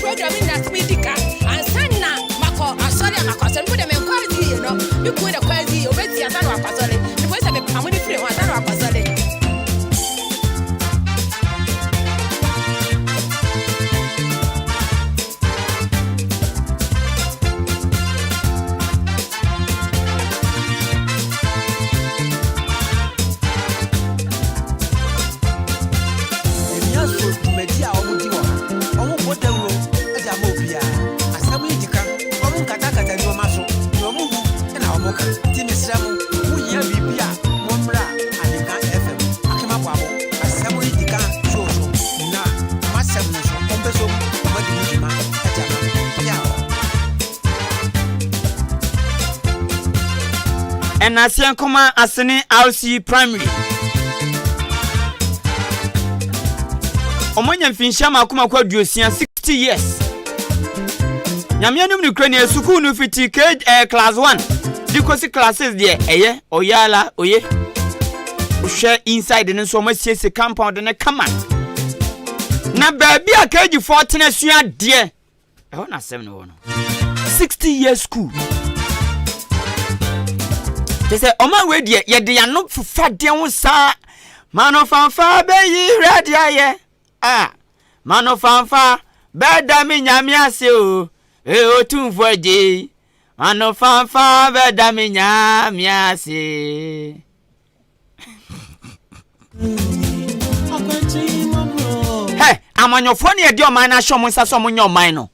Program no nyinaa sɛ medi ka ansa na makɔ asɔre a makɔ asɔre mpo deɛ menkɔ adzi yie no me kun na kɔ adzi yie obɛdi ansa na wakɔ asɔre mpo sɛ mepamo no firi ho ansa na wakɔ asɔre. Emi aso dwumadi a wɔdi wɔ ha. Wɔbɔ dawuro de ama obiara. Asɛm yi di ka. Wɔnkatakata nneɛma so. Nea wɔhu na wɔka. Nti mesrɛ mo, mohia biribi a, mommra Ahenka FM, Akem Aboabo. Asɛm yi di ka show so. Na m'asɛm no nso, wɔbɛsɔ mu na wɔadi ho dwuma de ama mo. Peaw! Ɛnaseɛ nkɔma Asene RC Primary. Wɔn anya mfinhyia mako mako 60, 60 years. Nyame anim no kura ni sukuu no fiti K class 1 de kɔsi class 6 deɛ ɛyɛ ɔyala oye. Wohwɛ inside no nso wɔn asiesie compound no kama. Na baabi a KG foɔ tena sua adeɛ, ɛhɔ na asɛm no wɔ no. 60 years school. Kyɛ sɛ ɔma wei deɛ yɛde yɛano fefa deɛ ho saa. Mano fanfa bɛyi wurade ayɛ a mano fanfa bɛda me Nyame ase o e Otumfoɔ agye mano fanfa bɛda me Nyame ase. Hɛ, amanyɔfoɔ ne yɛde ɔman no ahyɛ ɔmo nsa sɛ ɔmo nyɛ ɔman no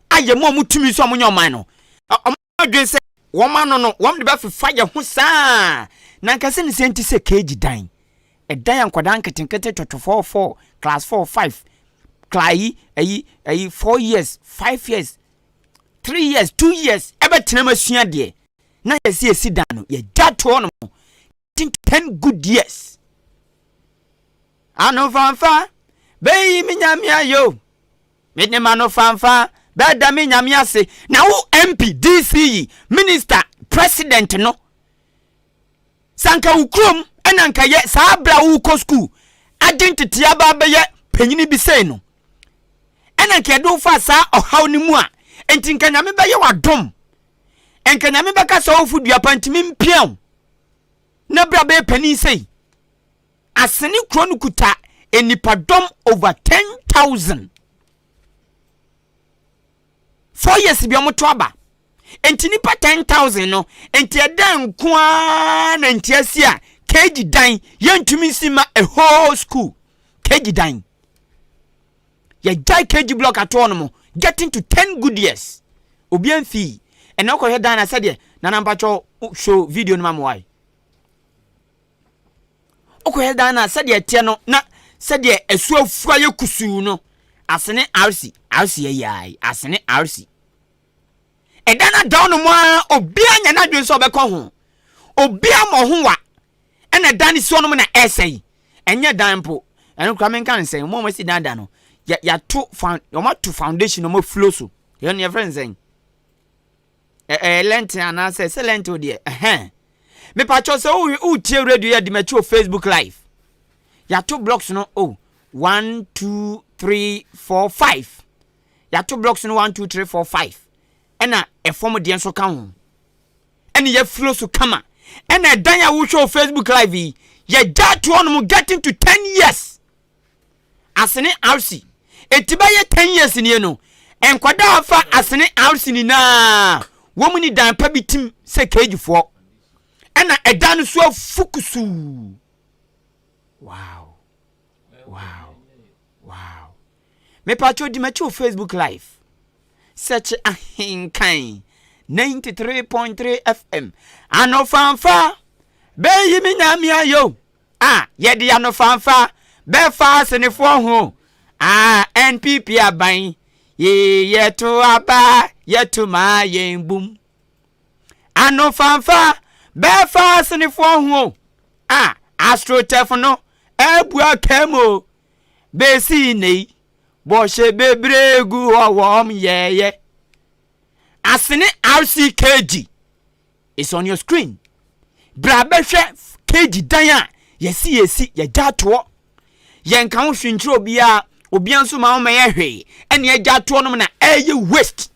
ayɛ mu ɔmo tumi sɛ ɔmo nyɛ ɔman no, ɔmo adwene sɛ wɔn ano no wɔn de bɛfefa yɛ ho saa na nkasa ne sɛ nti sɛ keegi dan ɛdan a nkwadaa nketenkete twɔtwɔ 4 4, class 4 5, class yi ayi ayi 4 years, 5 years, 3 years, 2 years ɛbɛtena mu asua deɛ na yɛsi esi dan no yɛgya toɔ no 10 good years. Ano fanfa bɛyi mi Nyame ayo, mede ma no fanfa bɛda me Nyame ase. Na wo MP, DCE, minister, president no, sanka wo kurom ɛna nka yɛ saa abere a wokɔ school agye ntete aba bɛyɛ panyini bi sei no ɛna nka yɛde wo fa saa ɔhaw no mu a, enti nka Nyame bɛyɛ w'adom, nka Nyame bɛka sɛ wofo dua pa ntumi mpia wo na bere a bɛyɛ panin sei. Asene kuro no kuta nipadɔm over 10,000. 4 years bi ɔmo to aba nti nipa 10,000 no nti ɛdan nko ara na nti asi a KG dan yɛntumi nsi ma a whole school. KG dan yɛgyae KG block atoɔ no mo getting to 10 good years, obi amfii. Ɛna wokɔhwɛ dan na sɛdeɛ Nana mpakyɛw show video no ma mo wae, wokɔhwɛ dan na sɛdeɛ ɛteɛ no na sɛdeɛ ɛso afu ayɛ kusuu no. Asene RC RC ayi Asene RC ɛdan no ada no mu a obiara nya n'adwene sɛ ɔbɛkɔ ho, obiara ma ɔho wa ɛna dan no si hɔ nom na ɛsɛe. Ɛnyɛ dan mpo, ɛno kora menka ne sɛn mo a wɔasi dan da no yɛ yɛato found wɔn ato foundation na wɔn afulo so yɛn no yɛfrɛ ne sɛn ɛɛ lintel anaasɛ sɛ lintel deɛ ɛhɛn. Mepakyɛw sɛ wotie radio yɛ de m'akyi wɔ Facebook Live, yɛato blocks no oh 1, 2, 3, 4, 5. Yɛato blocks no 1, 2, 3, 4, 5 ɛna ɛfam deɛ nso ka ho ɛne yɛfuro so kama. Ɛna ɛdan a wohwɛ wɔ Facebook Live yi yɛgya toɔ no mu getting to 10 years. Asene RC eti bɛyɛ 10 years nie no, nkwadaa afa Asene RC nyinaa wɔn mu ni dan pa bi tim sɛ keejifoɔ ɛna ɛdan no so afu kusuu. Wow, mepatwo di m'akyi wɔ Facebook Live, search Ahenkan 93.3 FM. Anofanfa bɛyi me Nyame ayo a yɛde anofanfa bɛfa asenefoɔ ho a NPP aban yɛto aba yɛto maa yɛn bum. Anofanfa bɛfa asenefoɔ ho a astroturf no abua kam o bɛsi ne yi bɔhyɛ bebree gu hɔ wɔm yɛyɛ. Asene RCKG is on your screen. Bra bɛhwɛ KG dan a yɛsi yɛsi yɛgya atoɔ, yɛnka ho hwee nkyerɛ obiara. Obiara nso ma wɔmmɛyɛ hwee. Ɛne agya atoɔ nom na ɛyɛ waste.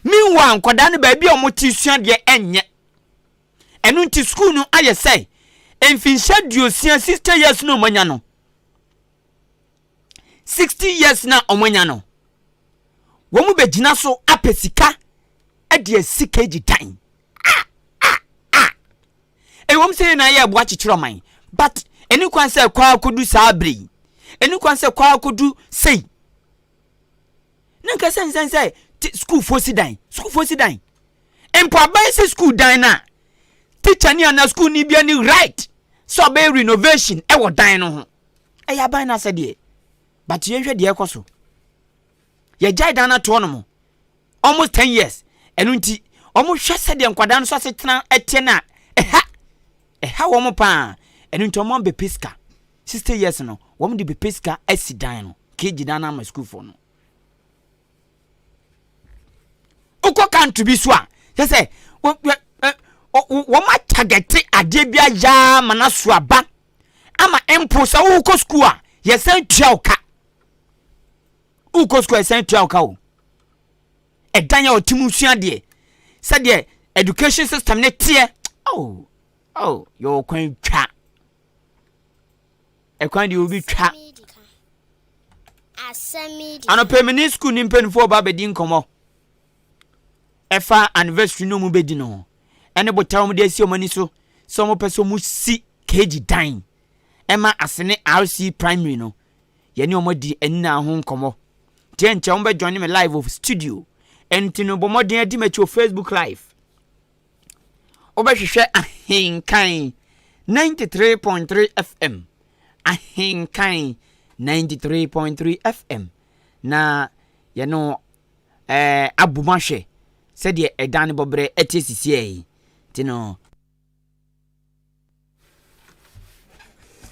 Meanwhile, nkwadaa no baabi a wɔte sua deɛ ɛnyɛ. Ɛno nti sukuu no ayɛ sɛ mfinhyia 60, 60 years na wɔanya no. 60 years na wɔanya no. Wɔn bɛgyina so apɛ sika de asi keegi dan. Ah, ah, ah. Ɛwom sɛ yɛn nyinaa yɛ ɛboa kyekyere ɔman, but ɛni kwan sɛ ɛkɔ akɔdu saa bere yi. Ɛni kwan sɛ ɛkɔ akɔdu sei. Na nka sɛ nsɛn sɛ sukuufoɔ si dan, sukuufoɔ si dan. Mpo aban sɛ sukuu dan no a, teacher ni anaa sukuu ni bi ani right sɛ ɔbɛyɛ renovation ɛwɔ dan no ho. Ɛyɛ aban no asɛdeɛ. But yɛnhwɛ deɛ ɛkɔ so. Yɛgyae dan no atoɔ no mo. Almost 10 years. Ɛno nti, wɔn hwɛ sɛdeɛ nkwadaa no so asetena ɛteɛ no a, ɛha. Ɛha wɔn paa. Ɛno nti wɔn abɛpɛ sika. 60 years no, wɔn de bɛpɛ sika asi dan no. KG dan no ama sukuufoɔ no. Wokɔ country bi so a, kyɛ sɛ wɔn atagɛte adeɛ bi ayaa ma no aso aba ama mpo sɛ wokɔ sukuu a yɛsan tua wo ka. Wokɔ sukuu a yɛsan tua wo ka o. Ɛdan a ɔte mu sua adeɛ sɛdeɛ education system ne teɛ. Oh, oh, yɛwɔ kwan twa. Ɛkwan deɛ obi twa. Anɔpɛ me ne sukuu ne mpanimfoɔ ba abɛdi nkɔmmɔ ɛfa anniversary no mu bɛdi no ho ɛne botae wɔn de asi wɔn ani so sɛ wɔn pɛ sɛ wɔn si keegi dan ɛma Asene RC primary no yɛne wɔn adi ɛnna ho nkɔmmɔ nti ɛnkyɛ wɔn bɛ join me live wɔ studio ɛnti no bɔ mmɔden adi m'akyi wɔ Facebook live. Wobɛhwehwɛ Ahenkan 93.3 FM, Ahenkan 93.3 FM, na yɛne wo eh, abom ahwɛ sɛdeɛ ɛdan no bɔberɛ ɛte sisiɛ yi. Nti no,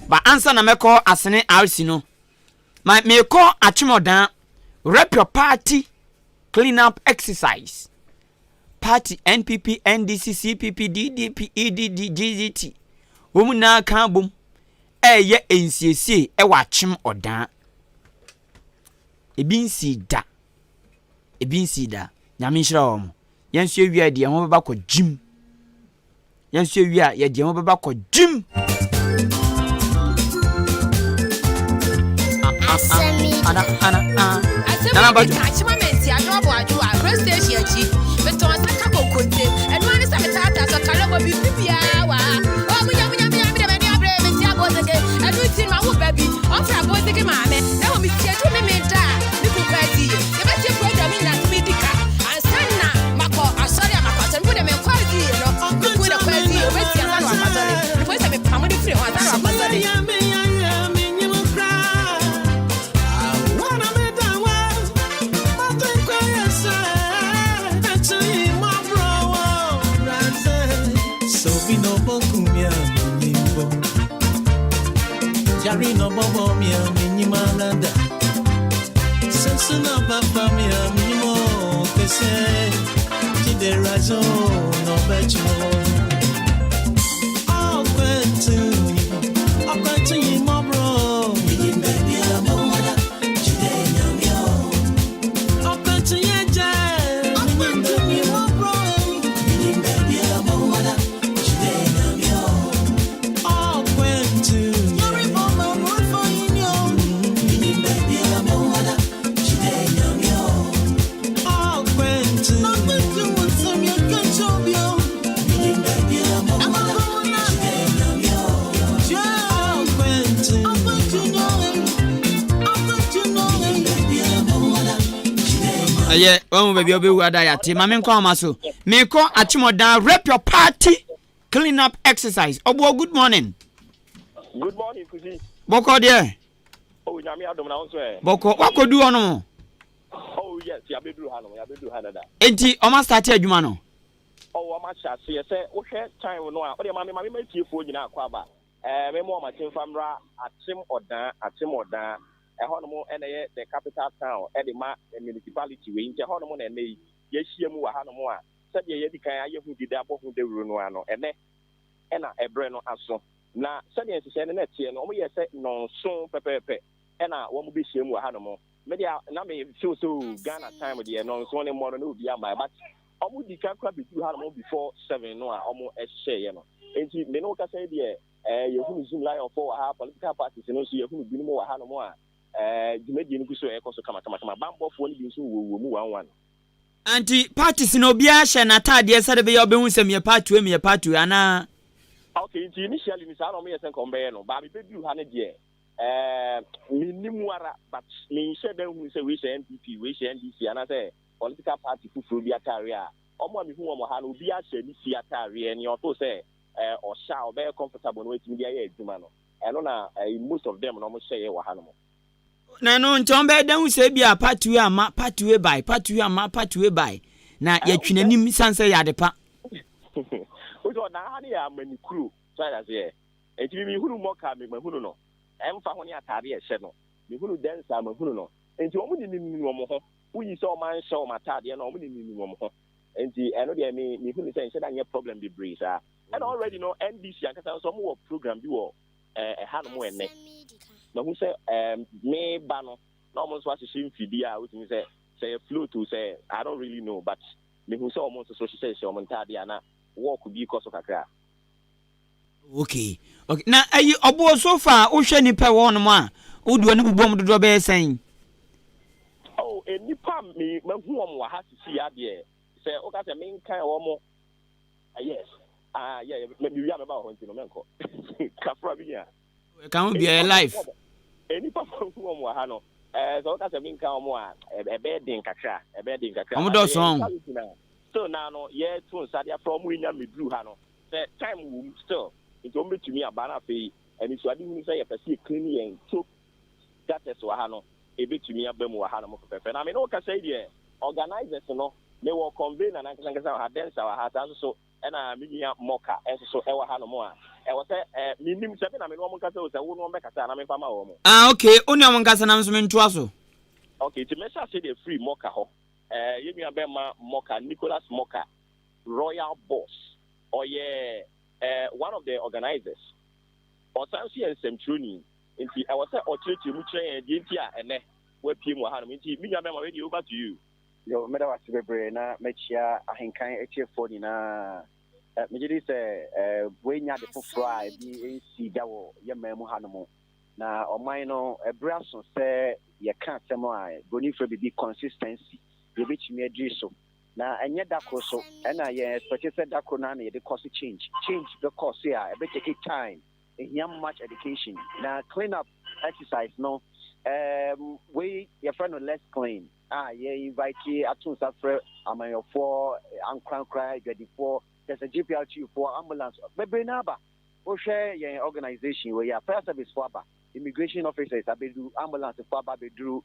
ba ansa na mɛkɔ Asene RC no, ma mekɔ Akyemɔdan Rep Your Party Clean Up Exercise. Party, NPP, NDC, CPP, DDP, EDD, GGT, wɔn nyinaa ka abom ɛreyɛ nsiesie wɔ Akyem Ɔdaa. Ebi nsii da. Ebi nsii da. Nyame nhyira wɔn. Yɛn nso yɛwie a yɛde yɛn ho bɛba kɔ gyim. Yɛn nso yɛwie a yɛde yɛn ho bɛba kɔ gyim. Ana, ana, ana. Nana Bajo. Akyema menti adwo abo adwo a rail station akyi. Metɔn nsa ka kokonte. Ɛno ara ne sɛ metaataa sɛ kalɛbɔ biribi biara wɔ ha. Oh, munya munya munya me de m'ani abere menti abɔseke. Ɛno nti no mawo ba bi. Ɔmfrɛ abɔseke maame. Na mmom mesie duru me meda a me kunu kɔ adi yie. Yɛbɛtie program nyinaa so medi ka. Ansa na makɔ asɔre a makɔ asɔre mpo deɛ menkɔ adi yie no. Me kunu na kɔ adi yie obɛsi ansa na wakɔ asɔre. Mepɛ sɛ mepamo no firi hɔ ansa na wakɔ asɔre. Ɛyɛ wahu baabi a wobɛwu ada yɛate ma menkɔ ahoma so mekɔ akyemɔdan rep your party clean up exercise ɔboɔ. Good morning. Good morning, Kusi. Bɔkɔ deɛ? Oh, Nyame adom, na wo nso ɛ? Bɔkɔ. Wakɔdu hɔ nom? Oh yes, yɛabɛduru ha nom, yɛabɛduru ha dada. Enti ɔma start adwuma no? Oh, ɔma hyɛ aseɛ. Sɛ wohwɛ time no a, wodeɛ ma me tiefoɔ nyinaa akɔ aba. Ɛɛ, me mo ɔma kyemfa mmra Akyem Ɔdaa, Akyem Ɔdaa. Ɛhɔ nom ɛna ɛyɛ the capital town ɛde ma municipality wei. Nti ɛhɔ nom na ɛnɛ yi yɛahyia mu wɔ ha nom a sɛdeɛ yɛadi kan ayɛ ho dede abɔ ho dawuro no ara no, ɛnɛ ɛna ɛberɛ no aso. Na sɛdeɛ nhyehyɛeɛ no na ɛteɛ no, wɔyɛɛ sɛ nnɔnson pɛpɛɛpɛ. ɛna wɔn bɛhyia mu wɔ hanom. Me deɛ na me feel sɛ oh Ghana time deɛ nɔnson ne mmɔ no na obi ama, but wɔn di kan kora bɛduru hanom before 7 no a wɔn ɛhyehyɛeɛ no. Nti me ne wo kasa yi deɛ, yɛhunu Zoomlion foɔ wɔ ha, political parties no nso yɛhunu binom wɔ hanom a dwumadie no gu so ɛrekɔ so kamakamakama. Bambɔfoɔ no bi nso wɔ mu one one. Nti parties no obiara hyɛ n'ataadeɛ sɛde bɛyɛ ɔbɛhu sɛ meyɛ party wei, meyɛ party wei anaa? Okay, nti initially ni saa na wɔn yɛ sɛ nka wɔn bɛyɛ no, baabi bɛduru ha no deɛ, mennim ara, but menhyɛ da nhunu sɛ wei hyɛ NPP, wei hyɛ NDC anaasɛ political party foforɔ bi ataareɛ a wɔn a mehu wɔn ha no, obiara hyɛ ne fie ataareɛ, nea ɔtoo sɛ ɔhyɛ a ɔbɛyɛ comfortable na watumi de ayɛ adwuma no, ɛno na most of them na wɔn hyɛeɛ wɔ ha no mu. Na ɛno nti wɔn bɛyɛ dɛn hu sɛ ebi a party wei ama, party wei bae, party wei ama, party wei bae, na yɛtwe n'anim san sɛ yɛ ade pa? Wosɛ ɔdan ha no yɛ amanikuro so ayɛ aseɛ, nti mi mehunu mɔka mi mahunu no, ɛmfa ho ne ataade a ɛhyɛ no, mehunu dɛnsa mahunu no, nti wɔn ninim wɔn ho, woyi sɛ wɔn anhyɛ wɔn ataadeɛ no, wɔn ninim wɔn ho, nti ɛno deɛ mi mehunu sɛ nhyɛ da nyɛ problem bebree saa. Ɛna already no NDC ankasa nso wɔn wɔ program bi wɔ ɛha nom ɛnɛ, mahu sɛ me ba no na wɔn nso ahyehyɛ mfidie a wotumi sɛ yɛ float o, sɛ I don't really know, but mehu sɛ wɔn nso so hyehyɛhyehyɛ wɔn ntaadeɛ a na work bi kɔ so kakra. Okay, na ayi ɔboɔ, so far wohwɛ nipa wɔ hɔnom a wode w'ani bobɔ mu dodoɔ bɛyɛ sɛn? Oh, nipa me mahu wɔn wɔ ha sisi adeɛ sɛ woka sɛ menkan wɔn, yes, ah yeah, me wia mɛba wɔ hɔ, nti no mɛnkɔ kafra bi nya. Ka ho bia yɛ life. Nipa mahu wɔn wɔ ha no, sɛ woka sɛ menka wɔn a, ɛbɛyɛ den kakra, ɛbɛyɛ den kakra. Wɔn dɔɔso ɔn. Still naa no yɛto nsa de afrɛ wɔn nya meduru ha no sɛ time wɔ mu still, nti wɔn bɛtumi aba. Na afei anisoade hunu sɛ yɛpɛ sɛ yɛ clean yɛn choke gutters wɔ ha no, ebɛtumi aba mu wɔ ha no mo fɛfɛɛfɛ. Na me ne wo kasa yi deɛ, organisers no, mewɔ convener nankasa wɔ ha, Densa wɔ ha saa nso so, ɛna me nua Mɔka nso so ɛwɔ ha nom a ɛwɔ sɛ menim sɛ me na me ne wɔn nkasa o, sɛ wo ne wɔn bɛkasa a na memfa ma wɔn. Ah okay, wo ne wɔn nkasa na nso mentoa so. Okay, nti mɛhyɛ ase deɛ firi Mɔka hɔ. Yɛn nua bɛrima Mɔka, Nicholas Mɔka, Royal Boss, ɔyɛ one of the organisers, ɔsan nso yɛ nsɛmtwerɛni, nti ɛwɔ sɛ ɔkyerɛkyerɛ mu kyerɛ yɛn deɛ nti a ɛnɛ wapie mu wɔ hanom. Nti me nua bɛrima wei deɛ, over to you. Yo, meda wase bebree na makyia Ahenkan atiefoɔ nyinaa. Megye di sɛ wei nya ade foforɔ a ebi nsi da wɔ yɛ man mu hanom. Na ɔman no, ɛberɛ aso sɛ yɛka asɛm a broni frɛ biribi consistency, yɛbɛtumi adiri so. Na ɛnyɛ da koro so ɛna yɛn expect sɛ da koro no na yɛde kɔ so change. Change bɛkɔ so a ɛbɛ take time. Ehia much education. Na clean up exercise no, wei yɛfrɛ no Let's Clean a yɛ invite ato nsa frɛ amanyɔfoɔ, ankorankora, adwadifoɔ, kyerɛ sɛ GPRTU foɔ, ambulance bebree na aba. Wohwɛ yɛn organisation wɔ yi a, fire service foɔ aba, immigration officers abɛduru, ambulance foɔ aba abɛduru,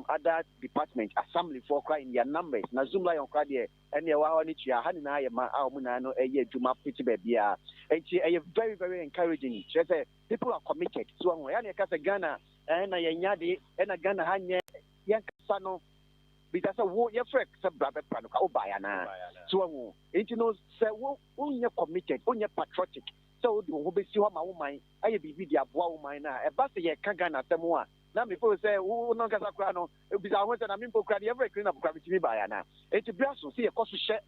other department, assembly foɔ kora in their numbers, na Zoomlion kora deɛ ɛne ɛwɔ ha ne tua ha nyinaa yɛ ma a wɔn nyinaa no ɛyɛ adwuma pete baabiara. Nti ɛyɛ very very encouraging, kyerɛ sɛ people are committed. So ɔho ɛyɛ na yɛka sɛ Ghana ɛna yɛnya de ɛna Ghana ha nyɛ yɛn kasa no bisa sɛ wo yɛfrɛ sɛ bra bɛpra no ka wo baeɛ anaa? So ɔho nti no sɛ wo wonyɛ committed, wonyɛ patriotic sɛ wode wo ho bɛsi hɔ ma wo man ayɛ biribi de aboa wo man no a, ɛba sɛ yɛka Ghana asɛm a na mefo sɛ wo no nkasa koraa no, bisa wo ho sɛ na mempo koraa no yɛfrɛ clean up koraa metumi baeɛ anaa? Enti berɛ so sɛ yɛkɔ so hyɛ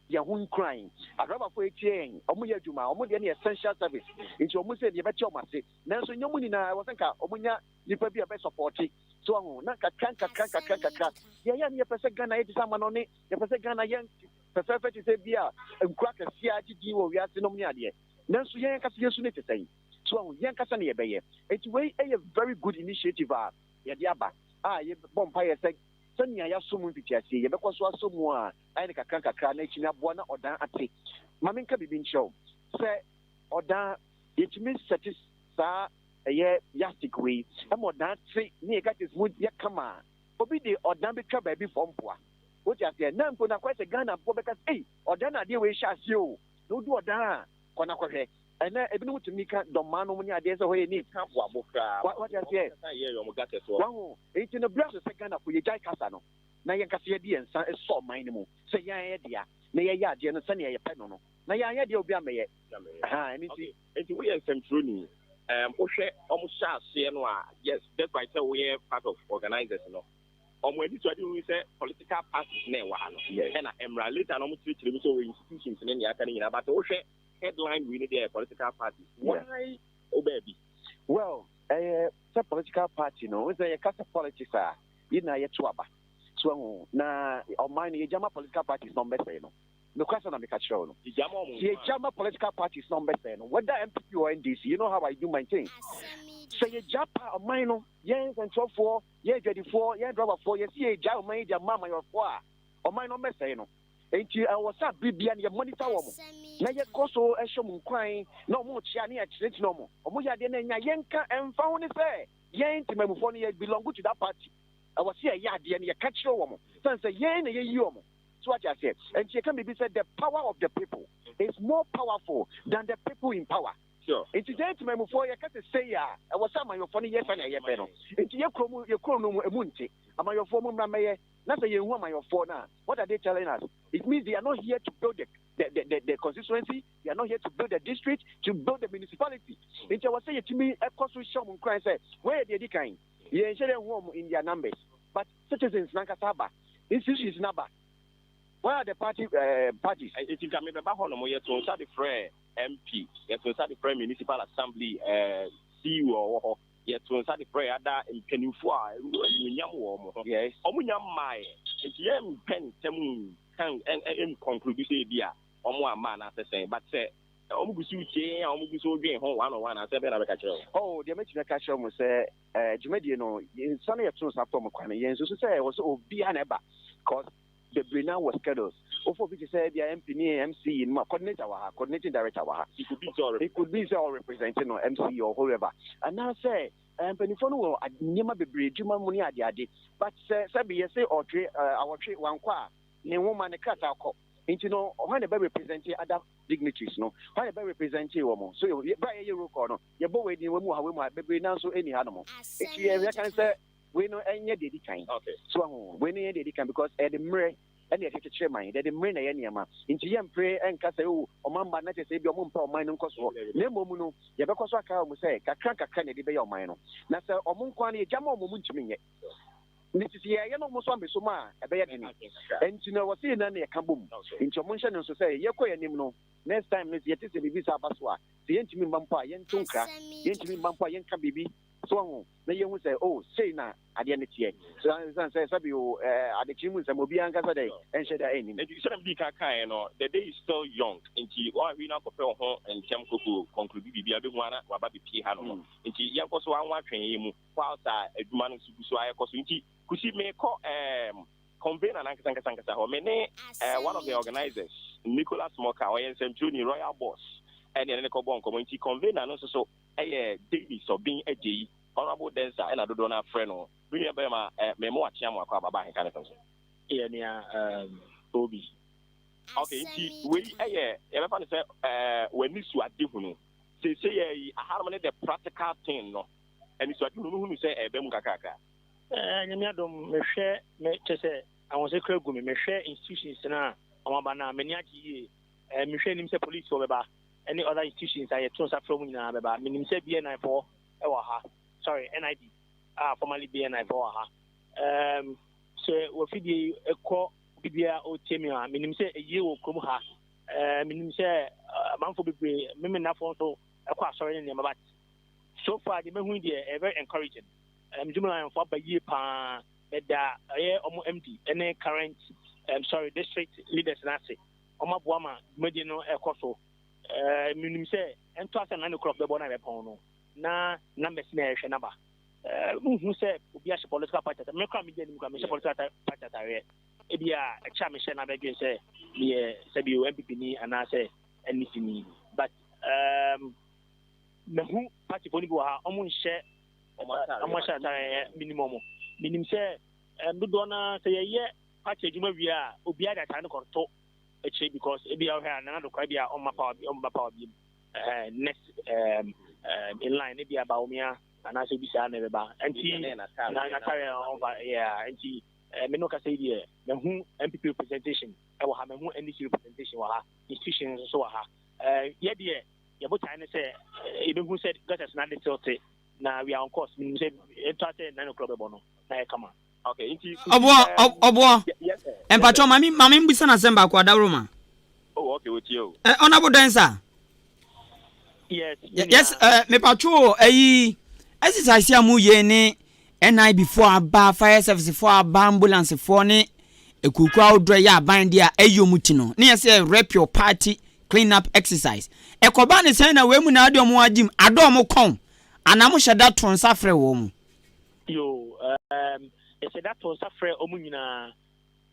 yɛn ho nkuran. Adrabafoɔ etie yɛn, ɔmo yɛ adwuma, ɔmo deɛ no yɛ essential service, nti ɔmo sɛ deɛ yɛbɛte ɔmo ase, nanso nyɛ ɔmo nyinaa. Ɛwɔ sɛ nka ɔmo nya nipa bi a bɛ support so ɔho na kakra nkakra nkakra nkakra. Yɛyɛ ne yɛpɛ sɛ Ghana yɛ te sɛ amanɔne, yɛpɛ sɛ Ghana yɛ fɛfɛɛfɛ te sɛ bi a nkura kɛseɛ agye din wɔ wiase nom ne adeɛ, nanso yɛn ankasa yɛn su ne te sɛn? So ɔho yɛn ankasa ne yɛbɛyɛ. Nti wei yɛ very good initiative a yɛde aba a yɛbɔ mpaeɛ sɛ sɛnea yɛasɔ mu mfitiaseɛ, yɛbɛkɔ so asɔ mu a ayɛ ne kakra nkakra na atumi aboa na ɔdan ate. Ma menka biribi nkyerɛ wo sɛ ɔdan yɛtumi sɛte saa ɛyɛ yardstick wei ɛma ɔdan te ne yɛ gutters mu yɛ kama a, obi de ɔdan bɛtwa baabi fɔ mpoa, wote aseɛ? Na mpo na akɔyɛ sɛ Ghana mpo bɛka sɛ ei, ɔdan na adeɛ wei hyɛ aseɛ o. Na wodu ɔdan a kɔ na kɔhwɛ ɛnɛ ebinom tumi ka dɔmmaa nom ne adeɛ sɛ hɔ yɛ neat. Ka boabo koraa. Wate aseɛ? Wahu nti no berɛ so sɛ Ghana fo yɛgyae kasa no na yɛnkasa, yɛde yɛn nsa sɔ ɔman no mu sɛ yɛn yɛ dea na yɛyɛ adeɛ no sɛnea yɛpɛ no na yɛanyɛ deɛ obi amɛyɛ ɛno nti. Nti woyɛ nsɛmtwerɛni. Wohwɛ wɔn hyɛ aseɛ no a, yes, despite sɛ woyɛ part of organizers no, wɔn ani so ade hu sɛ political parties na ɛwɔ ha no. Ɛna mmra later na wɔn kyerɛkyerɛ mu sɛ wɔ institutions ne nea aka no nyinaa, but wohwɛ headline wei no deɛ yɛ political parties. Why wo baabi? Well, ɛyɛ sɛ political party no, wo sɛ yɛka sɛ politics a, yɛn nyinaa yɛto aba. So ahu, na ɔman no yɛgya ma political parties na wɔbɛsɛe no. Nokwasɛm na meka kyerɛ wo no. Sɛ yɛgya ma political parties na wɔbɛsɛe no, whether NPP or NDC, you know how I do my thing. Sɛ yɛgya pa ɔman no, yɛn nsɛnkyerɛwfoɔ, yɛn adwadifoɔ, yɛn driverfoɔ, yɛsi yɛgya ɔman yi de ama amanyɔfoɔ a, ɔman no wɔbɛsɛe no. Enti ɛwɔ sɛ bere biara no yɛ monitor wɔn na yɛkɔ so hyɛ wɔn nkuran na wɔn kyea ne yɛkyerɛkyerɛ wɔn. Wɔn yɛ adeɛ na nya yɛnka ɛmfa ho ne sɛ yɛn temamufoɔ no yɛ belong to that party. Ɛwɔ sɛ yɛyɛ adeɛ no yɛka kyerɛ wɔn sɛn sɛ yɛn na yɛyi wɔn. So wate aseɛ? Enti yɛka biribi sɛ the power of the people is more powerful than the people in power. Enti sɛ yɛn temamufoɔ yɛka sɛ sei a, ɛwɔ sɛ amanyɔfoɔ no yɛ sɛnea yɛpɛ no. Enti yɛ kurom yɛ kuro no mu emu nte. Amanyɔfoɔ mo mmra mmɛyɛ. Na sɛ yɛnhu amanyɔfoɔ no a, what are they telling us? It means they are not here to build the the, the, the, the constituency, they are not here to build the district, to build the municipality. Nti ɛwɔ sɛ yɛtumi ɛkɔ so hyɛ wɔn nkuran sɛ wei yɛ deɛ ɛdi kan. Yɛnhyɛ dɛ nhu wɔn in their numbers, but citizens nankasa aba, institutions naba. Where are the party parties? Eti nka mebɛba hɔ nom, yɛto nsa de frɛ MP, yɛto nsa de frɛ Municipal Assembly CEO a ɔwɔ hɔ, yɛto nsa de frɛ ada mpanimfoɔ a anuonyam wɔ wɔn ho. Wɔn nya mmaeɛ, nti yɛmpɛ ntɛm nka nconclude sɛ ebi a wɔn amma anaasɛ sɛn, but sɛ wɔn gu so tie yɛn a wɔn gu so dwen ho one on one asɛ bɛn na bɛka kyerɛ wɔn? Oh, deɛ mɛtumi aka kyerɛ wɔn sɛ dwumadie no, nsa no yɛto nsa frɛ wɔn kwan no, yɛn nsusu sɛ ɛwɔ sɛ obiara na ɛba, cause bebree na wɔ schedules. Wofo obi te sɛ ebia MP ne MC no ma coordinator wɔ ha, coordinating director wɔ ha. It could be sɛ It could be sɛ ɔrepresent no MC or whoever. Anaasɛ mpanimfoɔ no wɔ nneɛma bebree adwuma mu ne adeade. But sɛ sɛbi yɛse ɔtwe awɔtwe wankɔ a, ne nwoma ne krataa kɔ. Nti no hwan na ɛbɛ represent other dignitaries no? Hwan na ɛbɛ represent wɔn? So bere a yɛyɛ roll call no, yɛbɔ wei din, wei mu wɔ ha, wei mu ha, bebree naa nso ɛnni ha nom. Nti yɛhwɛ kan sɛ wei no ɛnyɛ deɛ ɛdi kan. So ahu, wei no yɛ deɛ ɛdi kan because ɛde mmerɛ ɛna yɛde kyekyere man, yɛde mmerɛ na ɛyɛ nneɛma. Nti yɛmpere ɛnka sɛ o ɔman mma na kyerɛ sɛ ebi ɔmo mpɛ ɔman no nkɔsoɔ. Na mmom no, yɛbɛkɔ so aka wɔn sɛ kakra nkakra na yɛde bɛyɛ ɔman no. Na sɛ ɔmo nko ara no yɛgya ma ɔmo, ɔmo ntumi nyɛ. Ne sisi yɛyɛ na ɔmo nso amɛso mu a, ɛbɛyɛ den. Nti no ɛwɔ sɛ yɛn nyinaa na yɛka bom. Nti ɔmo nhyɛ no nso sɛ yɛkɔ yɛn anim no, next time no sɛ yɛte sɛ biribi saa ba so a, sɛ yɛntumi mma mpo a yɛnto nkra, yɛntumi mma mpo a yɛnka biribi so ahu na yɛhu sɛ oh sei na adeɛ no teɛ. So ɛsiane sɛ sɛbi o adekyee mu nsɛm obiara ankasa dɛ ɛnhyɛ da ɛnnim. Nti sɛdeɛ medii kan kaeɛ no, the day is still young, nti woanhwɛ yi na woakɔpɛ wo ho ntɛm kɔkɔ conclude biribi a, wobɛhu ara na waba abɛpue hanom. Nti yɛnkɔ so ara nwatwɛn yɛn mu whilst a adwuma no nso gu so ara ɛkɔ so. Nti Kusi, merekɔ ɛɛm convener no ankasa ankasa ankasa hɔ, me ne eh, one of the organizers, Nicholas Moka, ɔyɛ nsɛmtwerɛni, Royal Boss, ɛne ɛne ne kɔbɔ nkɔmmɔ. Nti convener no nso so ɛyɛ Davis Ɔben Agyei, Honourable Densa ɛna dodoɔ no afrɛ no. Me nua bɛrima, eh, me mo akyea mo akɔ ababa ahenka ne fam so. Yɛ nua um, Obi. Okay, nti wei ɛyɛ yɛbɛfa no sɛ eh, w'ani so ade hunu. Seesei yɛ yi ahanom ne the practical thing no. Anisoadehunu no hunu sɛ ɛreba mu kakrakra. Eh, Nyame adom, mehwɛ, me, kyɛ sɛ, ahosɛ kura gu me, mehwɛ institutions no a wɔn aba no a, m'ani agye yie. Eh, mehwɛ anim sɛ police foɔ bɛba, ɛne other institutions a yɛto nsa frɛ wɔn nyinaa bɛba. Menim sɛ BNI foɔ wɔ ha, sorry, NID, a formerly BNI foɔ wɔ ha. Um, sɛ wafidie yi kɔ obi biara ɔretie me a, menim sɛ ɛyie wɔ kurom ha. Eh, menim sɛ amanfoɔ bebree, memenafoɔ nso ɛkɔ asɔre ne nneɛma, but so far deɛ mahu deɛ ɛyɛ very encouraging. Zoomlion fo aba yie paa. Meda ɛyɛ ɔmo MD ɛne current um, sorry district leaders no ase. Ɔmo aboa ma dwumadie no ɛkɔ so. Uh, menim sɛ ɛnto asɛ 9 o'clock bɛbɔ na yɛbɛpɔn no na numbers na yɛhwɛ naba. Uh, nhu sɛ obi ahyɛ political party ataareɛ. Me koraa megye anim koraa mehyɛ political party ataareɛ. Ebi a ɛkyɛ a mehyɛ na bɛdwen sɛ meyɛ sɛbi o NPP ni anaasɛ NDC ni. But um, mahu party fo no bi wɔ ha ɔmo nhyɛ ɔmo ahyɛ atare menim ɔmo menim sɛ dodoɔ no sɛ yɛyɛ party adwuma wie a obiara de atare no kɔto akyire because ebi a ɔhwɛ a nana do kora bi a ɔmma power bi ɔmma power bi next in line ebi a Bawumia anaasɛ obi saa na ɛbɛba nti na n'atare ɔmfa yɛ nti me no kasa yi deɛ mahu NPP representation ɛwɔ ha, mahu NDC representation wɔ ha, institutions nso wɔ ha. Yɛ deɛ. Yɛ botae ne sɛ yɛbɛhu sɛ gutters no ade silte na we are on course. Menim sɛ ɛtɔ sɛ 9 o'clock bɛbɔ no na yɛ kama. Okay, nti Ɔboɔ, ɔboɔ. Yes sir. Yes Mpakyɛw sir. Maame maame mbisa no asɛm baako adaworoma. Oh, okay, otie o. Ɛ Honourable Densa. Yes, me Yes, nua. Mepatwo ayi exercise a mo yɛ ne NIB foɔ aba, fire service foɔ aba, ambulance foɔ ne ekuokuo ahodoɔ ɛyɛ aban deɛ a ɛyɛ ɔmo ti no ne yɛ sɛ rep your party clean up exercise. Ɛkɔba ne sɛn na wei mu na ade ɔmo agyim adɔ ɔmo kɔn anaa mo hyɛ da to nsa frɛ wɔn mo? Yo, yɛhyɛ da to nsa frɛ ɔmo nyinaa.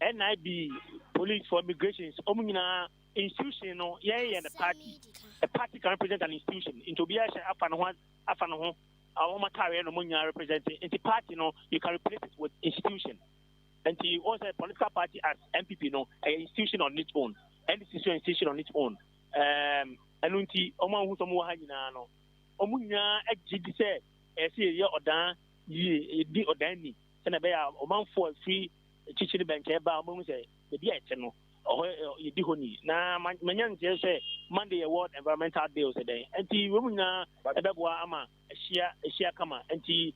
NIB, police for immigrations, ɔmo nyinaa institution no yɛn yɛ the party. A party can represent an institution. Nti obiara hyɛ afa ne ho afa ne ho a wɔn ataareɛ na wɔn nyinaa represent. Nti party no, you can replace it with institution. Nti wɔn sɛ political party as NPP no ɛyɛ institution on its own. NDC nso yɛ institution on its own. Ɛno nti wɔn a wɔn sɛ wɔn wɔ ha nyinaa no, wɔn nyinaa agye di sɛ ɛyɛ sɛ yɛyɛ ɔdan yie, yɛdi ɔdan ni sɛnɛ ɛbɛyɛ a ɔmanfoɔ afiri kyikyiri bɛnkyɛn ba a wɔn sɛ baabi a ɛte no ɔhɔ yɛdi hɔ ni na manya nteɛ sɛ Monday yɛ World Environmental Day o sɛ dɛn, nti wɔn nyinaa ɛbɛboa ama ahyia ahyia kama. Nti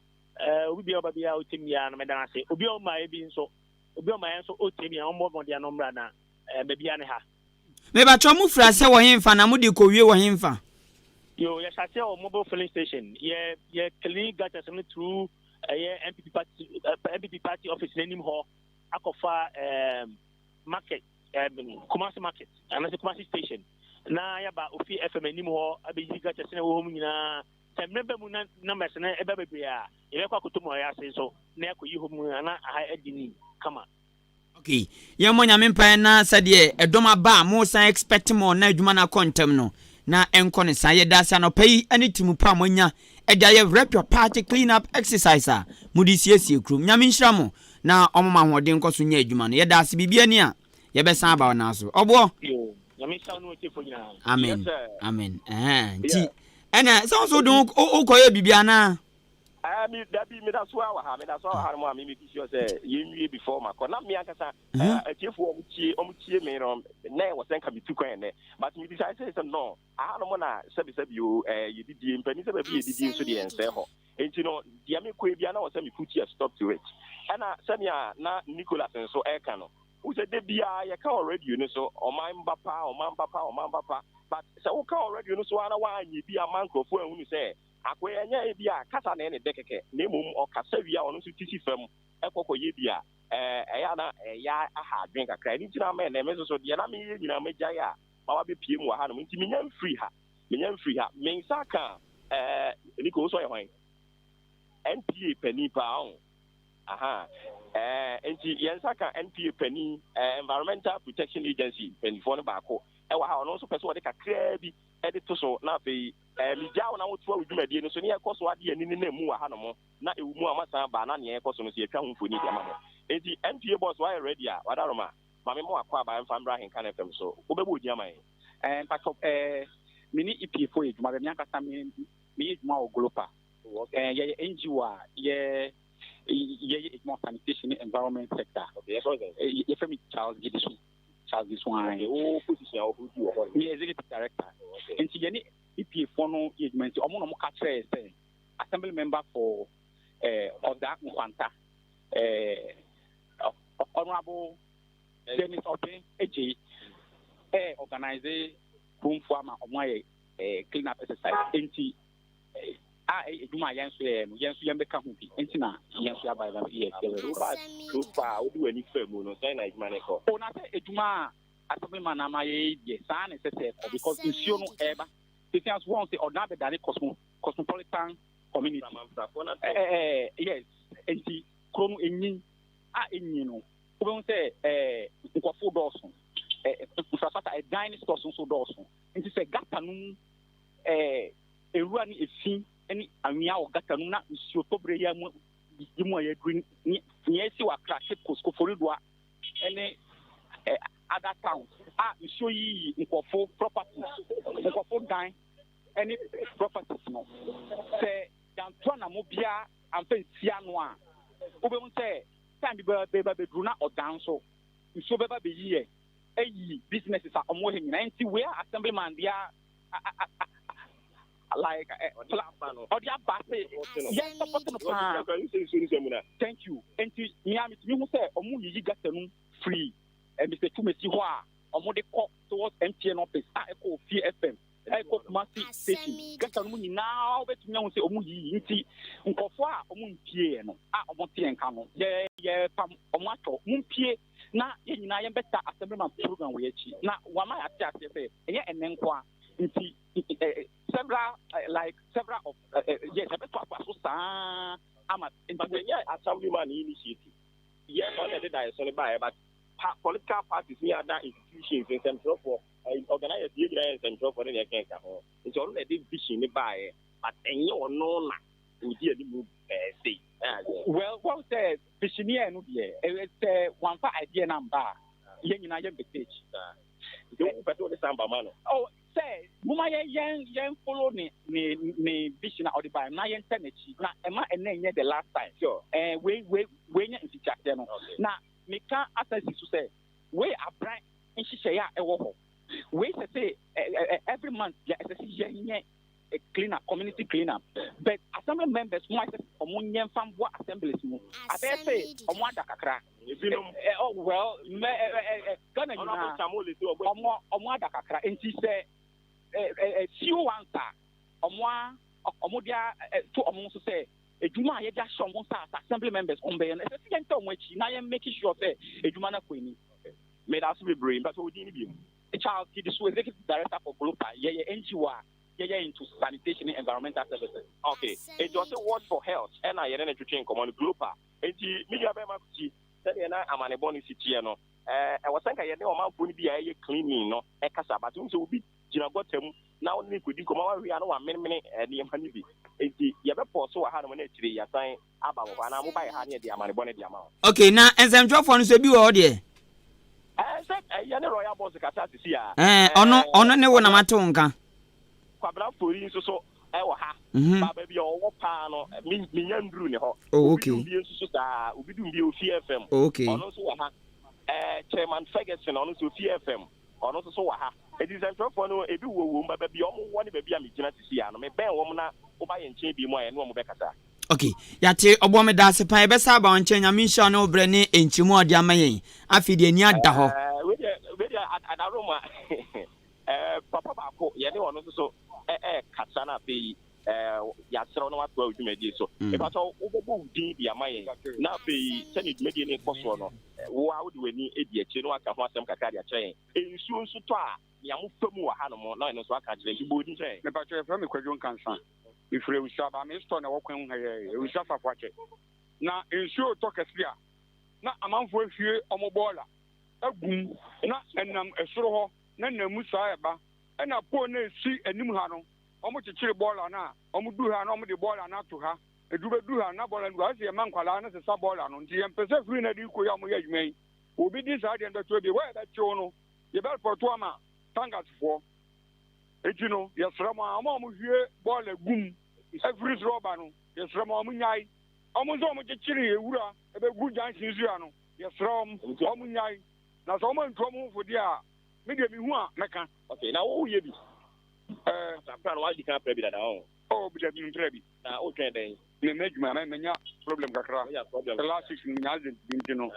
obi bia ɔba bia ɔtɛm biara no, mɛda ase. Obi a ɔma bi nso, obi a ɔma yɛn nso ɔtɛm yɛn, ɔmmɔ mmɔden ano mmra na baabi a ne ha. Mebatwa mo firi asɛ wɔ hemfa na mode kɔwie wɔ hemfa? Yo, yɛhyɛ aseɛ wɔ Mobil filling station. Yɛ clean gutters no through ɛyɛ NPP party office n'anim hɔ akɔfa market, Kumasi market anaasɛ Kumasi station, na yɛba Ofi FM anim hɔ abɛyi gutters no ɛwɔ hɔ mu nyinaa. Sɛ mmerɛ bɛ mu na numbers no ɛbɛ bebree a, yɛbɛkɔ akɔtɔ mu ɔyɛ ase nso na yɛakɔyi hɔ mu na aha adi ni kama. Okay, yɛmmɔ Nyame mpaeɛ na sɛdeɛ ɛdɔm aba a mo san expect mo na adwuma no akɔ ntɛm no na ɛnkɔ ne saa. Yɛda ase anɔpa yi ne tirimu pa a moanya ɛde ayɛ rep your party clean up exercise a mode siesie kurom. Nyame nhyira mo na ɔmoma ahoɔden nkɔ so nyɛ adwuma no. Yɛda ase. Biribi ani a yɛbɛsan aba wo naa so, ɔboɔ. Yo, Nyame nhyira wo ne wɔtiefo nyinaa. Amen. Yes, sir. Amen. Ɛhɛn, nti ɛnɛ sɛ wo so wode wokɔyɛ biribi anaa? Mi dabi, mi da so a wɔ ha, mi da so a wɔ ha no mu a mi make sure sɛ yɛnwie before ma kɔ na mi ankasa atiefoɔ ɔmo tie mi no na ɛwɔ sɛ nka mi tu kwan nɛ, but mi decide sɛ no aha no mo na sɛbisɛbi o yɛdidie mpanin sɛ baabi yɛdidie nso deɛ nsɛɛ hɔ, nti no deɛ mi kɔ ebia na wɔ sɛ mi put a stop to it. Ɛna sɛnea na Nicholas nso ɛka no wosɛ de biara yɛka wɔ radio no so, ɔman ba pa, ɔman ba pa, ɔman ba pa, but sɛ woka wɔ radio no so ara na woanyɛ bi ama nkurɔfoɔ ahunu sɛ akoya ɛnyɛ ebi a kasa na ɛne dɛ kɛkɛ na mmom ɔkasa wie a ɔno nso ti si fam ɛkɔ kɔyɛ bi a ɛyɛ ana ɛyɛ aha adwen kakra. Ɛno nti na ama ɛnɛ me nso so deɛ na meyɛ nyinaa magyae a ma wabɛpie mu wɔ hanom, nti menya mfiri ha, menya mfiri ha. Me nsa ka Nico wo sɛ ɔyɛ hwan NPA panin paa ɔho aha nti yɛn nsa ka NPA panin, Environmental Protection Agency mpanimfoɔ no baako ɛwɔ ha. Ɔno nso pɛ sɛ ɔde kakraa bi ɛde to so na afei megya wo na wotoa wo dwumadie no so ne yɛkɔ so ade ani ne na mu wɔ hanom na ɛwɔ mu a masan baa na nea ɛkɔ so no so yɛtwa ho mfoni de ama mo. Nti NPA boss, wayɛ ready a wadaroma maame mo akɔ aba mfa mmra Ahenka no FM so. Wobɛbɔ odi ama yɛn. Mpatɔ me ne EPA fo yɛ adwuma bɛ me ankasa me meyɛ adwuma wɔ Glopa. Yɛyɛ NGO a yɛyɛ adwuma wɔ sanitation ne environment sector. Okay, yɛfrɛ wo sɛn? Yɛfrɛ me Charles Gidisu, Charles Gidisu ae. Okay, wo position a wodi wɔ hɔ no? Meyɛ executive director. Nti yɛne EPA foɔ no yɛ adwuma, nti ɔmo na ɔmo ka kyerɛ yɛ sɛ assembly member for Ɔda Nkwanta, Honourable Dennis Ɔbɛn Agye organize kuromfoɔ ama ɔmo ayɛ clean up exercise, nti a ɛyɛ adwuma a yɛn nso yɛyɛ no, yɛn nso yɛn bɛka ho bi, nti na yɛn nso yɛaba yɛ yɛ. So far, so far wode w'ani fa mu no, sɛn na adwuma no kɔ? O, na sɛ adwuma a assemblyman ama yɛyɛ deɛ, saa na ɛsɛ sɛ ɛkɔ because nsuo no ɛɛba sisi aso wɔn sɛ ɔdan abɛdane cosmopolitan community. Mframfrafoɔ no. Yes, nti kuro no enyin a enyin no, wobɛhu sɛ nkɔfo dɔɔso, mfrafata ɛdan ne stores nso dɔɔso, nti sɛ gutter no mu ewura ne efi ne anwea wɔ gutter no mu na nsuo tɔbere yi mu yi mu a yɛduru ne nea esi wɔ Accra, Cape Coast, Koforidua ɛne other towns a nsuo yi yi nkɔfo properties, nkɔfo dan ɛne properties no, sɛ yanto anamo biara amfa nsi ano a, wobɛhu sɛ time bi bɛba bɛduru na ɔdan so nsuo bɛba bɛyi yɛ ayi businesses a ɔmo wɔ ha nyinaa. Nti wei a assemblyman deɛ Like ɔde aba sɛ yɛn support no paa. Thank you. Nti mia metumi hu sɛ ɔmo yiyi gutter no firi Mr Twumasi hɔ a ɔmo de kɔ towards MTN office a ɛkɔ Ofie FM, ɛkɔ Kumasi station. Gutter no mu nyinaa wobɛtumi ahu sɛ ɔmo yiyi. Nti nkɔfoɔ a ɔmo mpie no a ɔmo te yɛn ka no, yɛ yɛ pam ɔmo atɔ mo mpie na yɛn nyinaa yɛn bɛta assemblyman program wɔ akyi na wama yɛate aseɛ sɛ ɛnyɛ ɛnɛ nko a. Nti several, like several of yes, ɛbɛtoatoa so saa ama. But ɛnyɛ assemblyman initiative. Yes, ɔna ɛde daeɛso no baeɛ, but political parties ne other institutions, nsɛmtwerɛfoɔ, organisers, yɛ nyinaa yɛ nsɛmtwerɛfoɔ ne deɛ ɛkɛnka ho. Nti ɔno na ɛde vision ne baeɛ, but ɛnyɛ ɔno na ɔdi anim sei. Well, sɛ visioneer no deɛ, sɛ wamfa idea no amba a, yɛn nyinaa yɛn bɛtɛ akyi. Nti wopɛ sɛ wode san ba ma no? Oh, sɛ moma yɛn follow ne vision a ɔde baeɛ na yɛntɛ n'akyi na ɛma ɛnɛ nyɛ the last time. Wei nyɛ mfitiaseɛ no. Na meka asasi so sɛ wei abran nhyehyɛeɛ a ɛwɔ hɔ wei sɛ every month bia ɛsɛ sɛ yɛnyɛ clean up, community clean up, but assembly members mo ayɛ sɛ ɔmo nyɛ nfa mboa assemblies mu abɛyɛ sɛ ɔmo ada kakra. Ebinom. Oh well, mɛ ɛ ɛ ɛ Ghana nyinaa ɔmo ada kakra. Nti sɛ ɛ ɛ few ones a ɔmo a ɔmo de to ɔmo nso sɛ edwuma a yɛde ahyɛ ɔmo nsa as assembly members ɔmo bɛyɛ no, ɛsɛ sɛ yɛn tɛ ɔmo akyi na yɛn make sure sɛ edwuma no akɔ anim. Meda ase bebree. Mpɛ sɛ wodin no bio. Charles Kidisu, executive director for GLOPA. Yɛyɛ NGO a yɛyɛ into sanitation and environmental services. Okay, enti ɔsɛ Watch for Health ɛna yɛne ne twetwe nkɔmmɔ no, GLOPA. Enti me nua bɛrima Kuti, sɛdeɛ na amanebɔ no si teɛ no, ɛwɔ sɛ nka yɛne ɔmanfoɔ no bi a ɛyɛ cleaning no ɛkasa, but wohu sɛ obi gyina gutter mu na wo ne kɔdi nkɔmmɔ wahwe a na wamenemene nneɛma no bi. Enti yɛbɛpɔ so wɔ ha nom na akyire yɛasan aba wɔ hɔ anaa moba yɛ ha ne yɛde amanebɔ no de ama wo. Okay, na nsɛmtwerɛfoɔ no nso ebi wɔ hɔ deɛ? Sɛ yɛne Royal Boss kasa sisi a. Ɔno ne wo na mate wo nka. Kwabena Fori nso so ɛwɔ ha. Ba baabi a ɔwɔ paa no, menya nduru ne hɔ. Oh, okay. Obi dumbie nso so saa, Obi Dumbie, Ofie FM. Oh, okay. Ɔno nso wɔ ha. Chairman Ferguson, ɔno nso Ofie FM. Ɔno nso so wɔ ha. Eti nsɛntwerɛfoɔ no ebi wɔ wɔm ba baabi a ɔmo wɔ ne baabi a megyina sisi a no, mebɛn wɔn na woba yɛn nkyɛn bi mu a, yɛne wɔn bɛkasa. Okay, yɛate ɔbɔ. Me da ase pan. Yɛbɛsa aba wo nkyɛn. Nyame nhyira ne wo berɛ ne nkyerɛmu a ɔde ama yɛn. Afei deɛ ani ada hɔ. Wei deɛ adaroma papa baako yɛne ɔno nso so ɛɛkasa no. Afei yɛaserɛw na watoa wo dwumadie so. Mepa sɛ wobɛbɔ wo din de ama yɛn na afei sɛne dwumadie no kɔ soɔ no, wo a wode w'ani di akyire na waka ho asɛm kakra de akyerɛ yɛn. Nsuo nso tɔ a, nea mofa mu wɔ ha nom na ɛno nso aka akyerɛ. Nti bɔ wo din kyerɛ yɛn. Mepakyɛ, yɛfrɛ me Kwadwo Nkansa. Mefiri Awusa ba me store na ɛwɔ kwan mu ha yɛ Awusa Safo Akyɛ. Na nsuo tɔ kɛse a, na amanfoɔ ahwie ɔmo bɔɔla agum na ɛnam ɛsoro hɔ na nam mu saa ɛba. Ɛna pole na esi anim ha no, ɔmo kyekyere bɔɔla no a ɔmo du ha na ɔmo de bɔɔla no ato ha. Edu bɛdu ha na bɔɔla no gu ha sɛ yɛma nkwalaa no sesa bɔɔla no. Nti yɛmpɛ sɛ firi na de kɔ yi a ɔmo yɛ adwuma yi, obi di saa deɛ no bɛto ebie wɔyɛ bɛkyew no, yɛbɛrepɔto ama tangasfoɔ. Eti no yɛsrɛ mo a ɔmo a ɔmo hwie bɔɔla gum afiri soro ɔba no, yɛsrɛ mo a ɔmo nyae. Ɔmo nso a ɔmo kyekyere ewura ɛbɛgu junction so ya no, yɛsrɛ ɔmo ɔmo nyae. Na sɛ ɔmo antu ɔmo ho fo deɛ a, me deɛ mehu a mɛka. Okay, na woyɛ bi? Sapra no wadi kan apra bi dada ɔ? Oh, bi dabi, mpra bi. Na wotwɛn dɛn? Me mɛ adwuma mɛ menya problem kakra. Wonya problem? The last 6 menya accident bi nti no.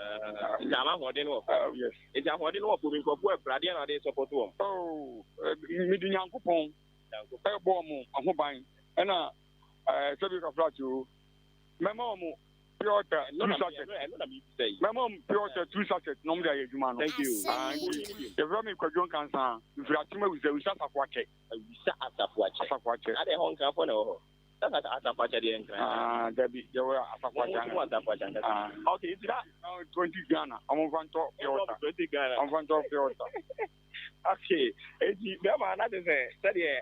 Nti ama ahoɔden no wɔ fam? Yes. Nti ahoɔden no wɔ fam, nkurɔfoɔ apira adeɛ na ade support wɔn? Oh, mede Nyankopɔn ɛbɔ ɔmo ho ban ɛna sɛbi kafra o, mɛma ɔmo pure water two sachet. Ɛno na mebisa yi. Mɛma ɔmo pure water two sachet na ɔmo de ayɛ adwuma no. Thank you. Ah, nti yɛfrɛ me Kwadwo Nkansa, mfiri Akyem Awusa, Awusa Asafo Akyɛ. Awusa Asafo Akyɛ. Asafo Akyɛ. Ade hɔ Nkranfoɔ na ɛwɔ hɔ sasa. Asafo Akyɛ deɛ, Nkran. Ah, dabi, yɛwɔ Asafo Akyɛ. Mo Asafo Akyɛ ankasa? Ah. Okay, nti na 20 Ghana ɔmo mfa ntɔ pure water. 20 Ghana. Ɔmo mfa ntɔ pure water. Okay, eti bɛrima na de sɛ sɛdeɛ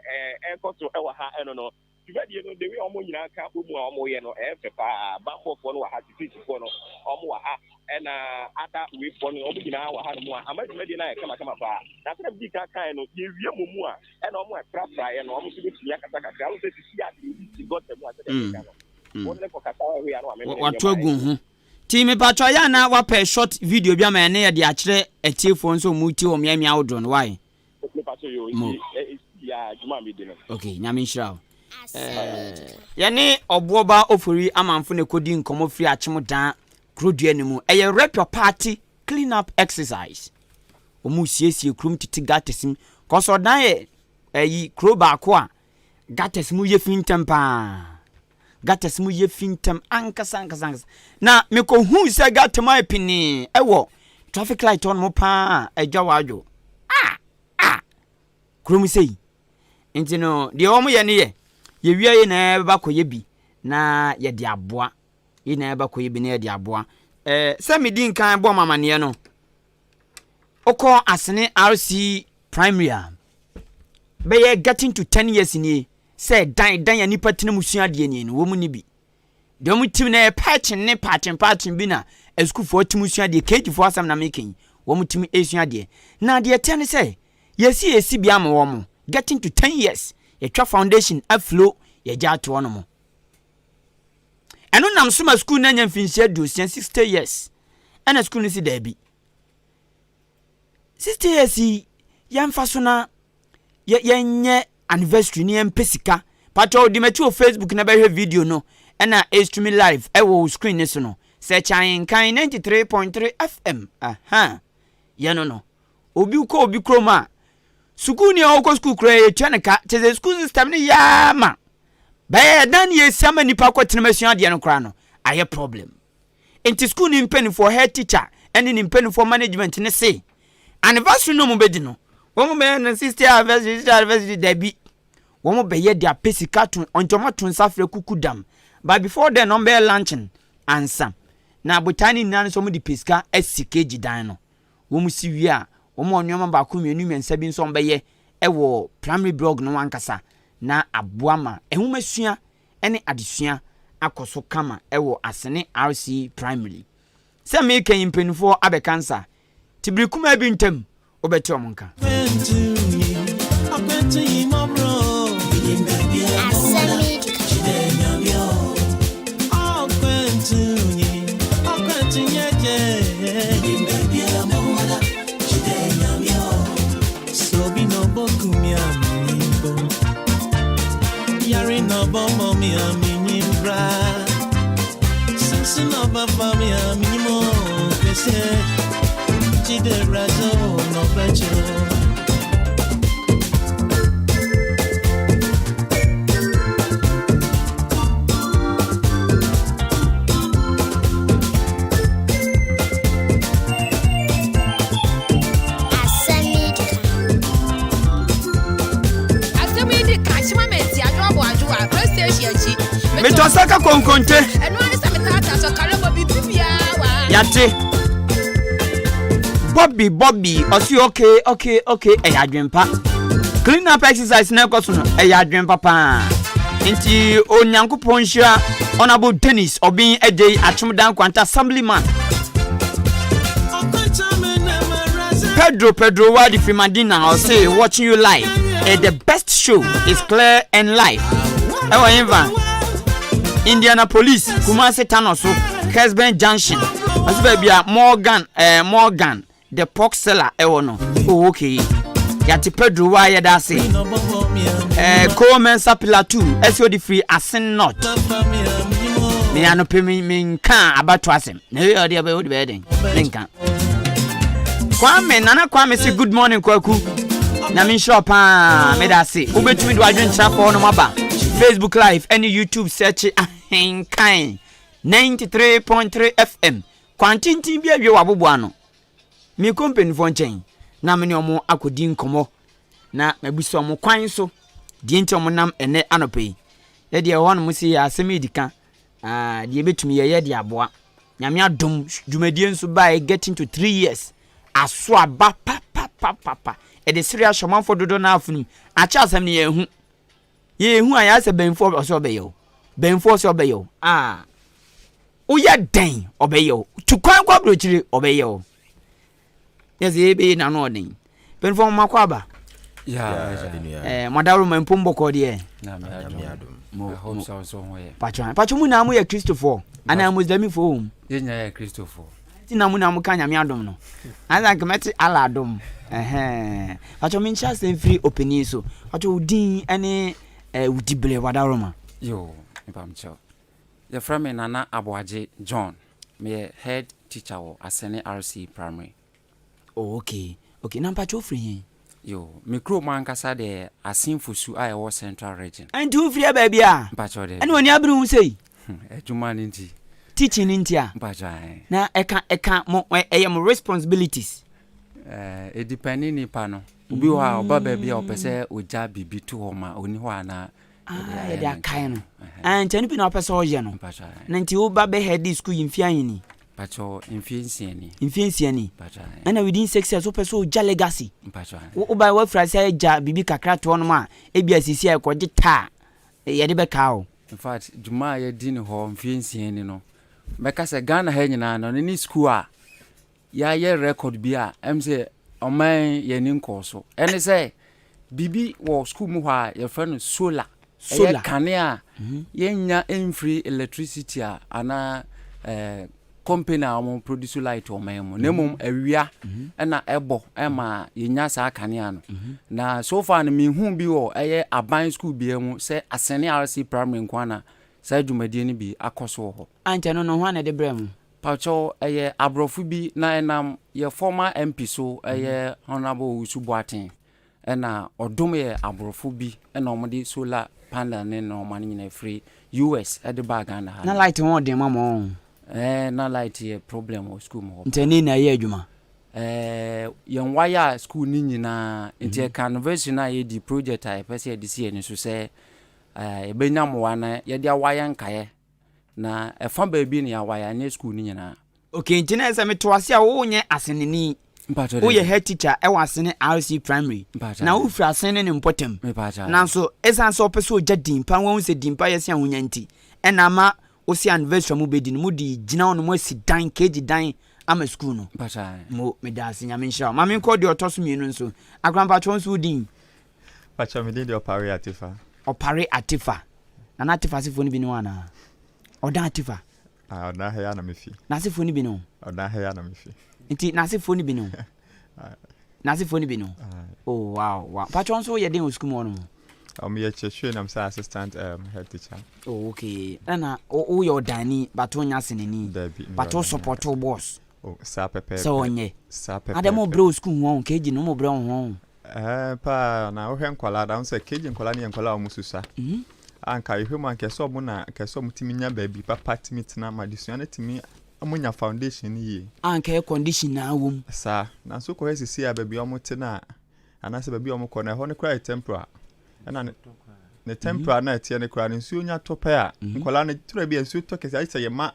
ɛkɔ so ɛwɔ ha ɛno no, dwumadie no, the way ɔmo nyinaa ka bɔ mu a ɔmo yɛ no, ɛyɛ fɛ paa. Bankɔfoɔ no wɔ ha, securityfoɔ no ɔmo wɔ ha, ɛna ada weifoɔ no ɔmo nyinaa wɔ ha no mu a ama dwumadie no ayɛ kamakama paa. Na sɛdeɛ medi kan kae no, yɛwie mo mu a, ɛna ɔmo ɛprafraeɛ no ɔmo nso bɛtumi akasa kakra. Ɔmo sɛ sisi a deɛ obi si gutter mu a, sɛdeɛ meka no, wɔn ne kɔkasa ɔhwɛ a na wamemene. Wato agu ho. Nti mepatwɔ yɛ ana wapɛ short video bi ama yɛne yɛde akyerɛ atiefoɔ nso ɔmu tie wɔ mmeammea ahodoɔ no wae. Mepatwɔ yo. Mo. Nti ɛsi yɛ adwuma a medi no. Okay, Nyame nhyira wo. Yɛne Ɔboɔba Ofori Amanfo na ɛkɔdi nkɔmmɔ firi Akyem Dan kurodua no mu. Ɛyɛ Rep Your Party Clean Up Exercise. Wɔn resiesie kurom tete gutters mu. Kɔsɔ ɔdan yɛ ɛyi kuro baako a gutters mu yɛ fi ntɛm paa. Gutters mu yɛ fi ntɛm ankasa ankasa ankasa. Na mekɔhuu sɛ gutter mu ayɛ pinii ɛwɔ traffic light hɔ nom paa adwa wadwo. Ah! Ah! Kurom sei. Nti no deɛ wɔn yɛ no yɛ yɛwia yɛ nyinaa bɛba kɔyɛ bi na yɛde aboa. Yɛ nyinaa bɛba kɔyɛ bi na yɛde aboa. Ɛɛ sɛ medi nkan bɔ mo amaneɛ no, wokɔ Asene RC Primary a, bɛyɛ getting to 10 years nie sɛ dan dan a nipa tena mu sua adeɛ nie no, wɔn ni bi. Deɛ wɔn tim no yɛ paakyen ne paakyen paakyen bi na asukuufoɔ tim sua adeɛ, KG foɔ asɛm na meka yi, wɔn tim sua adeɛ. Na deɛ ɛteɛ ne sɛ, yɛsi yɛsi bi ama wɔn, getting to 10 years, yɛtwa foundation aflo, yɛgya ato hɔ nom. Ɛno nam so ma sukuu no anya mfinhyia aduosia, 60 years, ɛna sukuu no si daabi. 60 years yi, yɛmfa so na yɛnyɛ anniversary ne yɛmpɛ sika. Patro, di m'akyi wɔ Facebook na bɛhwɛ video no ɛna ɛstream live ɛwɔ wo screen ne so no. Search Ahenkan 93.3 FM. Aha. Yɛno no. Obi kɔ obi kurom a, sukuu ni a ɔkɔ sukuu koraa yɛtua ne ka. Kyerɛ sɛ sukuu system no yɛ ma. Bɛyɛ dan ne yɛsi ama nipa kɔ tenam asua adeɛ no koraa no, ayɛ problem. Nti sukuu ne mpanimfoɔ, head teacher ɛne ne mpanimfoɔ management ne se, anniversary no wɔn bɛdi no, wɔn bɛyɛ no 60 anniversary, 60 anniversary, dabi. Wɔn bɛyɛ de apɛ sika to, nti wɔn ato nsa frɛ kuku dam. But before then, wɔn bɛyɛ luncheon ansa. Na abotan ne nyinaa no nso wɔn de pɛ sika asi keegyi dan no. Wɔn si wie a, wɔn wɔ nneɛma baako mmienu mmiɛnsa bi nso wɔn bɛyɛ ɛwɔ primary blog no ankasa na aboa ma nwomasua ne adesua akɔ so kama ɛwɔ Asene RC Primary. Sɛ meka yi mpanimfoɔ abɛka nsa, nti bere kumaa bi ntam wobɛte wɔn nka. Asɛm yi di kan kyema mɛnti adwoa bɔ adwoa rail station akyi. Metɔ sɛ ka konkonte. Ɛno ara ne sɛ metaataa so kare bɔ biribi biara wɔ ha. Yate. Bobby Bobby ɔsi okay okay okay ɛyɛ adwempa. Clean up exercise na ɛkɔ so no ɛyɛ adwempa paa. Nti Onyankopɔn nhyira Honourable Dennis Obin Adjei Akyem Nkwanta Assemblyman. Pedro Pedro Wadi Frimadina ɔse watching you live eh, the best show is clear and live. Ɛwɔ Inva Indianapolis Kumasi Tano so Kesben Junction ɔse baabi a Morgan eh, Morgan the pork seller ɛwɔ no. Oh okay. Yate Pedro wa yɛda ase. Eh, Ko Mensa Pillar 2 ɛsɛ ɔde firi Asen North. Me anɔpɛ me menka abato asɛm. Na eyi ɔde ɛbɛyɛ wode bɛyɛ den. Menka. Kwame Nana Kwame se good morning Kwaku. Nyame nhyira wo paa. Meda ase. Wobɛtumi de w'adwenkyerɛ akɔ hɔnom aba. Facebook live ɛne YouTube search Ahenkan 93.3 FM. Kwan tenten bi awie w'aboboa ano. Merekɔ mpanimfoɔ nkyɛn na me ne wɔn akɔdi nkɔmmɔ na mabisa wɔn kwan so deɛ nti wɔn nam ɛnɛ anɔpa yi. Yɛdeɛ ɛwɔ hɔnom sɛ yɛ asɛm yi di ka, ah, deɛ ɛbɛtumi yɛyɛ de aboa. Nyame adom dwumadie nso baeɛ getting to three years. Aso aba papapapapa. Ɛde sere ahyɛ ɔmanfoɔ dodoɔ no afonom. Akyɛ asɛm no yɛahu. Yɛhu a yɛayɛ sɛ bɛnfoɔ ɔsɛ ɔbɛyɛ o. Bɛnfoɔ ɔsɛ ɔbɛyɛ o. Ah. Woyɛ dɛn ɔbɛyɛ o. Tu kwan kɔ aburokyire ɔbɛyɛ o. Yɛ sɛ yɛbɛyɛ n'ano ɔden. Bɛnfoɔ mo makɔ aba. Eh, mo adaworo ma mpom bɔkɔɔ deɛ. Patro, patro mu na mo yɛ Kristofoɔ anaa Muslimifoɔ wɔ mu. Yɛn nyinaa yɛ Kristofoɔ. Nti na mo na mo ka Nyame adom no. Ansa nka mɛte Allah adom. Ɛhɛn. Patro menkyerɛ asɛm firi ɔpanin so. Patro wo din ɛne. Eh, wo diberɛ, w'adaworoma. Yoo, mpamkyɛw. Yɛfrɛ me Nana Aboagye John. Meyɛ head teacher wɔ Asene RC Primary. Oh okay, okay. Na mpakyɛw wofiri he? Yoo, me kurom ankasa deɛ Asin Fosu a ɛwɔ Central Region. Nti wofiri ha baabi a? Mpakyɛw daabi. Ɛna w'ani abere ho sei? Adwuma no nti. Teaching no nti a? Mpakyɛw ae. Na ɛka, ɛka mo, ɛyɛ mo responsibilities? Eh, ɛdipɛne nipa no. Obi wɔ hɔ a ɔba baabi a ɔpɛ sɛ ɔgya biribi to hɔ ma ɔni hɔ a na Ah, yɛde akae no. Ah, nti ɛno bi na wopɛ sɛ ɔyɛ no. Na nti woba bɛ head school yi mfie ahe ni? Mpakyɛ mfie nsia ni. Mfie nsia ni. Ɛna within six years wopɛ sɛ ogya legacy. Woba wafiri ase agya biribi kakra to hɔnom a ebi a sisi a ɛkɔgye taa yɛde bɛkaa o. In fact, dwuma a yɛdi no hɔ mfie nsia ni no, mɛka sɛ Ghana ha nyinaa no, ɛno ne school a yɛayɛ record bi a ɛm sɛ ɔman yɛn ani nkɔɔ so. Ɛne sɛ biribi wɔ school mu hɔ a yɛfrɛ no solar. Ɛyɛ kanea a mhm. yɛnnya mfiri electricity a anaa eh, company a wɔn produce light wɔ ɔman mu na mhm. mmom awia mhm. ɛna ɛbɔ ɛma yɛnya saa kanea no na so far no mehu bi wɔ ɛyɛ aban school biara mu sɛ Asene RC primary nko ana saa dwumadie no bi akɔ so wɔ hɔ. Ankyɛ no no ho ana de brɛ mu? Pakyɛw ɛyɛ abrɔfo bi na ɛnam yɛ former MP so ɛyɛ Honourable Owusu Boateng ɛna ɔdom yɛ abrɔfo bi ɛna ɔmo de solar panel ne nnoɔma no nyinaa firi US ɛde baa Ghana ha Na no. light ho ɔden ma mo ɔn? Ɛɛ na light yɛ problem wɔ school mu hɔ Nti paa. ɛnɛ na ɛyɛ adwuma? Ɛɛ yɛn wire school no nyinaa nti ɛka anniversary no a yɛdi project a yɛpɛ sɛ yɛde si yɛn ani so sɛ ɛɛ yɛbɛnya mmoa na yɛde awire nkaeɛ Na ɛfa baabi na yɛawae anyɛ school no nyinaa. Okay nti na ɛsɛ meto ase a wo nyɛ aseneni Mpakyɛ woyɛ daabi. head teacher ɛwɔ asene RC primary Mpakyɛ na ae. wofiri asene ne ne mpɔtam Mepakyɛ ae. nanso ɛsiane sɛ wopɛ sɛ ogya din pa wahu sɛ din pa yɛ sen ahonya nti ɛna ama wo se anniversary a mobɛdi no mode gyina hɔ no moasi dan KG dan ama school no. Mpakyɛ ae. Mo meda ase Nyame nhyira wo. Ma menkɔ deɛ ɔtɔ so mmienu nso. Akora mpakyɛ wo nso wo din? Pakyɛ me din de Ɔpare Atifa. Ɔpare Atifa. Nana Atifa asefoɔ no bi ne wo anaa? Ɔdan Atifa. Ah, ɔdan ha yi ara na me fi. N'asefoɔ no bi ne wo? Ɔdan ha yi ara na me fi. Nti n'asefoɔ no bi ne wo? N'asefoɔ no bi ne wo? Oh, wow, wow. Pakyɛ nso woyɛ den wɔ sukuu mu hɔ nom? Meyɛ kyerɛkyerɛ nam sɛ assistant um, head teacher. Oh, okay. Ɛna woyɛ ɔdanni, but wonyɛ asenani. Dabi, But wo support wo boss. Oh, saa pɛpɛɛpɛ. Sɛ ɔnyɛ. Saa pɛpɛɛpɛ. Adɛ mo brɛ wɔ sukuu ho, KG no mo brɛ wo ho. Ɛɛ paa na wohwɛ nkwadaa da ho sɛ KG nkwadaa no yɛ nkwadaa a wɔn susua. Mhm. A nka yɛhwɛ mu a nka ɛsɛ wɔn na nka ɛsɛ wɔn tumi nya baabi papa tumi tena ma adesua no tumi wɔn nya foundation no yie. A nka air condition na wɔ mu. Saa nanso wokɔhwɛ sisi a baabi a wɔn te no a anaasɛ baabi a wɔn kɔ no ɛhɔ no koraa yɛ temporal ɛna ne ne temporal na ɛteɛ no koraa no nsuo nya tɔ pɛ a nkwadaa no tura bi a nsuo tɔ kɛse ayɛ sɛ yɛma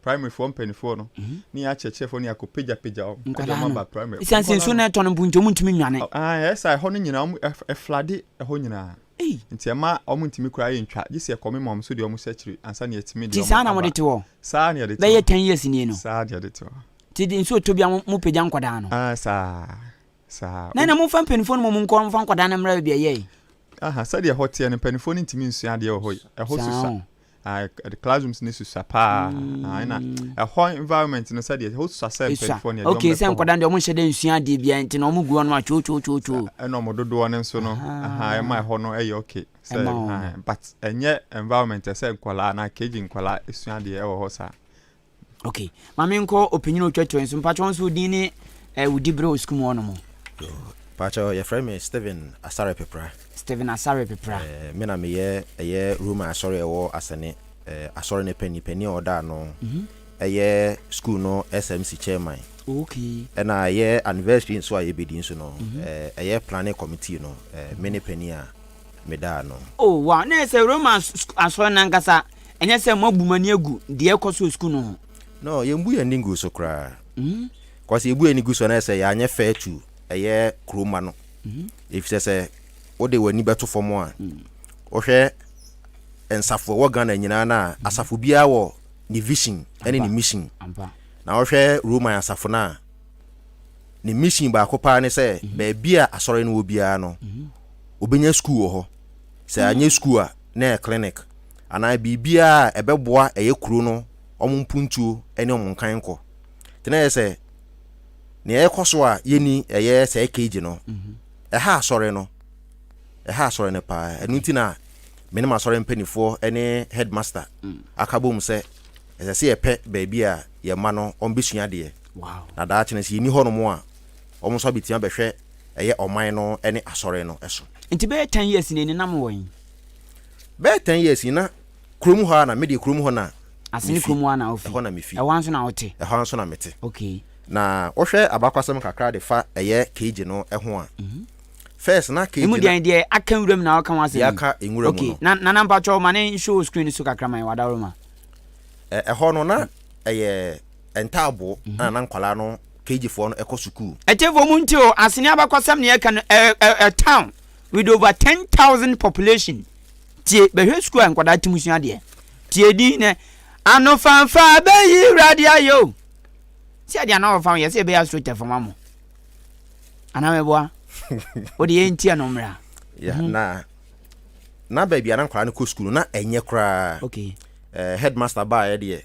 Primary foɔ mpaninfoɔ no ne yɛn akyerɛkyerɛfoɔ no yɛakɔ pagya pagya wɔn de Nkwadaa wɔn no aba primary. ɛsiane sɛ nsuo no ɛtɔ no mpo nti wɔn ntumi nnwane. Ah, ɛyɛ saa ɛhɔ no nyinaa wɔn ɛflade ɛhɔ nyinaa. Ei. Nti ɛma wɔn ntumi koraa yɛ ntwa gye sɛ yɛkɔ mema wɔn so deɛ wɔn hyɛ akyiri ansa na yɛatumi de Nti saa wɔn na aba. mode te hɔ? Saa na yɛde te Bɛyɛ hɔ. 10 years nie no? Saa na yɛde te hɔ. Nti de nsuo tɔ bi a mo mo pagya nkwadaa no? Ah, saa saa. Na ɛna momfa mpanimfoɔ no mmom nkɔ mfa nkwadaa no mmra baabi a ɛyɛe. Aha, sɛdeɛ ɛhɔ teɛ no mpanimfoɔ no ntumi nsua adeɛ wɔ hɔ yi. Ɛhɔ Saa susua. o. Ah, classrooms no susua paa. Ah, ɛna ɛhɔ environment no sɛdeɛ ɛhɔ susua sɛ Esua. mpanyinfoɔ no yɛde Okay, wɔn sɛ bɛkɔ hɔ. nkwadaa no deɛ ɔmo nhyɛ dɛ nsua adeɛ biara nti na ɔmo gu hɔ nom a twotwotwotwo. Ɛna ɔmo dodoɔ no nso no, aha, ɛma ɛhɔ no ɛyɛ okay. Sɛ, Ɛma wɔn. aha, but ɛnyɛ environment ɛsɛ nkwadaa anaa KG nkwadaa esua adeɛ ɛwɔ hɔ saa. Okay, ma menkɔ ɔpanyin a ɔtwa toa yi nso. Mpakyɛ wo nso wo din ne eh, wo diberɛ wɔ sukuu mu hɔ nom? Yo, mpakyɛ yɛfrɛ me Stephen Asare Pepra. Stephen Asare Pepra. Eh, me na meyɛ ɛyɛ Roma asɔre a ɛwɔ Asene, eh, asɔre no panin, panin a ɔda ano, ɛyɛ sukuu no SMC chairman. Okay. Ɛna ɛyɛ anniversary nso a yɛbɛdi nso no, eh, ɛyɛ planning committee no, eh, me ne panin a meda ano. Oh, wow, na ɛyɛ sɛ Roma asɔre no ankasa, ɛnyɛ sɛ moabu mo ani agu deɛ ɛrekɔ so wɔ sukuu no ho. No, yɛmbu yɛn ani ngu so koraa. Cause yɛbu yɛn ani gu so a, na ɛyɛ sɛ yɛanyɛ fair to ɛyɛ kuro mma no. Efisɛ sɛ wode w'ani bɛto fam a, wohwɛ nsafo ɛwɔ Ghana nyinaa no a, asafo biara wɔ ne vision ne ne mission. Na wohwɛ Roman asafo no a, ne mission baako paa ne sɛ baabi a asɔre no wɔ biara no, obenya sukuu wɔ hɔ. Sɛ anyɛ sukuu a, na ɛyɛ clinic anaa biribiara a ɛbɛboa ɛyɛ kuro no wɔn mpuntuo ne wɔn nkankɔ. Nti na ɛyɛ sɛ nea ɛkɔ so a yɛnni ɛyɛ sɛ KG no, ɛha asɔre no, ɛha asɔre no paa. Ɛno nti na me ne m'asɔre mpanimfoɔ ne headmaster aka bom sɛ ɛsɛ sɛ yɛpɛ baabi a yɛn mma no wɔbɛsua adeɛ. Na daakye no sɛ yɛnni hɔnom a, wɔn nso abɛtumi abɛhwɛ ɛyɛ ɔman no ne asɔre no so. Nti bɛyɛ ten years ni na mowɔ he? Bɛyɛ ten years ni na kurom hɔ ara na me deɛ kurom hɔ na Ase ne mefi. kurom hɔ ara na wofi? Ɛhɔ na mefi. Ɛhɔ ara nso na wote? Ɛhɔ ara nso na mete. Okay. Na wohwɛ abakwasɛm kakra de fa ɛyɛ keegye no ho a, first na keegye Emu no. deɛn deɛ aka nwura mu na woka ho asɛm Deɛ yi? aka nwura mu Okay. no. Na Nana mpakyɛw ma ne nhyɛ wɔ screen no so kakra ma yɛn, wadaworoma. Ɛ ɛhɔ no na ɛyɛ ntaaboo na na nkwadaa no keegyefoɔ no kɔ sukuu. Atiefoɔ mu nti o, Asene abakɔsɛm na yɛka no, ɛ ɛ a town with over 10,000 population. Tie, bɛhwɛ sukuu a nkwadaa te mu sua adeɛ. Tie din nɛ, Anofanfa bɛyi Awurade ayɛ o. Sɛ adeɛ anaa ɔfa ho yɛ sɛ yɛbɛyɛ astroturf ma mo. Anaa mɛboa? Wode yɛntie no mmra. Yeah, na na baabi a na nkwadaa no kɔ sukuu no na ɛnyɛ koraa. Okay. Eh, headmaster baeɛ deɛ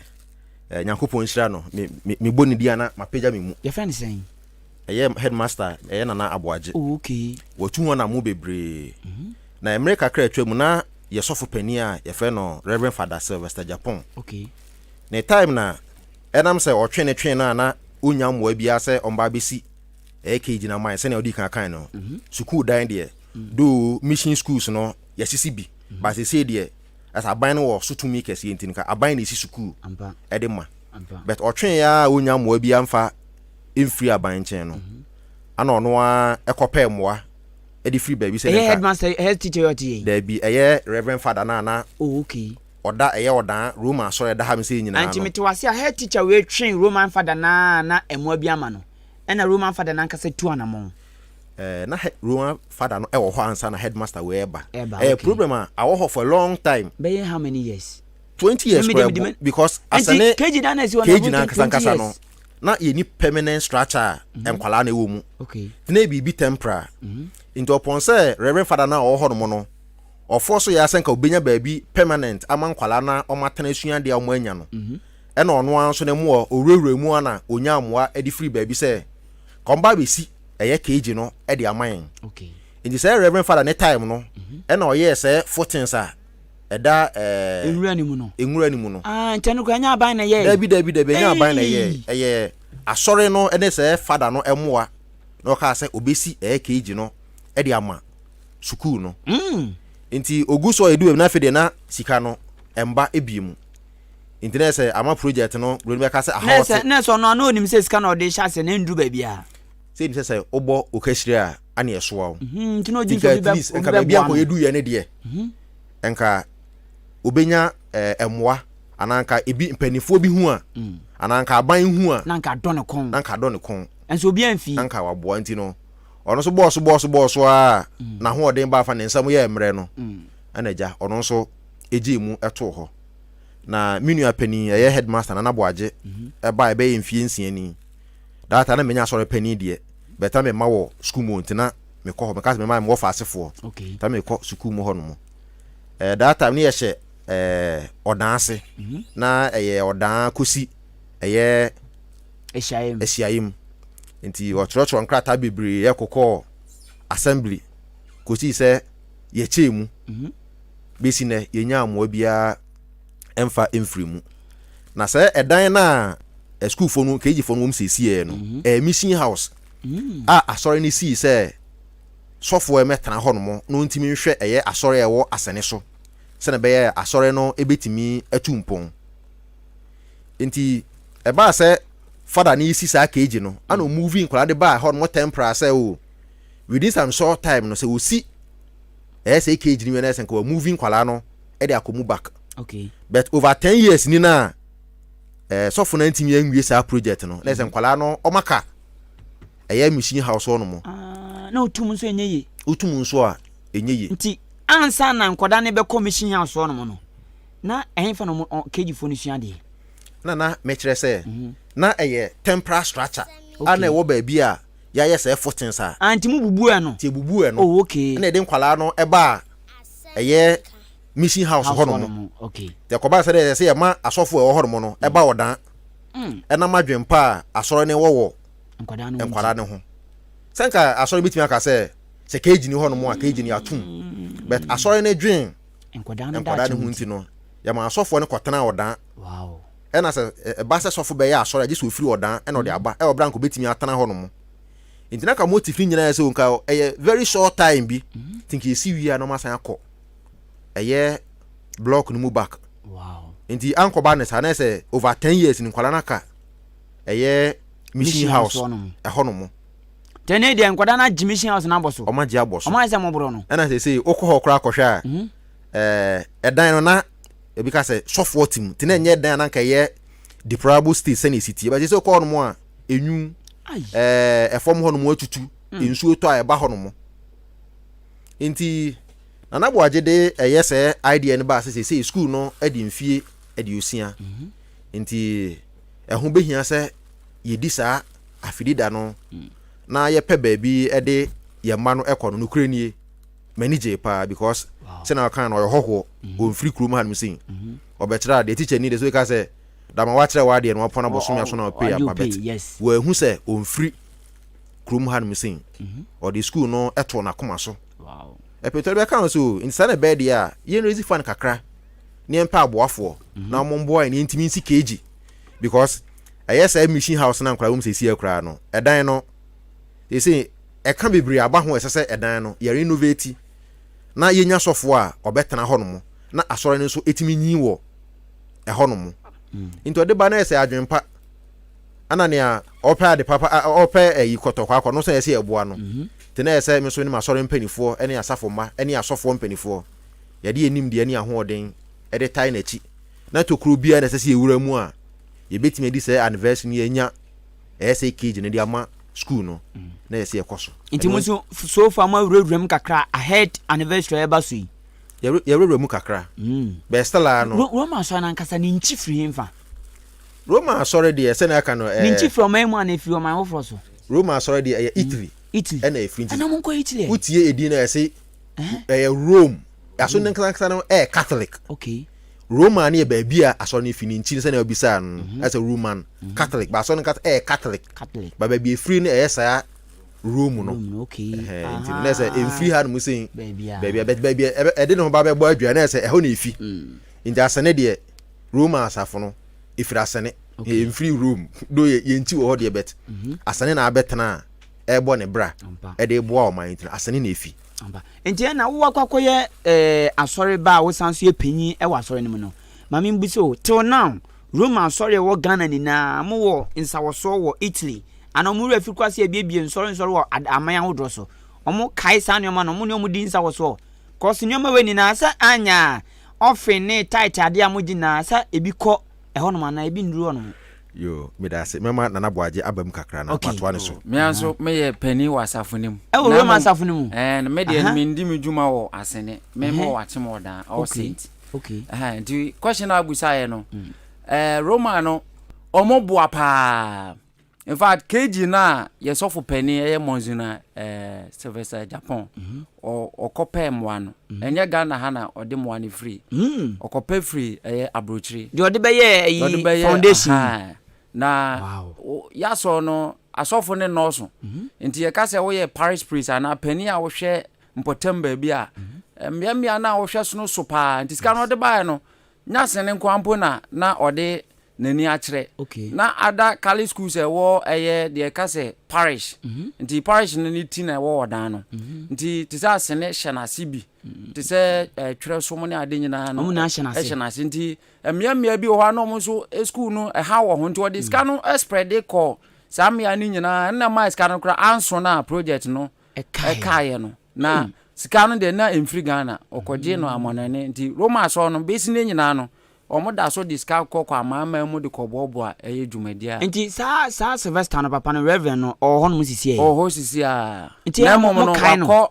eh, Nyankopɔn nhyira no me me mebɔ ne din a na mapagya me mu. Yɛfrɛ no sɛn? Ɛyɛ headmaster ɛyɛ Nana Aboagye. Oh, okay. Watu ho anamo bebree. Mm -hmm. Na mmerɛ kakra atwa mu na yɛ sɔfo panin a yɛfrɛ no Reverend Father Sylvester Japon. Okay. Ne time na ɛnam sɛ ɔtwe ne twe no a na ɔnnya mmoa biara sɛ ɔmba abɛsi ɛyɛ KG no ama yɛn sɛnea ɔdii kan kan no. Mm -hmm. Sukuu dan deɛ, mm. though mission schools no yɛasisi bi, mm -hmm. but seesei deɛ As aban no wɔ so tumi kɛseɛ nti no nka aban na ɛsi sukuu de ma but ɔtweeɛ ara a ɔnnya mmoa biara mfa mfiri aban nkyɛn no ana ɔno ara ɛkɔpɛɛ mmoa de firi baabi sɛ ɛyɛ ne nka headmaster head teacher yɛ ɔte yɛ yi daabi ɛyɛ reverend father no a na oh okay ɔda ɛyɛ ɔdaa Roman asɔre ɛda ha me sɛ nyinaa Anti no mete wase a head teacher wei twee Roman father no a na mmoa bi ama no ɛna Roman father no ankasa tu anamɔn. Eh, na Roman father no ɛwɔ hɔ ansa na headmaster wei ɛba. Ɛba, Ɛyɛ okay. problem a awɔ hɔ for a long time. Bɛyɛ how many years? 20 years Me koraa de- bu me- because Nti asɛne KG dan na ɛsi hɔ no, KG na ɛboro ankasa 20 ankasa years. no na yɛni permanent structure a nkwalaa na ɛwɔ mu. Okay. Nti na yɛ biribi temporary. Nti ɔpɔn sɛ Reverend father no a ɔwɔ hɔ nom no ɔfɔ so yɛ asɛ nka obenya baabi permanent ama nkwalaa na ɔmo atena asua adeɛ a ɔmo anya no. Ɛna ɔno ara nso ne mmoa owurawura mu a na onya mmoa de firi baabi sɛ ka ɔmo ba abɛsi ɛyɛ KG no de ama yɛn. Nti sɛ Reverend Father ne time no mhm. ɛna ɔyɛɛ sɛ footings a ɛda ɛɛ nwura ne mu no. Nwura ne mu no. Ah, nkyɛn no kora ɛnyɛ aban na ɛyɛ. Dabi dabi dabi ɛnyɛ aban na ɛyɛ ɛyɛ asɔre no ɛne sɛ father no ɛmoa na ɔkaa sɛ obesi ɛyɛ KG no ɛde ama sukuu no. Mm. Nti ogu so a edu baabi na afei deɛ na sika no ɛmba ebie mu. Nti na ɛsɛ ama project no buroni bɛka sɛ aha ɔte. Na ɛsɛ ɔno ano onim sɛ sika na ɔde hyɛ ase na nduru baabi a. Sɛ enim sɛ sɛ wobɔ okahyire a ana ɛsoa wo. Mhm, nti na ɔgye Nti sɛ at least obi nka baabi a bɛboa no. nkɔyɛ duiɛ ne deɛ Mhm. nka obenya ɛɛ mmoa anaa nka ebi mpanimfoɔ bi hu a Mm. anaa nka aban hu a Na nka adɔ ne kɔn. na nka adɔ ne kɔn. Nso obi amfi. Na nka waboa nti no ɔno nso bɔɔ so bɔɔ so bɔɔ so ara n'ahoɔden baa fa ne nsam yɛɛ mmerɛ no Mm. ɛna agya ɔno nso egyee mu ɛtoo hɔ. Na me nua panin ɛyɛ headmaster Nana Boagye ɛbaa ɛbɛyɛ mfie nsia ni. That time na menya asɔre panin deɛ but na mema wɔ sukuu mu nti na mekɔ hɔ meka sɛ mema mewɔ faasefoɔ okay. nti na mekɔ sukuu mu hɔ nom eh, that time ne yɛhyɛ eh, ɔdan ase mm -hmm. na ɛyɛ ɔdan kɔsi ɛyɛ ahyiaeɛ mu nti ɔtwerɛtwerɛ nkrataa bebree yɛkokɔɔ assembly kɔsii sɛ yɛkyɛɛ mu mm -hmm. bɛsi nɛ yɛnya mmoa biara ɛmfa mfiri mu Na sɛ ɛdan no a asukuufoɔ no KG-foɔ no wɔm siesieɛ no, mhm. ɛyɛ mission house mm. a asɔre no sii sɛ sɔfoɔ mɛtena hɔ nom na ɔntumi nhwɛ ɛyɛ asɔre a ɛwɔ asɛne so sɛnea ɛbɛyɛ asɔre no ɛbɛtumi atu mpɔn. Nti ɛbaa sɛ fada no si saa KG no ana ɔmuvi nkwadaa de baa hɔ nom temporary sɛ o oh, within some short time no sɛ ɔsi ɛyɛ sɛ KG no wie na ɛsɛ nka wɔmuvi nkwadaa no de akɔ mu back. Okay. But over ten years ni na eh, sɔfo no antumi anwie saa project no. Na ɛsɛ mm. nkwadaa no ɔmaka ɛyɛ mission house hɔ nom. Ah, na otum nso ɛnyɛ yie. Otum nso a ɛnyɛ yie. Nti ansa na nkwadaa no bɛkɔ mission house hɔ nom no, na ɛhefa na ɔmo KG foɔ no sua adeɛ? Na na mekyerɛ sɛ mhm. na ɛyɛ temporary structure a na ɛwɔ baabi a yɛayɛ sɛ footings a. Ah, nti mo bubu ɛno? Nti ebubu ɛno. Oh, okay. Ɛna yɛde nkwadaa no ɛbaa ɛyɛ mission house hɔ nom. Nti ɛkɔbaa sɛ dɛ sɛ yɛma asɔfo a ɛwɔ hɔ nom no ɛba ɔdan. Mm. Ɛnam adwempa a asɔre no wɔ wɔ nkwadaa no ho. Sɛ nka asɔre betumi aka sɛ sɛ keegi ni hɔ nom a keegi ni atum. But asɔre no dwen. Nkwadaa no nkwadaa no daakye ho nti. nti no, yɛma asɔfoɔ no kɔtena ɔdan. Wow. Ɛna sɛ ɛba sɛ sɔfo bɛyɛ asɔre a, gye sɛ ofiri ɔdan ɛna ɔde aba ɛwɔ berɛ a nka obɛtumi atena hɔ nom. Nti na ka motive no nyinaa yɛ sɛ nka ɛyɛ very short time bi, nti nka yɛsi wie a na wɔasan akɔ ɛyɛ block no mu back. Wow. Nti ankɔba ne saa na ɛsɛ over 10 years ni nkwadaa no aka ɛyɛ mission house ɛhɔ nom. Tɛnɛ deɛ nkwadaa no agye mission house no abɔ so. Wɔn agye abɔ so. Wɔn ayɛ sɛ mɔborɔ no. Ɛna sɛ sɛ wokɔ hɔ koraa kɔhwɛ a, mhm. ɛɛ ɛdan no na ebi ka sɛ sɔfoɔ te mu te na ɛnyɛ dan na nka ɛyɛ deplorable state sɛnea esi tie bɛsɛ sɛ wokɔ hɔ nom a enyu ɛɛ ɛfam hɔ nom atutu mm. nsuo tɔ a ɛba hɔ nom nti Nana Boagye de ɛyɛ sɛ idea no baa sɛ sɛ sukuu no de mfie 60 mhm. nti ɛho bɛhia sɛ yɛdi saa afidida no na yɛpɛ baabi de yɛn mma no kɔ no, nokorɛ nie, m'ani gyee paa because sɛnea ɔka no ɔyɛ hɔhoɔ, mhm. ɔmfiri kurom hanom sei, mhm. ɔbɛkyerɛ adeɛ, teacher ni de so ka sɛ dama wakyerɛ w'adeɛ no wapɔn abɔsome aso na ɔpay aba but wɔahu sɛ ɔmfiri kurom hanom sei, mhm. ɔde school no ɛto n'akoma so. Ɛpɛtɔ de bɛka no so nti saa na ɛbɛyɛ deɛ a yɛn raise fund kakra ne yɛmpɛ aboafoɔ na wɔn mboa yɛn yɛntumi nsi keegyi because ɛyɛ saa mission house na nkwadaa wɔm sɛsi koraa no ɛdan no sɛsi ɛka bebree aba ho ɛsɛ sɛ ɛdan no yɛ renovate na yɛnya sɔfoɔ a ɔbɛtena hɔ nom na asɔre no nso ɛtumi nyin wɔ ɛhɔ nom mm. nti ɔde ba no yɛ sɛ adwempa ana nea ɔpɛ ade papa ɔpɛ ɛyi kɔtɔkɔ akɔ no sɛ ɛsɛ ɛboa no mhm. nti na yɛ sɛ me nso ne m'asɔre mpanimfoɔ ne asafo mma ne asɔfoɔ mpanimfoɔ yɛde yɛn nimdeɛ ne ahoɔden de tae n'akyi na tokuro biara na ɛsɛ sɛ yɛwura mu a yɛbɛtumi adi sɛ anniversary no yɛanya ɛyɛ sɛ cage no de ama school no na yɛ sɛ yɛkɔ so. Nti mo nso so far mo awurawura mu kakra ahead anniversary a ɛba so yi? Yɛwurawura mu kakra. Mm. But still a no. Roma asɔre no ankasa ne nkyi firi henfa? Roma asɔre deɛ sɛnea aka no ɛɛ. Ne nkyi firi ɔman mu anaa efiri ɔman foforɔ so? Roma asɔre deɛ ɛyɛ Italy. Italy. Ɛna efiri nti. Ɛna mo nkɔ Italy. Wotie edin na ɛsɛ ɛyɛ Rome. Aso ne nkasankasa no ɛyɛ Catholic. Okay. Roma no yɛ baabi a asɔre no fi ne nkyi no sɛnea obisaa no mhm. ɛsɛ Roman mhm. Catholic ba asɔre no nkasa ɛyɛ Catholic. Catholic. Ba baabi efiri no ɛyɛ saa Rome no. Rome no okay. Ɛhɛn nti no na ɛsɛ emfiri ha no mu sɛn baabi a baabi a ɛde ne ho ba bɛbɔ adwa na ɛsɛ ɛhɔ na efi. Mm. Nti asɛne deɛ Roma asafo no efiri asɛne. Emfiri Rome do yɛ yɛn ti wɔ hɔ deɛ bɛt mhm. asɛne na abɛtena a ɛrebɔ ne bra ɛde boa ɔman nti no asɛne na efi. Ampa. Nti ɛna wo wakɔ akɔyɛ eh, asɔre ba a wosan so yɛ panyin wɔ asɔre no mu no, ma me mbisa o, till now, Roma asɔre a ɛwɔ Ghana nyinaa, mo wɔ nsawɔsoɔ wɔ Italy, anaa ɔmo werɛ afiri koraa sɛ yɛabiebie nsɔre nsɔre wɔ aman ahodoɔ so? Ɔmo kae saa nneɛma no, ɔmo ne ɔmo di nsawɔsoɔ? Cause nneɛma wei nyinaa, sɛ anyɛ a, offering ne tithe adeɛ a mogye nyinaa, sɛ ebi kɔ ɛhɔnom anaa ebi nnuru hɔnom? Yoo, meda ase. Mɛma Nana Boagye aba mu kakra na Okay. matoa ne so. Me ara nso meyɛ panin wɔ asafo no mu. Ɛwɔ Na Roma mmom, asafo no mu? ɛɛ, me deɛ no Aha. mendi me dwuma wɔ Asene. Me Ɛhɛ. mewɔ Akyem Ɔdan, All Okay. Saints. Okay. Ɛhɛn, nti question a wobusaeɛ no, ɛɛ, Roma no, wɔn boa paa. In fact, KG no a yɛ sɔfo panin ɛyɛ Monsignor ɛɛ Sylvester Agyapong, ɔ ɔkɔpɛɛ mmoa no. Ɛnyɛ Ghana ha na ɔde mmoa no firi. Ɔkɔpɛ firi ɛyɛ aburokyire. Deɛ ɔde bɛyɛɛ Deɛ ɔde ɛyi bɛyɛɛ foundation yi. ahaa. Na Wow. wo yɛasɔre no asɔfo no nnɔɔso. Nti yɛka sɛ woyɛ parish priest anaa panin a wohwɛ mpɔtam baabi a, mmeammea no a wohwɛ so no so paa. Nti sika no ɔde baeɛ no, nyɛ asene nko ara mpo na na ɔde n'ani akyerɛ. Okay. Na ada Catholic schools a ɛwɔ ɛyɛ deɛ ɛka sɛ parish. Mm -hmm. Nti parish no ne ti na ɛwɔ ɔdan no. Mm -hmm. Nti te sɛ asene hyɛ n'ase bi. Mm -hmm. Te sɛ eh, twerɛ som ne ade nyinaa no. Ɔmo na ahyɛ n'ase. Ɛhyɛ n'ase nti mmea mmea bi wɔ hɔ a na ɔmo nso eh, school no ɛha wɔ ho nti ɔde sika no eh, spread kɔ saa mmea no nyinaa ɛnna maa sika no koraa anso na project no ɛkaeɛ no na mm. sika no deɛ na ɛmfiri Ghana ɔkɔgye no amɔnɔne nti Roma asɔre no bɛsi ne nyinaa no Wɔn da so de sika kɔ kɔ amanaman mu de kɔ boaboa ɛyɛ dwumadie a. Nti saa saa Sylvester no papa no Reverend no ɔwɔ hɔ nom sisi ɛ? Ɔwɔ hɔ sisi a. Nti Na mo mmom no mo kae no? wakɔ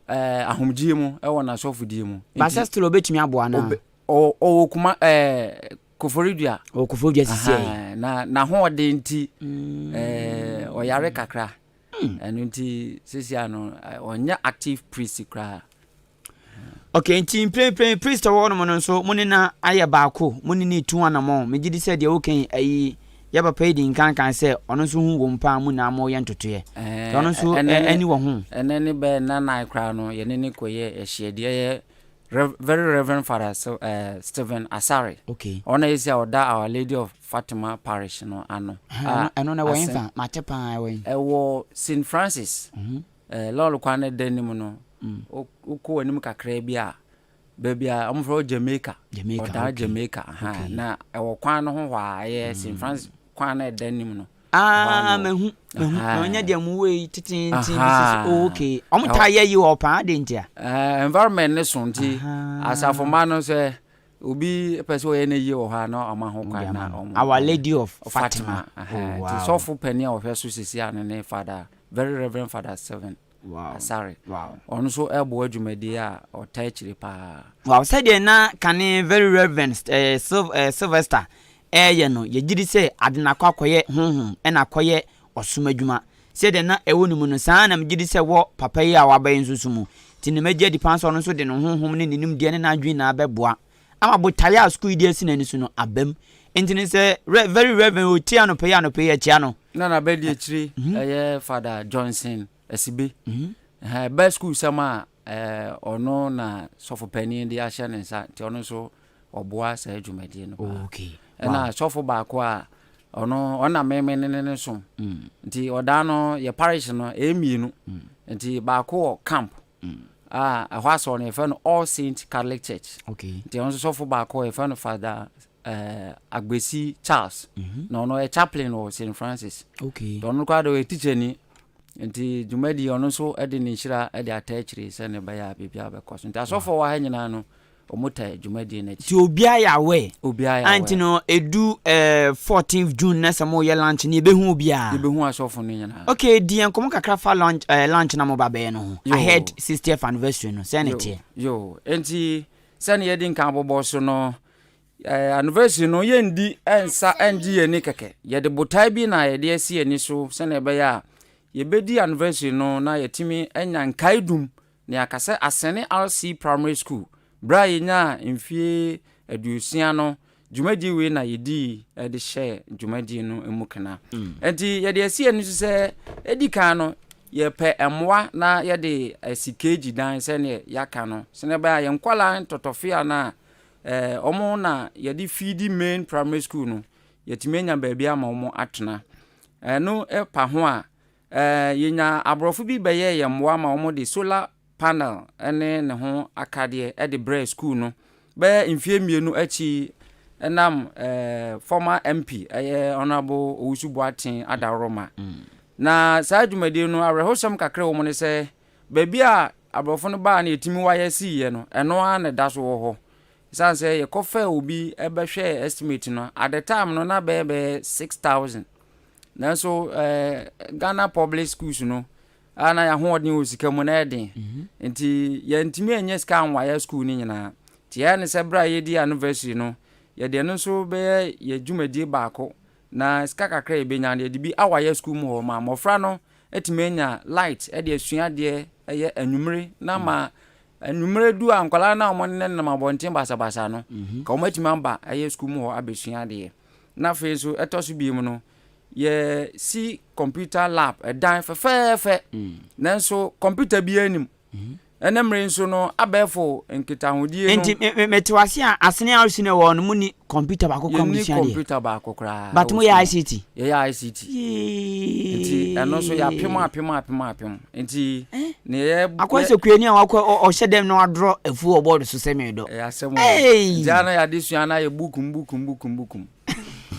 ɛɛ ahomgyeɛ mu ɛwɔ n'asɔfodie mu. Ba Nti sɛ still ɔbɛtumi aboa anaa? ɔbɛ ɔwɔ ɔwɔ kuma ɛɛ Koforidua. Ɔwɔ Koforidua sisi ɛ? Ahaa na n'ahoɔden nti ɛɛ ɔyare kakra. Ɛno nti sisi a no ɔnyɛ active priest koraa. Okay, nti mprempren priest a ɔwɔ hɔnom no nso, mo ne no ayɛ baako, mo ne no retu anamɔn. Megye di sɛ deɛ woka yi, ayi, yɛ papa yi di nkan kan sɛ ɔno nso ho wom paa mo nyinaa moyɛ ntotoeɛ. Nti ɔno nso Ɛnɛ ne ani wɔ ho. ɛnɛ ne bɛyɛ nnanan koraa no, yɛne no kɔyɛɛ ahyiadeɛ yɛ. Rev Very Reverend Father Sil eh, Stephen Asare. Okay. Ɔno na yɛsi a ɔda Our Lady of Fatima Parish no ano. Ɛno ɛno na ɛwɔ hefa? Mate paa ɛwɔ he? Ɛwɔ St. Francis. Mm -hmm. Eh, lɔɔre kwan no da anim no, mm. wokɔ w'anim kakraa bi a, baabi a wɔfrɛ hɔ Jamaica. Jamaica, Ɔdaa okay. Jamaica. Aha, Okay. Na ɛwɔ kwan no ho hɔ a, ɛyɛ St. Francis kwan no a ɛda anim no. Ah, mahu, mahu. Na ɔnyɛ deɛ mo wei tetenten bi sisi. Oh, okay. Ɔmo taa yɛ yi wɔ paa de ntia. Eh, environment ne so nti asafo mma no sɛ obi pɛ sɛ ɔyɛ ne yie wɔ hɔ a na ɔma ho kwan na ɔmo. Our Lady of Fatima. Fatima. Oh, wow. Nti sɔfo panin a ɔhwɛ so sisi ano ne Father, Very Reverend Father Stephen. Wow. Asare. Wow. Ɔno nso ɛboa dwumadie a ɔtaa akyire paa. Wow, sɛdeɛ na kane Very Reverend eh, Syl, eh, Sylvester ɛreyɛ no, yɛgye di sɛ ade no akɔ akɔyɛ honhom ɛna akɔyɛ ɔsom adwuma. Sɛdeɛ na ɛwɔ ne mu no, saa ara na megye di sɛ ɛwɔ papa yi a waba yi nso so mu. Nti no mɛgye adi paa sɛ ɔno nso de ne honhom ne ne nimdeɛ ne n'adwene nyinaa bɛboa ama botaeɛ a sukuu yi de asi n'ani so no aba mu. Nti no sɛ Re, Very Reverend ɔtie anɔpa yi anɔpa yi akyia no. Na n'abɛdi akyire ɛyɛ Father Johnson Asibe. Ɛba sukuu sɛm a ɔno na sɔfo panin de ahyɛ ne nsa nti ɔno nso ɔboa saa dwumadie no paa. Okay. Ɛna sɔfo baako a ɔno ɔna meme ne ne ne som. Mm. Nti ɔdaa no yɛ parish no ɛyɛ mmienu. Mm. Nti baako wɔ camp. Mm. A ɛhɔ asɔre no yɛfrɛ no All Saint Catholic Church. Okay. Nti ɔno nso sɔfo baako yɛfrɛ no Father eh, Agbesi Charles. Mm -hmm. Na ɔno ɔyɛ chaplain wɔ St. Francis. Okay. Nti ɔno koraa de ɔyɛ teacher ni. Nti dwumadi ɔno nso de ne nhyira de ata akyire sɛ ne bɛyɛ a biribiara bɛkɔ so. Nti asɔfoɔ wɔ ha nyinaa no wɔn ta dwumadie no akyi. Nti obiara yɛ aware. Obiara yɛ aware. Nti no edu eh, 14th June na sɛ mo yɛ lunch no yɛbɛhu obiara. Yɛbɛhu asɔfo no nyinaa. Okay, di yɛn nkɔmɔ kakra fa lunch eh, lunch na mo ba bɛyɛ no ho. Ahead 60th anniversary no sɛn na ɛteɛ. Yo, nti Sɛnea yɛadi nkan abobɔ so no, anniversary no yɛndi nsa ngye yɛn ani kɛkɛ. Yɛde botae bi na yɛde asi yɛn ani so sɛnea ɛbɛyɛ a yɛbɛdi anniversary no na yɛatumi anya nkaedum na yɛaka sɛ Asene RC Primary School, berɛ a yɛnyaa mfie aduosia no, Dwumadie wei na yɛdii de hyɛɛ dwumadie no mu kena. Nti yɛde asi ani so sɛ ɛdi kan no yɛpɛ mmoa na yɛde asi keegyi dan sɛdeɛ yɛaka no sɛdeɛ ɛbɛyɛ a yɛn nkwadaa ntɔtɔfea no a wɔn na yɛde fiidi main primary school no yɛtumi anya baabi ama wɔn atena. Ɛno pa ho a yɛnya aborɔfo bi bɛyɛɛ yɛn mmoa ma wɔde solar panel ne ne ho akadeɛ de brɛɛ sukuu no. Bɛyɛ mfeɛ mmienu akyi ɛnam former MP ɛyɛ Honourable Owusu Boateng Adaworoma. Na saa dwumadie no awerɛhosɛm kakra wɔ mu ne sɛ baabi a aborɔfo no baa no yɛtumi wayɛ siiɛ no ɛno ara na ɛda so wɔ hɔ. Ɛsiane sɛ yɛkɔfɛɛ obi bɛhwɛɛ estimate no at the time no na bɛyɛ bɛyɛ 6000 nanso Ghana public schools no a na yɛahoɔden wɔ sika mu na ɛyɛ den mhm. nti yɛntumi anyɛ sika anwayɛ sukuu no nyinaa nti yɛyɛ ne sɛ berɛ a yɛdi anniversary no yɛde ɛno nso bɛyɛ yɛ dwumadie baako na sika kakra yɛbɛnya no yɛde bi awayɛ sukuu mu hɔ ma mmɔfra no atumi anya light de asua adeɛ ɛyɛ anwummere na ma anwummere du a nkwadaa no a wɔn nenam abɔnten basabasa no mhm. ka wɔn atumi aba ɛyɛ sukuu mu hɔ abɛsua adeɛ na afei nso ɛtɔ so biem no Yɛasi computer lab ɛdan fɛfɛɛfɛ nanso computer biara nnim. Ɛnɛ mmere nso no abɛɛfo nkitahodie no. Nti mete wase a asene RC na ɛwɔ no mo ni computer baako koraa mo de sua adeɛ. Yɛnni computer baako koraa. But mo yɛ ICT. Yɛyɛ ICT. Nti ɛno nso yɛapem apem apem apem nti ne yɛ. Akɔ sɛ kuani a wakɔ ɔhyɛ dɛm na wadrɔ afuo wɔ bɔɔdo so sɛ medɔ. Ɛyɛ asɛm o. Nti ana yɛade sua na yɛ bukum bukum bukum bukum.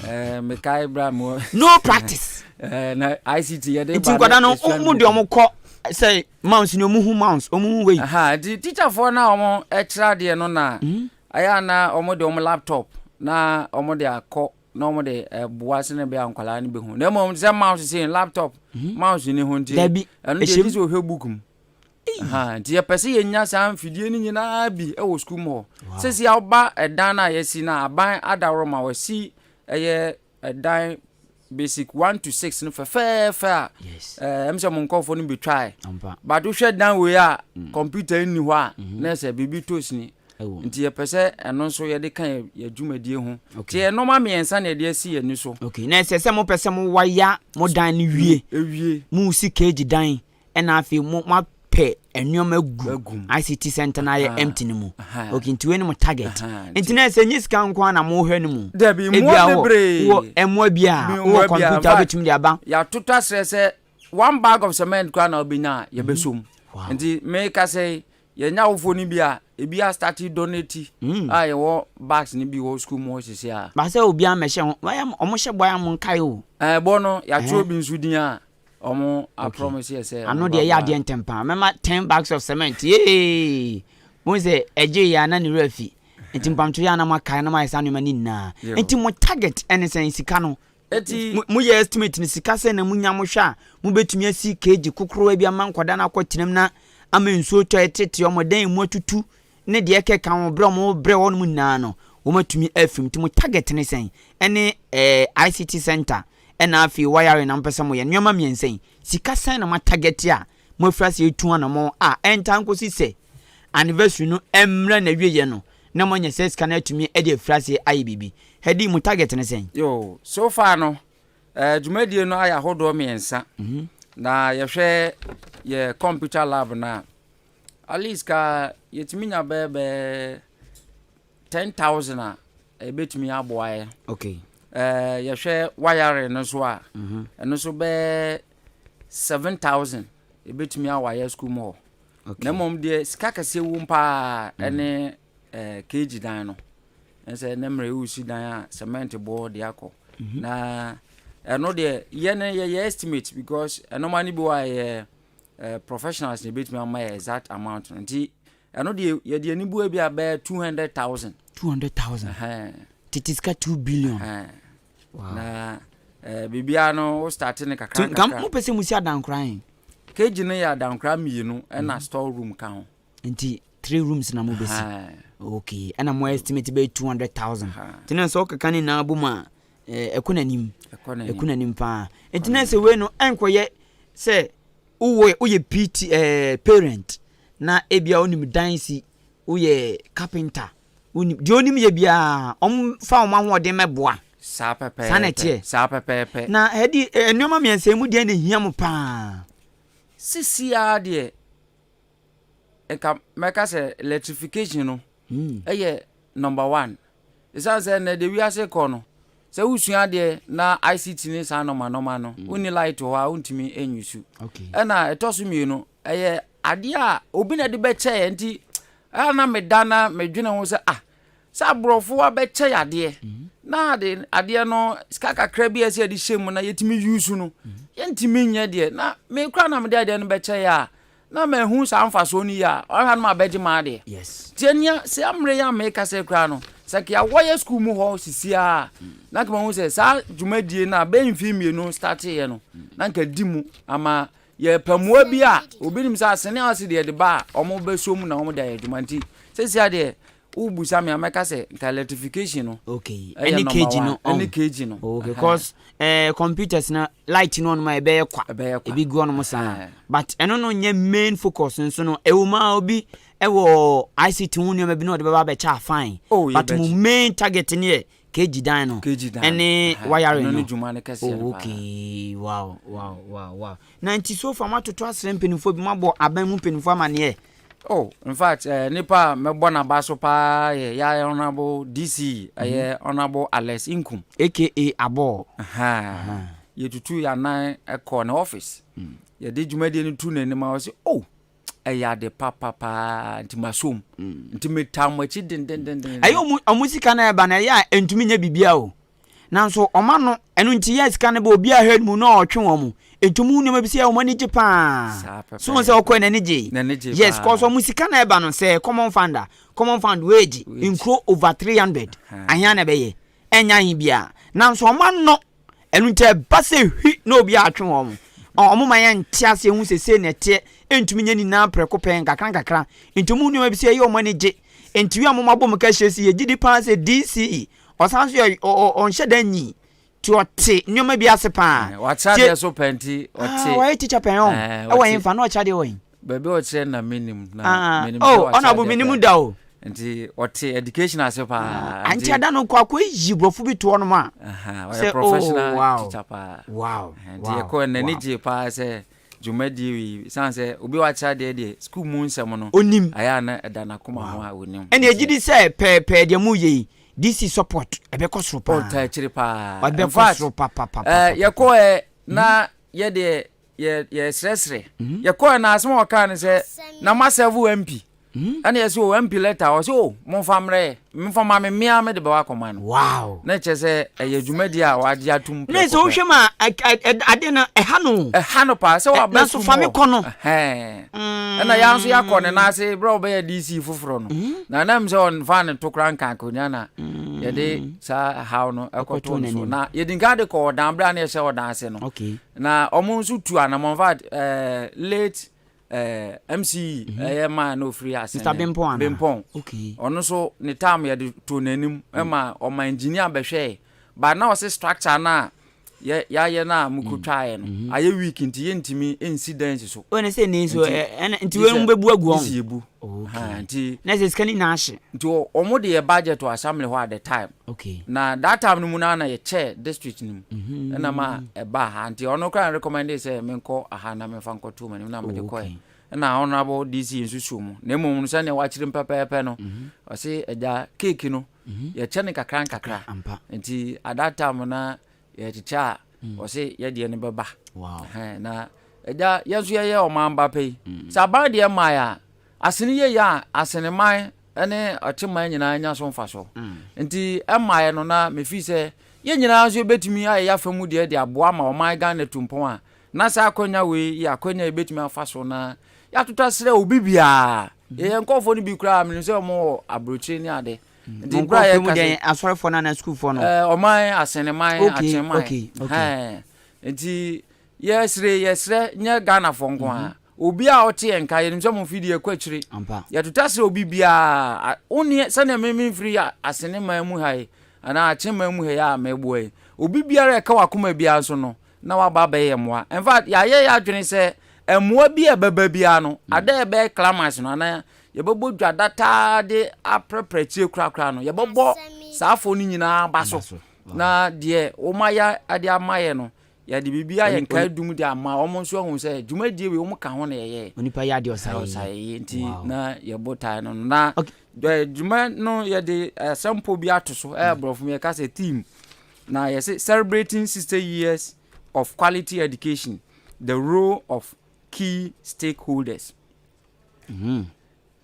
Eh, mekae bra mo. No practice. Eh, na ICT yɛde ba. Nti nkwadaa no mo de ɔmo kɔ sɛ mouse ni ɔmo hu mouse ɔmo hu wei. Aha nti teacherfoɔ na ɔmo ɛkyerɛ adeɛ no na mhm. ɛyɛ ana ɔmo de ɔmo laptop na ɔmo de akɔ na ɔmo de ɛboa sɛ ne bɛyɛ nkwadaa no bɛhu na mmom sɛ mouse sei laptop mhm. mouse ni ho nti ɛno deɛ ɛgye sɛ ɔhwɛ book mu. Nti yɛpɛ sɛ yɛnya saa mfidie no nyinaa bi wɔ sukuu mu hɔ. Sɛsi a woba ɛdan no a yɛasi no a aban adaworo ma wɔasi ɛyɛ ɛdan basic 1 to 6 no fɛfɛɛfɛ a ɛm sɛ mo nkurɔfoɔ no bɛtwae. But wohwɛ dan wei a mm. kɔmputa nni hɔ a mm-hmm. na sɛ biribi tɔ sini. Nti yɛpɛ sɛ ɛno nso yɛde ka yɛ dwumadie ho. Nti yɛ nneɛma mmiɛnsa na yɛde asi yɛn ani so. Okay, na ɛsɛ sɛ mopɛ sɛ mowaya mo dan no wie. Ewie. Mo si cage dan. Ɛna afei mo moapɛ Mopɛ nneɛma gu ICT center na ayɛ empty no mu. Okay, nti wei ne mo target. Nti na sɛ nye sika nko ara na mohwɛ no mu. Dabi, mmoa bebree. Wɔ mmoa bi a wowɔ computer wobɛtumi de aba. Yɛatoto asrɛ sɛ one bag of cement koraa na wobɛnya a yɛbɛsɔ mu. Mhm. Nti meka sɛ yɛnya awofoɔ no bi a ebi a start donate mm. a yɛwɔ bags no bi wɔ school mu hɔ sisi a. Baasɛ obiara mmɛhyɛ ho, wɔn hyɛ bɔ a mo nkae o. Ɛbɔ no yɛatwerɛ bi nso din a Ɔmo a promise yɛ sɛ. Ano deɛ ɛyɛ adeɛ ntɛm paa. Mɛma ten bags of cement yee. Mo sɛ ɛgye yɛ ana ne werɛ fi. Nti mpamto yɛ ana mo akae na mo ayɛ saa nneɛma ne nyinaa. Nti mo target ɛne sɛn sika no. Eti. Mo yɛ estimate no sika sɛn na mo nya mo hwɛ a mo bɛtumi asi keegi kokorowa bi ama nkwadaa no akɔ tenam na ama nsuo tɔ ɛtete ɔmo dan emu atutu ne deɛ ɛkeka ho berɛ a wɔbrɛ hɔ nom nyinaa no wɔatumi afiri mu nti mo target ne sɛn ɛne eh, ICT center ɛna afei wiring na mopɛ sɛ moyɛ nneɛma mmiɛnsa yi sika sɛn na mo target a moafiri ase etu anamɔ a ɛntaa nkosi sɛ anniversary no ɛmmra na wieɛ no na moanya sɛ sika no atumi de afiri ase ayɛ biribi Hadi mo target ne sɛn? Yo, so far no eh, dwumadie no ayɛ ahodoɔ mmiɛnsa mm -hmm. na yɛhwɛ yɛ computer lab no a At least ka yɛtumi nya bɛyɛ bɛyɛ 10,000 a ɛbɛtumi aboa yɛ. Okay. Eh, yɛhwɛ wiring no so a, mhm. ɛno nso bɛyɛ 7,000 ɛbɛtumi awayɛ school mu hɔ. Okay. Na mmom deɛ sika kɛseɛ wom paa mhm. ɛne eh, keegi dan no. Ɛsɛ ne mmerɛ wosi dan a cement boɔ de akɔ. Mhm. Na ɛno deɛ yɛne yɛyɛ estimate because ɛnɔma no bi wɔ a yɛ eh, professionals na ebetumi ama yɛ exact amount no nti ɛno deɛ yɛde ani bua bi a bɛyɛ 200,000. 200,000 tete sika 2 billion. Wow. Na eh, biribiara no wo start ne kakra kakra. Mo pɛ sɛ mo si adankora he? Keji no yɛ adankora mmienu ɛna mm. store room ka ho. Nti three rooms na mo bɛsi. Okay, ɛna mo estimate bɛyɛ 200,000. Nti na sɛ ɔkeka ne nyinaa bom a ɛkɔ n'anim. Ɛkɔ n'anim paa. Nti na sɛ wei no ɛnkɔyɛ sɛ wowɔ woyɛ PT ɛɛ parent na ebia wonim dan si woyɛ carpenter wonim deɛ onim yɛ biara wɔn fa wɔn ahoɔden mɛboa. Saa pɛpɛɛpɛ. Saa na ɛteɛ. Saa pɛpɛɛpɛ. Na ɛdi nneɛma mmiɛnsa yi mu deɛ na ehia mo paa. Sisi ara deɛ nka mɛka sɛ electrification no ɛyɛ number one. Ɛsiane sɛ nnɛ deɛ wiase kɔ no, sɛ wosua adeɛ na ICT ne saa nɔma nɔma no, mm. wonni light wɔ hɔ a wontumi nyusu. Ɛna ɛtɔ so mmienu, ɛyɛ adeɛ a obi na de bɛkyɛ yɛ nti ɛa na meda na medwene ho sɛ ah sɛ aborɔfo abɛkyɛ yɛ adeɛ mm. na ade adeɛ no sika kakra bi a ɛsɛ yɛde hyɛ mu na yɛtumi yusu no mm. yɛntumi nyɛ deɛ na mekura na mede adeɛ no bɛkyɛ yɛ a na mahu saa mfasoɔ no yie a, ɔhwɛ a na mabɛgye m'adeɛ. Yes. Nti ɛnea saa mmerɛ yi a meka sɛ koraa no, sɛ nka yɛawɔ yɛ sukuu mu hɔ sisi a, na nka mahu sɛ saa dwumadie no a bɛyɛ mfeɛ mmienu starteeɛ no, na nka di mu ama yɛpɛ mmoa bi a obi nim sɛ asene ase deɛ de ba a wɔn bɛsɔ mu na wɔn de ayɛ adwuma nti sɛsi adeɛ wobusa me a mɛka sɛ nka electrification no okay ɛne kg no ɛne kg no okay cause eh, computers na light no ɔnom a ɛbɛyɛ kwa ɛbɛyɛ kwa ebi gu ɔnom saa but ɛno no nyɛ main focus nso no ɛwɔ mu a obi ɛwɔ ICT ho nneɛma bi na ɔde bɛba abɛkyɛ a fine oh, but mo main target ne yɛ kg dan no kg dan ɛne wiring no ne dwuma no kɛseɛ oh, okay wow wow wow wow na nti so far moatoto asrɛ mpanimfoɔ bi moabɔ aban mu mpanimfoɔ amaneɛ Oh, in fact, eh, nipa a mɛbɔ n'aba so paa yɛ yɛ honorable DC, ɛyɛ mhm. honorable Alex Nkum. AKA Abɔ. Yɛtutu yɛn anan kɔɔ ne office. Mm. Yɛde dwumadie no tu n'anim a ɔsɛ, oh, ɛyɛ ade papa paa nti masom. Mm. Nti metaa mo akyi dendendenden. Ɛyɛ ɔmo ɔmo sika na ɛba na ɛyɛ a ɛntumi nyɛ biribiara o. Nanso wɔn ano, ɛno nti yɛ sika no bɛ obi a hwɛ mu na ɔtwe wɔn mu. Nti wɔn nneɛma bi sɛ wɔn ani gye paa. So wɔn sɛ ɔkɔɛ n'ani gye. Yes, kɔsɔ wɔn sika na ɛba no sɛ common fund a, common fund wei gye nkuro over 300. Ahea na ɛbɛyɛ. Ɛnyɛ ahe biara. Nanso wɔn ano, ɛno nti ɛba sɛ hwi na obi atwe wɔn. Wɔn ma yɛn nte aseɛ hu sɛ sei na ɛteɛ, ɛntumi nyɛ nyinaa prɛko pɛ, nkakra nkakra. Nti wɔn nneɛma bi sɛ ɛyɛ wɔn ani gye. Nti wi a wɔn abɔ mu ka hyɛ si yɛ gye di paa sɛ DCE Ɔsan nso yɛ ɔnhyɛ da nyi nti ɔte nneɛma bi ase paa. Wakyerɛ adeɛ so pɛ nti ɔte. Ah, wɔyɛ teacher pɛn ɔn. Ɛwɔ yɛn fa na ɔkyerɛ adeɛ wɔ yɛn. Baabi a ɔkyerɛ na menim na ah, menim oh, sɛ ɔna abo menim da o. Nti ɔte education ase paa. Ah, nti ada no kɔ akɔ yi borɔfo bi toɔ nom a. Ɔyɛ oh, professional teacher paa. Wow. Nti yɛkɔ n'ani gye paa sɛ. Dwumadie wei, sane sɛ obi a wakyerɛ adeɛ deɛ, sukuu mu nsɛm no, Onim. ayɛ a na ɛda n'akoma ho a onim. Ɛna ɛgye di sɛ pɛɛpɛɛ deɛ mo yɛ yi, DC support ɛbɛkɔ soro paa. Ɔtaa akyire paa. Ɛbɛkɔ In fact, soro papapapa. eh, yɛkɔɛ na yɛ deɛ yɛ yɛsrɛsrɛ. Yɛkɔɛ na asɛm a ɔkaa ne sɛ, na ma serve MP. Ɛna yɛsɛ o MP letter ɔsɛ o momfa mmerɛ yɛ momfa ma me mmea mede bɛwɔ akɔma no. Wow. Na kyerɛ sɛ ɛyɛ dwumadi a wagye atom Ne sɛ wohwɛ mu a ade no ɛha no. Ɛha no paa sɛ waba Nanso fa me kɔ no. Ɛna yɛn nso yɛakɔ ne nan ase berɛ a ɔbɛyɛ DC foforɔ no. Na nam sɛ ɔmfa ne to koraa nka akonnwa na yɛde saa haw no ɛkɔto no so. Na yɛdi nka de kɔ ɔdan berɛ a na yɛhyɛ ɔdan ase no. Na ɔmo nso tu anamɔ in fact late eh, MC mhm. ɛyɛ maa na ofiri ase Mr. Bempɔn ana Bempɔn okay ɔno nso ne tam yɛde to n'anim mm. ɛma ɔma engineer bɛhwɛɛ ba na ɔse structure na yɛ yɛayɛ no a mokotwaeɛ no mm. mhm. ayɛ week nti yɛntumi nsi dan si so ɔne sɛ ne so ɛna nti wei mu bɛbu agu ɔn si ebu nti na sɛ sika ni na ahye nti wɔn de yɛ budget wɔ assembly hɔ at the time okay na that time no mu na na yɛkyɛ district no mu mhm. ɛna ma ɛba ha nti ɔno koraa recommend sɛ menkɔ aha na memfa nkɔto m'anim na mede oh, kɔɛ ɛna honorable dc nso suo mu na mmom no sɛnea wakyerɛ mu pɛpɛɛpɛ no mhm. ɔse agya cake no mhm. yɛkyɛ no kakra nkakra nti at that time na yɛkyekyɛ a mm. ɔse yɛdeɛ no bɛba na agya yɛn nso yɛyɛ ɔman ba pɛ yi mm. sɛ aban deɛ mmaeɛ a Asene yei a Aseneman ne Ɔkyeman nyinaa nya so mfasoɔ. Nti ɛmmaeɛ no na mefii sɛ yɛn nyinaa nso yɛbɛtumi ayɛ yɛn afa mu deɛ de aboa ma ɔman Ghana atu mpɔn a, na saa akwanya wei yɛ akwanya a yɛbɛtumi afa so na yɛatoto asrɛ obi biara. Yɛyɛ nkurɔfoɔ no bi koraa menim sɛ wɔn wɔ aburokyire ne ade. Nti berɛ a yɛka sɛ asɔrefoɔ no anaa sukuufoɔ no? Ɔman Aseneman, Akyeman. Okay, okay. Nti yɛsrɛ yɛsrɛ nyɛ Ghanafoɔ nko ara. Obi a ɔte yɛn nka, yɛnim sɛ mo mfidie kɔ akyire. Yɛtotɔ asrɛ obi biara, wo ne sɛdeɛ me memfiri Asene man mu ha yi, anaa Akye man mu ha yi a meboa yi, obi biara a ɛka w'akoma biara nso no, na waba abɛyɛ mmoa. In fact, yɛayɛ yɛn adwene sɛ mmoa bi a ɛbɛba biara no, mm. ada a ɛbɛyɛ climax no, anaa yɛbɛbɔ dwa dataa de aprɛprɛ akyire korakora no, yɛbɛbɔ saa afɔ no nyinaa ba so. Na deɛ wɔayɛ de ama yɛ no, Yɛde biribi ayɛ nkaedum de ama wɔn nso ahu sɛ dwumadie wei wɔn ka ho na yɛyɛ. Onipa yɛ adeɛ ɔsa yɛ. Yɛ nti na yɛbɔ tae no na dwuma no yɛde asɛmpo bi ato so ɛyɛ borɔfo mu yɛka sɛ theme na yɛsɛ celebrating 60 years of quality education the role of key stakeholders. Mm -hmm.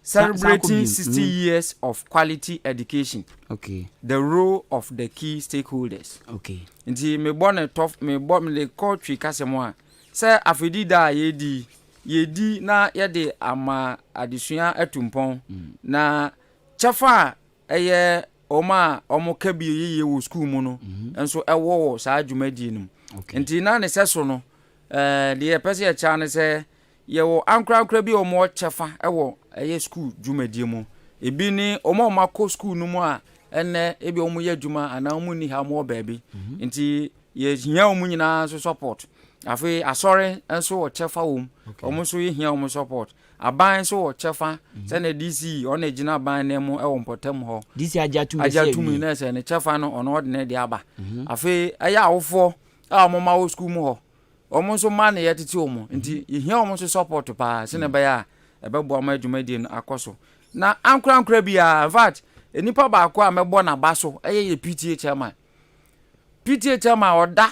Celebrating 60 mm. years of quality education. Okay. The role of the key stakeholders. Okay. Nti mebɔ ne tɔf mebɔ mede kɔ twi kasa mu a sɛ afedi da a yɛdi yɛdi na yɛde ama adesua atu mpɔn mm. na kyɛfa a ɛyɛ wɔn a wɔka bi yiye wɔ sukuu mu no mm-hmm. nso ɛwɔ wɔ saa dwumadie no mu. Okay. Nti na ne sɛ so no ɛɛ deɛ yɛpɛ sɛ yɛkyɛ ne sɛ Yɛwɔ ankorankora bi a wɔwɔ kyɛfa wɔ ɛyɛ sukuu dwumadie mu. Ebi ne wɔn a wɔakɔ sukuu no mu a ɛnnɛ ebi wɔyɛ adwuma anaa wɔn nni ha wɔwɔ baabi. Mhm. Nti yɛhia wɔn nyinaa nso support. Afei asɔre nso wɔ kyɛfa wɔ mu. Wɔn nso yɛhia wɔn support. Aban nso wɔ kyɛfa mhm. sɛnea DC ɔna gyina aban nan mu wɔ mpɔtam hɔ. DC agye atum agye atum na sɛ ne kyɛfa no ɔno ɔde ne de aba. Mhm. Afei ɛyɛ awofoɔ a wɔn ma wɔ sukuu mu hɔ. Wɔn nso mma na yɛtete wɔn nti yɛhia wɔn nso support paa sɛnea ɛbɛyɛ a ɛbɛboa ma dwumadie no akɔ so. Na ankorankora biara, in fact, nipa baako a mɛbɔ n'aba so ɛyɛ yɛ PTA chairman. PTA chairman ɔda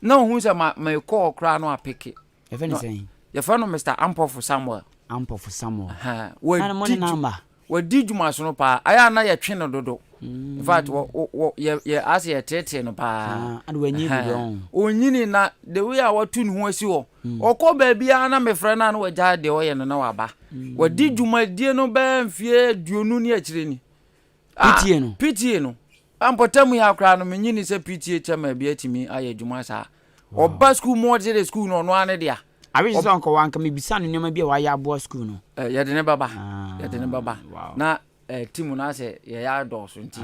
na ohun sɛ ma mekɔɔ koraa no apeke. Yɛfɛ no sɛn? Yɛfɛ no Mr. Ampɔfo Samuel. Ampɔfo Samuel. Wadi Wadi dwumasono paa. Ayɛ a na yɛtwe no dodo. In fact, wɔ wɔ yɛ yɛ ase yɛteetee no paa. Ɛna wanyini dodo ɔn. Onyini na the way a watu ne ho asi hɔ. Ɔkɔ baabiara na mefrɛ no a na wagyae deɛ ɔyɛ no na waba. Wadi dwumadie no bɛyɛ mfeɛ aduonu ne akyire ni. PTA no. PTA no. Mpɔtam yi ha koraa no menye ni sɛ PTA chairman bi atumi ayɛ adwuma saa. Ɔba sukuu mu ɔgye de sukuu no ɔno ara ne dea. Awerɛhyɛ sɛ ɔnkɔ hɔ anka mebisa no nneɛma bi a wayɛ aboa sukuu no. Eh, yɛde ne bɛba. Ah, yɛde ne bɛba. Wow. Na eh, team no asɛ yɛyɛ adɔɔso nti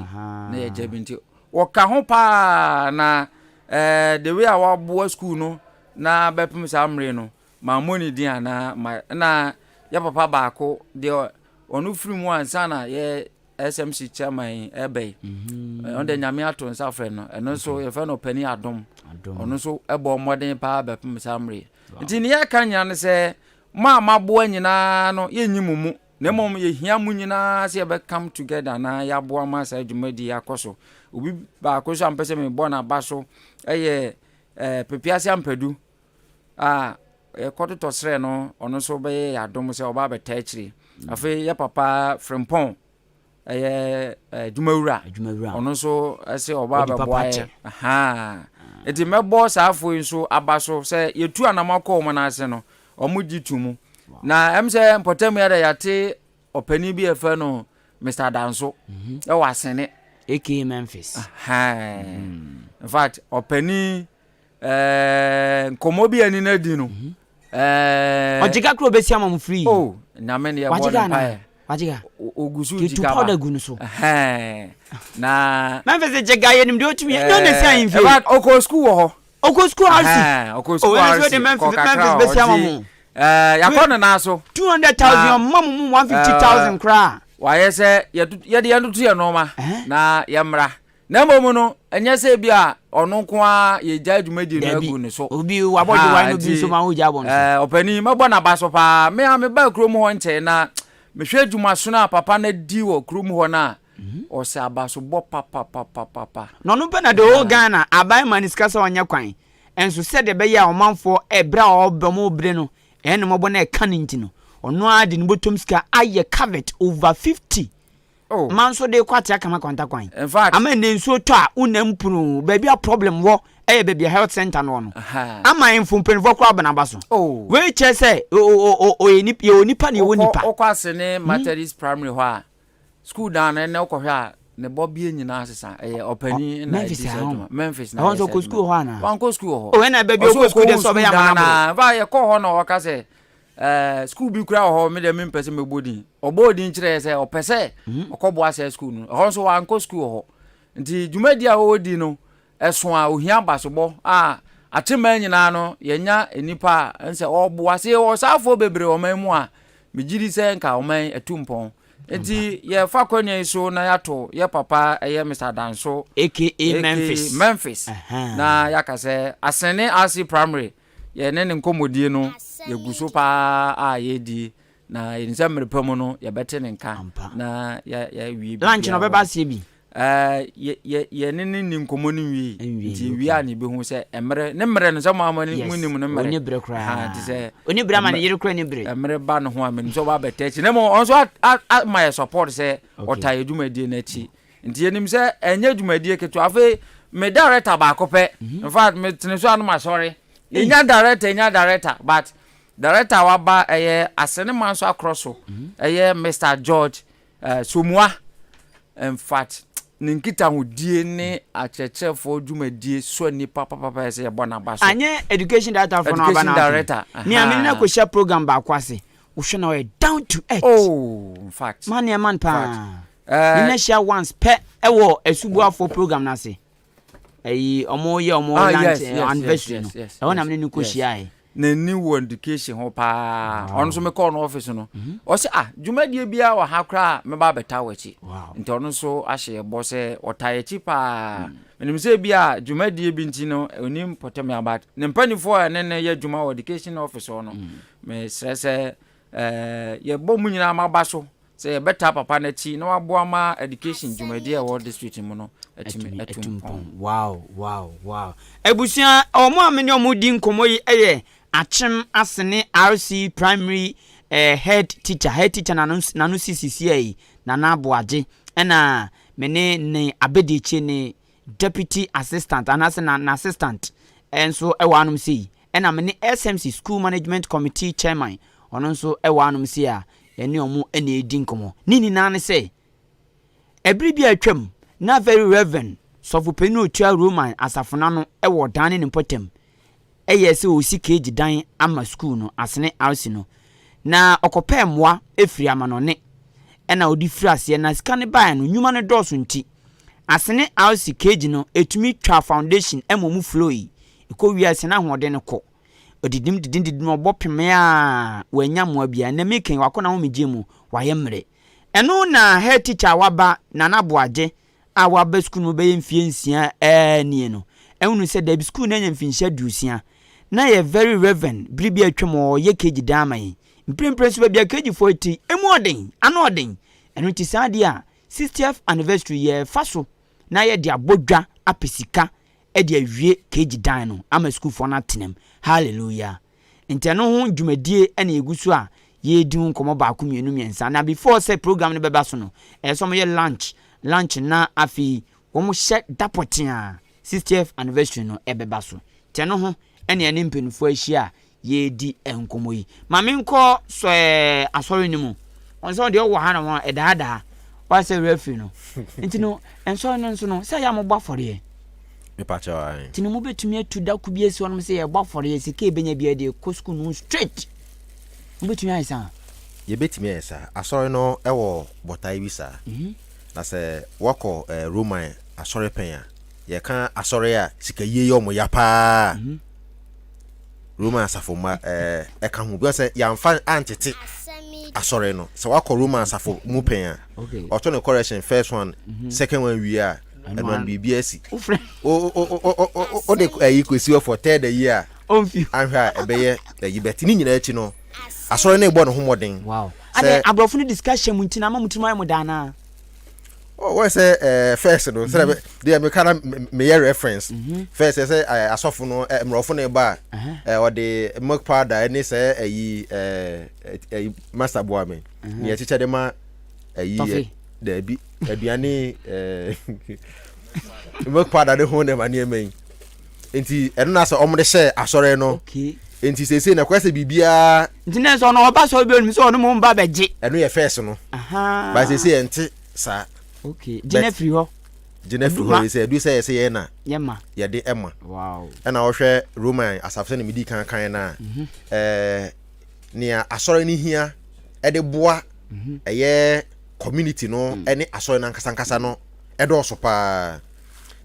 na yɛgya bi nti wɔka ho paa na eh, the way a waboa sukuu no na bɛpem saa mmere no mammɔ ne din anaa ma na yɛ papa baako deɛ ɔno firi mu ansa na yɛ SMC chairman yi ɛbɛ yi mhm. ɔno deɛ nyame ato nsa frɛ no ɛno nso yɛfrɛ no ɔpani adom ɔno nso ɛbɔ mmɔden paa bɛpem saa mmere. Nti nea yɛka nyinaa ne sɛ, mo a moaboa nyinaa no, yɛnyi mo mu, na mmom yɛhia mo nyinaa sɛ yɛbɛ come together na yɛaboa ma saa dwumadie yi akɔ so. Obi baako nso a mpɛ sɛ mebɔ n'aba so yɛ eh, Pepease Ampadu a yɛkɔtotɔ serɛ no, ɔno nso bɛyɛ yɛ adom sɛ ɔba abɛtaa akyire. Afei yɛ papa Frimpong ɛyɛ adwumawura ɔno nso ɛsɛ ɔba abɛboa yɛ nti mɛbɔ saa afo yi nso aba so sɛ yɛtu anam akɔ wɔn ase no wɔn gye to mu na ɛm sɛ mpɔtam yɛ dɛ yɛate ɔpanin bi a yɛfrɛ no Mr. Danso mhm. ɛwɔ asene aka Memphis in fact ɔpanin Ɛɛ nkɔmɔ bi a ɛne no adi no. Mhm. Ɛɛ ɔgyega kura obesi ama mo free. Oh nyame ne yɛbɔ ne mpaeɛ. Wagyega. Ogu so gyega ba. powder gu no so. Ɛhɛn na. Memphis gyega yɛ nim deɛ otumi yɛ. Nyɛ ɔna si ahemfie. Ɛba ɔkɔ sukuu wɔ hɔ. Ɔkɔ sukuu RC. Ɛhɛn ɔkɔ sukuu RC. Kɔ kakra ɔgye. Ɛɛ yakɔ ne nan so. 200,000 ɔma mo mu 150,000 koraa. Wayɛ sɛ yɛde yɛn toto yɛn nneɛma na yɛmmra. Na mmom no, ɛnyɛ sɛ ebia ɔno nko ara yɛgyae dwumadie no agu ne so. Obi wabɔ dwuma no bi nso ma wogya abɔ no so. Ɔpanin, mɛbɔ n'aba so paa. Me a mebaa kurom hɔ nkyɛe na mehwɛ adwumasono a papa no adi wɔ kurom hɔ no a, ɔsɛ abasobɔ papapapapa. Na ɔno pɛ na the whole Ghana aban ma no sika sɛ ɔnyɛ kwan. Nso sɛdeɛ ɛbɛyɛ a ɔmanfoɔ ɛberɛ a wɔbrɛ no ɛyɛ no mmɔbɔ na ɛka no nti no, ɔno ara de ne bɔtɔm sika ayɛ covered over 50 Oh. Ma nso de kɔ atea kama kwanta kwan. In fact. Ama nnɛ nsuo tɔ a wonam punuu baabi a problem wɔ ɛyɛ baabi a health center no wɔ no. Ama mfo mpanimfoɔ koraa abɔ n'aba so. Oh. Wei kyerɛ sɛ ɔyɛ nipa yɛwɔ nipa na yɛwɔ nipa. Wokɔ Asene Methodist Primary hɔ a school dan no ɛnɛ wokɔhwɛ a ne bɔbeɛ nyinaa sesa ɛyɛ ɔpanin na ɛdi saa adwuma Memphis na ɛhɔ nso ɔkɔ school hɔ anaa? Wankɔ school wɔ hɔ. Oh ɛna baabi ɔkɔ school deɛ sɛ ɔbɛyɛ ama no aboro. In fact yɛkɔɔ hɔ na ɔka sɛ Eh, sukuu bi koraa wɔ hɔ, me deɛ mempɛ sɛ mɛbɔ din. Ɔbɔɔ din kyerɛɛ sɛ ɔpɛ sɛ mhm. ɔkɔboa saa sukuu no. Ɛhɔ nso wankɔ sukuu wɔ hɔ. Nti dwumadi a wɔdi no, ɛso a ohia abasobɔ a akyemmaa nyinaa no yɛnya nnipa a ɛnsɛ ɔboa. Sɛ yɛwɔ saafoɔ bebree ɔman mu a, megye di sɛ nka ɔman atu mpɔn. Nti yɛfa kwanya yi so na yɛato yɛ papa ɛyɛ Mr. Danso aka Memphis, Memphis. Na yɛaka sɛ Asene RC Primary Yɛne ne nkɔmmɔdie no, yɛgu so paa a yɛredi, na yɛnim sɛ mmerɛ pa mu no, yɛbɛte ne nka na yɛawie Lunch no ɔbɛba aseɛ bi? Yɛne ne ni nkɔmmɔ no nwie, nti yɛwie a na yɛbɛhu sɛ mmerɛ, ne mmerɛ no sɛ mo ama mo nim ne mmerɛ. Ɔni berɛ koraa. Nti sɛ ɔni berɛ ama ne yere koraa ni berɛ. Mmerɛ ba ne ho a, menim sɛ ɔba abɛtɛ akyi. Na mmom ɔno nso ama yɛ support sɛ ɔtaa yɛ dwumadie no akyi. Nti yɛnim sɛ ɛnyɛ dwumadie ketewa. Afei me director baako pɛ. Mhm. In fact me tene so ano masɔre. Yɛnya director yɛnya director but director a waba ɛyɛ Asenema nso akorɔ so. Mhm. Ɛyɛ Mr George uh, Somua. In fact ne nkitahodie ne akyerɛkyerɛfoɔ dwumadie sɔ nipa papapa yɛ sɛ yɛbɔ n'aba so. Anyɛ education director fo no aba na Education director. Me a me ne no akɔhyia program baako ase. Wohwɛ na ɔyɛ down to earth. Oh, in fact. Man yɛ man paa. Me na hyia once pɛ ɛwɔ asubuafoɔ program no ase. Ɛyi ɔmo yɛ ɔmo ah, lunch eh, anniversary no. Ɛhɔ na me ne no kɔ hyia yɛ. N'ani wɔ education ho paa. Ɔno nso mekɔɔ no office no. Mhm. Ɔsɛ ah dwumadie biara wɔ ha koraa mɛba abɛta wɔ akyi. Nti ɔno nso ahyɛ yɛ bɔ sɛ ɔta yɛ akyi paa. Mm. Menim sɛ bi a dwumadie bi nti no onim pɔtɛm about ne mpanimfoɔ a ɛne ne yɛ adwuma wɔ education office hɔ no. Mm. Mesrɛ sɛ yɛbɔ mu nyinaa maba so sɛ yɛbɛtaa papa no akyi na waboa ma education dwumadi a ɛwɔ district mu no atumi atu mpɔn. Wow, wow, wow. Abusua, wɔn a me ne wɔn di nkɔmmɔ yi yɛ Akyem Asene RC Primary eh, head teacher, head teacher n'ano n'ano si sisi yi, Nana Aboagye, ɛna me ne ne abadiakyire ne deputy assistant anaasɛ na n'assistant nso wɔ anom sei. Ɛna me ne SMC, School Management Committee Chairman, ɔno nso wɔ anom sei a yɛne wɔn na ɛredi nkɔmmɔ. Ne nyinaa ne sɛ, ɛbere bi a atwam na Very Reverend Sɔfopanin a ɔtua Roman asafo no ano wɔ ɔdan ne ne mpɔtam yɛɛ sɛ ɔresi keegye dan ama sukuu no, Asene RC no, na ɔkɔpɛɛ mmoa firii amanɔne na ɔde firii aseɛ na sika no baeɛ no, nnwuma no dɔɔso nti, Asene RC keegye no ɛtumi twaa foundation ma ɔmu flowii Ɛkɔ wiase na ahoɔden no kɔ. Ɔdidim didim didim ɔbɔ pemee a wannya mmoa biara. Ɛnnɛ meka yi wakɔ n'ahomegyeɛ mu, wayɛ mmerɛ. Ɛno na head teacher a waba, Nana Aboagye, a waba sukuu no mu bɛyɛ mfeɛ nsia nie no, ahunu sɛ dabi sukuu no anya mfinhyia aduosia. na yɛ very reverend bere bi a atwam ɔyɛ KG dan ama yɛn. Mprempren nso baabi a KG foɔ te emu ɔden, ano ɔden. Ɛno nti saa adeɛ a 60th anniversary yɛfa so na yɛde abɔ dwa apɛ sika de awie KG dan no ama sukuufoɔ no atena mu. Hallelujah. Nti ɛno ho dwumadie na yɛgu so a yɛredi ho nkɔmmɔ baako mmienu mmiɛnsa. Na before sɛ program no bɛba so no, ɛyɛ sɛ wɔyɛ lunch, lunch na afei wɔhyɛ da pɔtee a 60th anniversary no ɛbɛba so. Nti ɛno ho ɛna yɛne mpanimfoɔ ahyia a yɛredi nkɔmmɔ yi. Ma menkɔ sɔ ɛɛ asɔre no mu. Wɔn sɛ deɛ ɔwɔ ha na wɔn ɛdaadaa. Wɔasɛ referee no. Nti no nsɔre no nso no sɛ yɛ a mobɔ afɔreɛ. Nti no mobɛtumi atu da ko bi asi hɔnom sɛ yɛbɔ afɔreɛ sika ɛbɛnya biara de kɔ sukuu no straight. Mobɛtumi ayɛ saa? Yɛbɛtumi ayɛ saa. Asɔre no wɔ botae bi saa. Na sɛ woakɔ eh, Roman asɔre pɛn a, yɛka asɔre a sikayie yɛ ɔmo ya paa. Roman asafo mma eh, ɛka ho. Because sɛ yɛamfa antete asɔre no, sɛ woakɔ Roman asafo mu pɛn a, ɔto ne correction first one, second one wie a, ɛno ano biribi asi. Wode ayi kɔsi hɔ for third ayi a, anhwɛ a ɛbɛyɛ ayi bɛte ne nyinaa akyi no, asɔre no rebɔ ne ho mmɔden. Wow. Sɛ aborɔfo no discussion mu nti na ama mo tirim ayɛ mo daa naa. Oh, wɔyɛ sɛ ɛɛ first no sɛ deɛ meka na meyɛ reference mhm. first sɛ ɛɛ asɔfo no ɛɛ mmorɔfo no ba a ɛɛ ɔde milk powder ɛne sɛ ɛyi ɛɛ ɛyi master boa me nea ɛkyekyɛ de ma ɛyi yɛ daabi aduane ɛɛ milk powder de ho nneɛma nneɛma yi nti ɛno na sɛ wɔn de hyɛ asɔre no nti seesei na kɔyɛ sɛ biribiara. nti na sɛ ɔno ɔba sɔrɔ bi onim sɛ ɔno mo mba bɛgye. Ɛno yɛ first no but seesei ɛnte saa. Okay gyina firi hɔ. Gyina firi hɔ sɛ ɛdu sɛ yɛsɛ yɛn na yɛde ɛma. Ɛna wɔhwɛ Roman asafo sɛ na medi kan kan no a mhm. ɛɛ nea asɔre no hia ɛde boa mhm. ɛyɛ community no mm. ɛne asɔre no ankasa ankasa no ɛdɔɔso paa.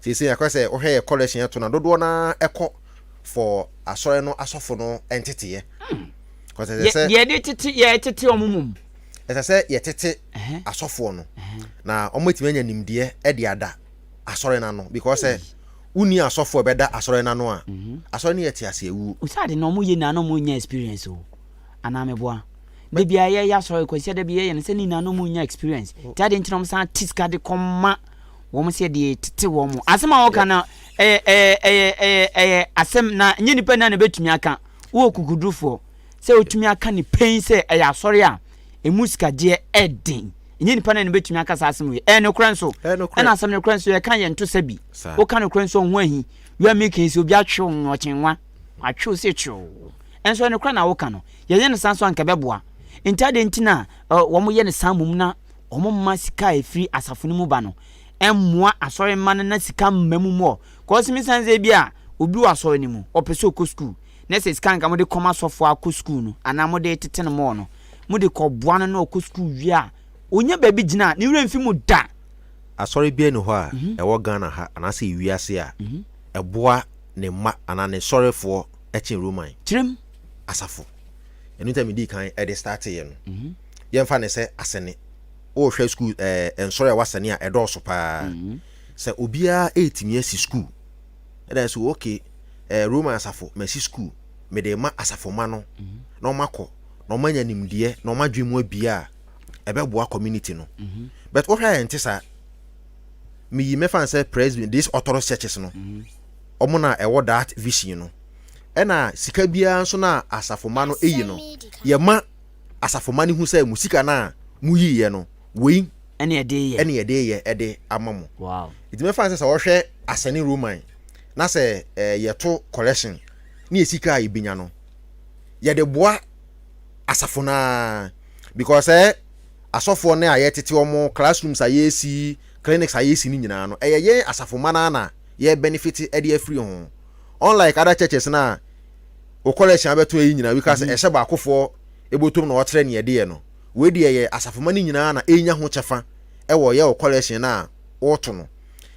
Seesei akɔyɛ sɛ wohwɛ yɛ collection ɛto na dodoɔ no ara ɛkɔ for asɔre no asɔfo no nteteɛ. Kɔsɛ sɛ yɛde tete yɛtete wɔn mum. Ɛsɛ sɛ yɛtete asɔfoɔ no na wɔn atumi anya nimdeɛ ɛde ada asɔre no ano because sɛ wonni asɔfoɔ ɛbɛda asɔre no ano a mhm. asɔre no yɛ te ase awuo. Osa de na wɔn yɛ nyinaa na wɔn nya experience o anaa meboa de bia yɛyɛ asɔre kwasi da bi yɛyɛ no sɛ ne nyinaa na wɔn nya experience ti ade ntina wɔn san te sika de kɔma wɔn sɛ deɛ tete wɔn asɛm a wɔka no ɛyɛ ɛyɛ ɛyɛ ɛyɛ ɛyɛ asɛm na nye nipa na na ebetumi aka wɔ kukudurufoɔ sɛ otumi aka ne pɛn sɛ ɛyɛ asɔre a emu sikagyeɛ ɛden nye nipa na na ebetumi aka saa asɛm wei ɛyɛ nokorɛ nso ɛna asɛm nokorɛ nso yɛka yɛn to sɛ bi woka nokorɛ nso ɔho ahi wia mi kan sɛ obi atwew ɔkyenwa atwew sɛ twew ɛnso ɛnokorɛ na woka no yɛyɛ no saa nso anka bɛboa nti adeɛ nti na wɔn yɛ no saa mom na Wɔmma sika a ɛfiri asafo no mu ba no mmoa asɔre mma no na sika mma mu mmɔ. Kɔɔse me sane sɛ ebi a obi wɔ asɔre no mu, ɔpɛ sɛ ɔkɔ sukuu, na sɛ sika nka mode kɔma sɔfoɔ akɔ sukuu no anaa mode tete no mɔɔ no, mode kɔboa no na ɔkɔ sukuu wie a, ɔnya baabi gyina a, ne werɛ mfi mo da. Asɔre biara nni hɔ a ɛwɔ Ghana ha anaasɛ ewiase a ɛboa ne mma anaa ne sɔrefoɔ kyɛn Roman Kyerɛ mu. asafo. Ɛno nti na medii kan de starteeɛ no. Yɛmfa no sɛ asɛne. Wohwɛ sukuu ɛɛ eh, nsɔre a wasɛne a ɛdɔɔso paa. Mm-hmm. Sɛ obiara ɛretumi asi sukuu, ɛna nso okay ɛɛ eh, Roman asafo masi sukuu, mede ma asafo ma no mm-hmm. na wɔn akɔ na wɔn anya nimdeɛ na wɔn adwene mu abie a ɛbɛboa community no. Mm-hmm. But wohwɛ a ɛnte saa. Meyi mɛfa no sɛ president these orthodox churches no, wɔn na ɛwɔ that vision no. Ɛna sika biara nso na asafo ma no eyi no yɛma asafomma no hu sɛ mo sika no a moyiiɛ no, wei ɛne yɛde yɛ ɛne yɛde yɛ ɛde ama mo. Wow. Nti mɛfa no sɛ sɛ wɔhwɛ asɛne Roman na sɛ eh, yɛto collection ne yɛ sika a yɛbɛnya no yɛde boa asafo no ara because sɛ asɔfoɔ no a yɛtete wɔn classrooms a yɛsi clinics a yɛsi no nyinaa no ɛyɛ yɛn asafomma no ara na yɛ benefit ɛde afiri ho unlike other churches no a wo collection abɛto ayi nyinaa wika sɛ ɛhyɛ baakofoɔ ebotom na ɔkyerɛ nea ɛde yɛ no wei deɛ yɛ asafomma no nyinaa na ɛnya ho kyɛfa ɛwɔ yɛ wo collection no a wɔto no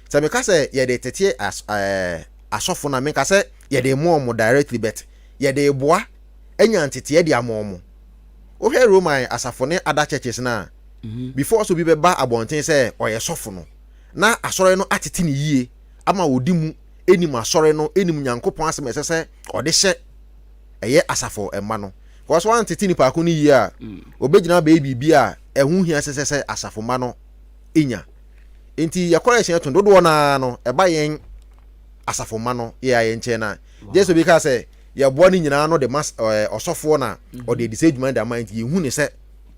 sɛ meka sɛ yɛde tete as ɛɛ asɔfo no a menka sɛ yɛde mo ɔmo directly but yɛde boa anya nteteɛ de ama ɔmo wohwɛ Roman asafo ne other churches no a before sɛ obi bɛba abɔnten sɛ ɔyɛ sɔfo no na asɔre no atete ne yie ama ɔdi mu ɛnim asɔre no ɛnim Nyankopɔn asɛm a ɛsɛ sɛ ɔde hyɛ. ɛyɛ asafo mma no. Because woantete nipa ko no yie a, ɔbɛgyina abɛyɛ biribi a ɛho hia sɛ sɛ sɛ asafo mma no nya. Nti yɛ correction to dodoɔ no ara no ɛba yɛn asafo mma no yɛ a yɛn nkyɛn na gye sɛ obi ka sɛ yɛboa no nyinaa no de ma ɔsɔfoɔ na ɔde adi sɛ adwuma no de ama nti yɛhu ne sɛ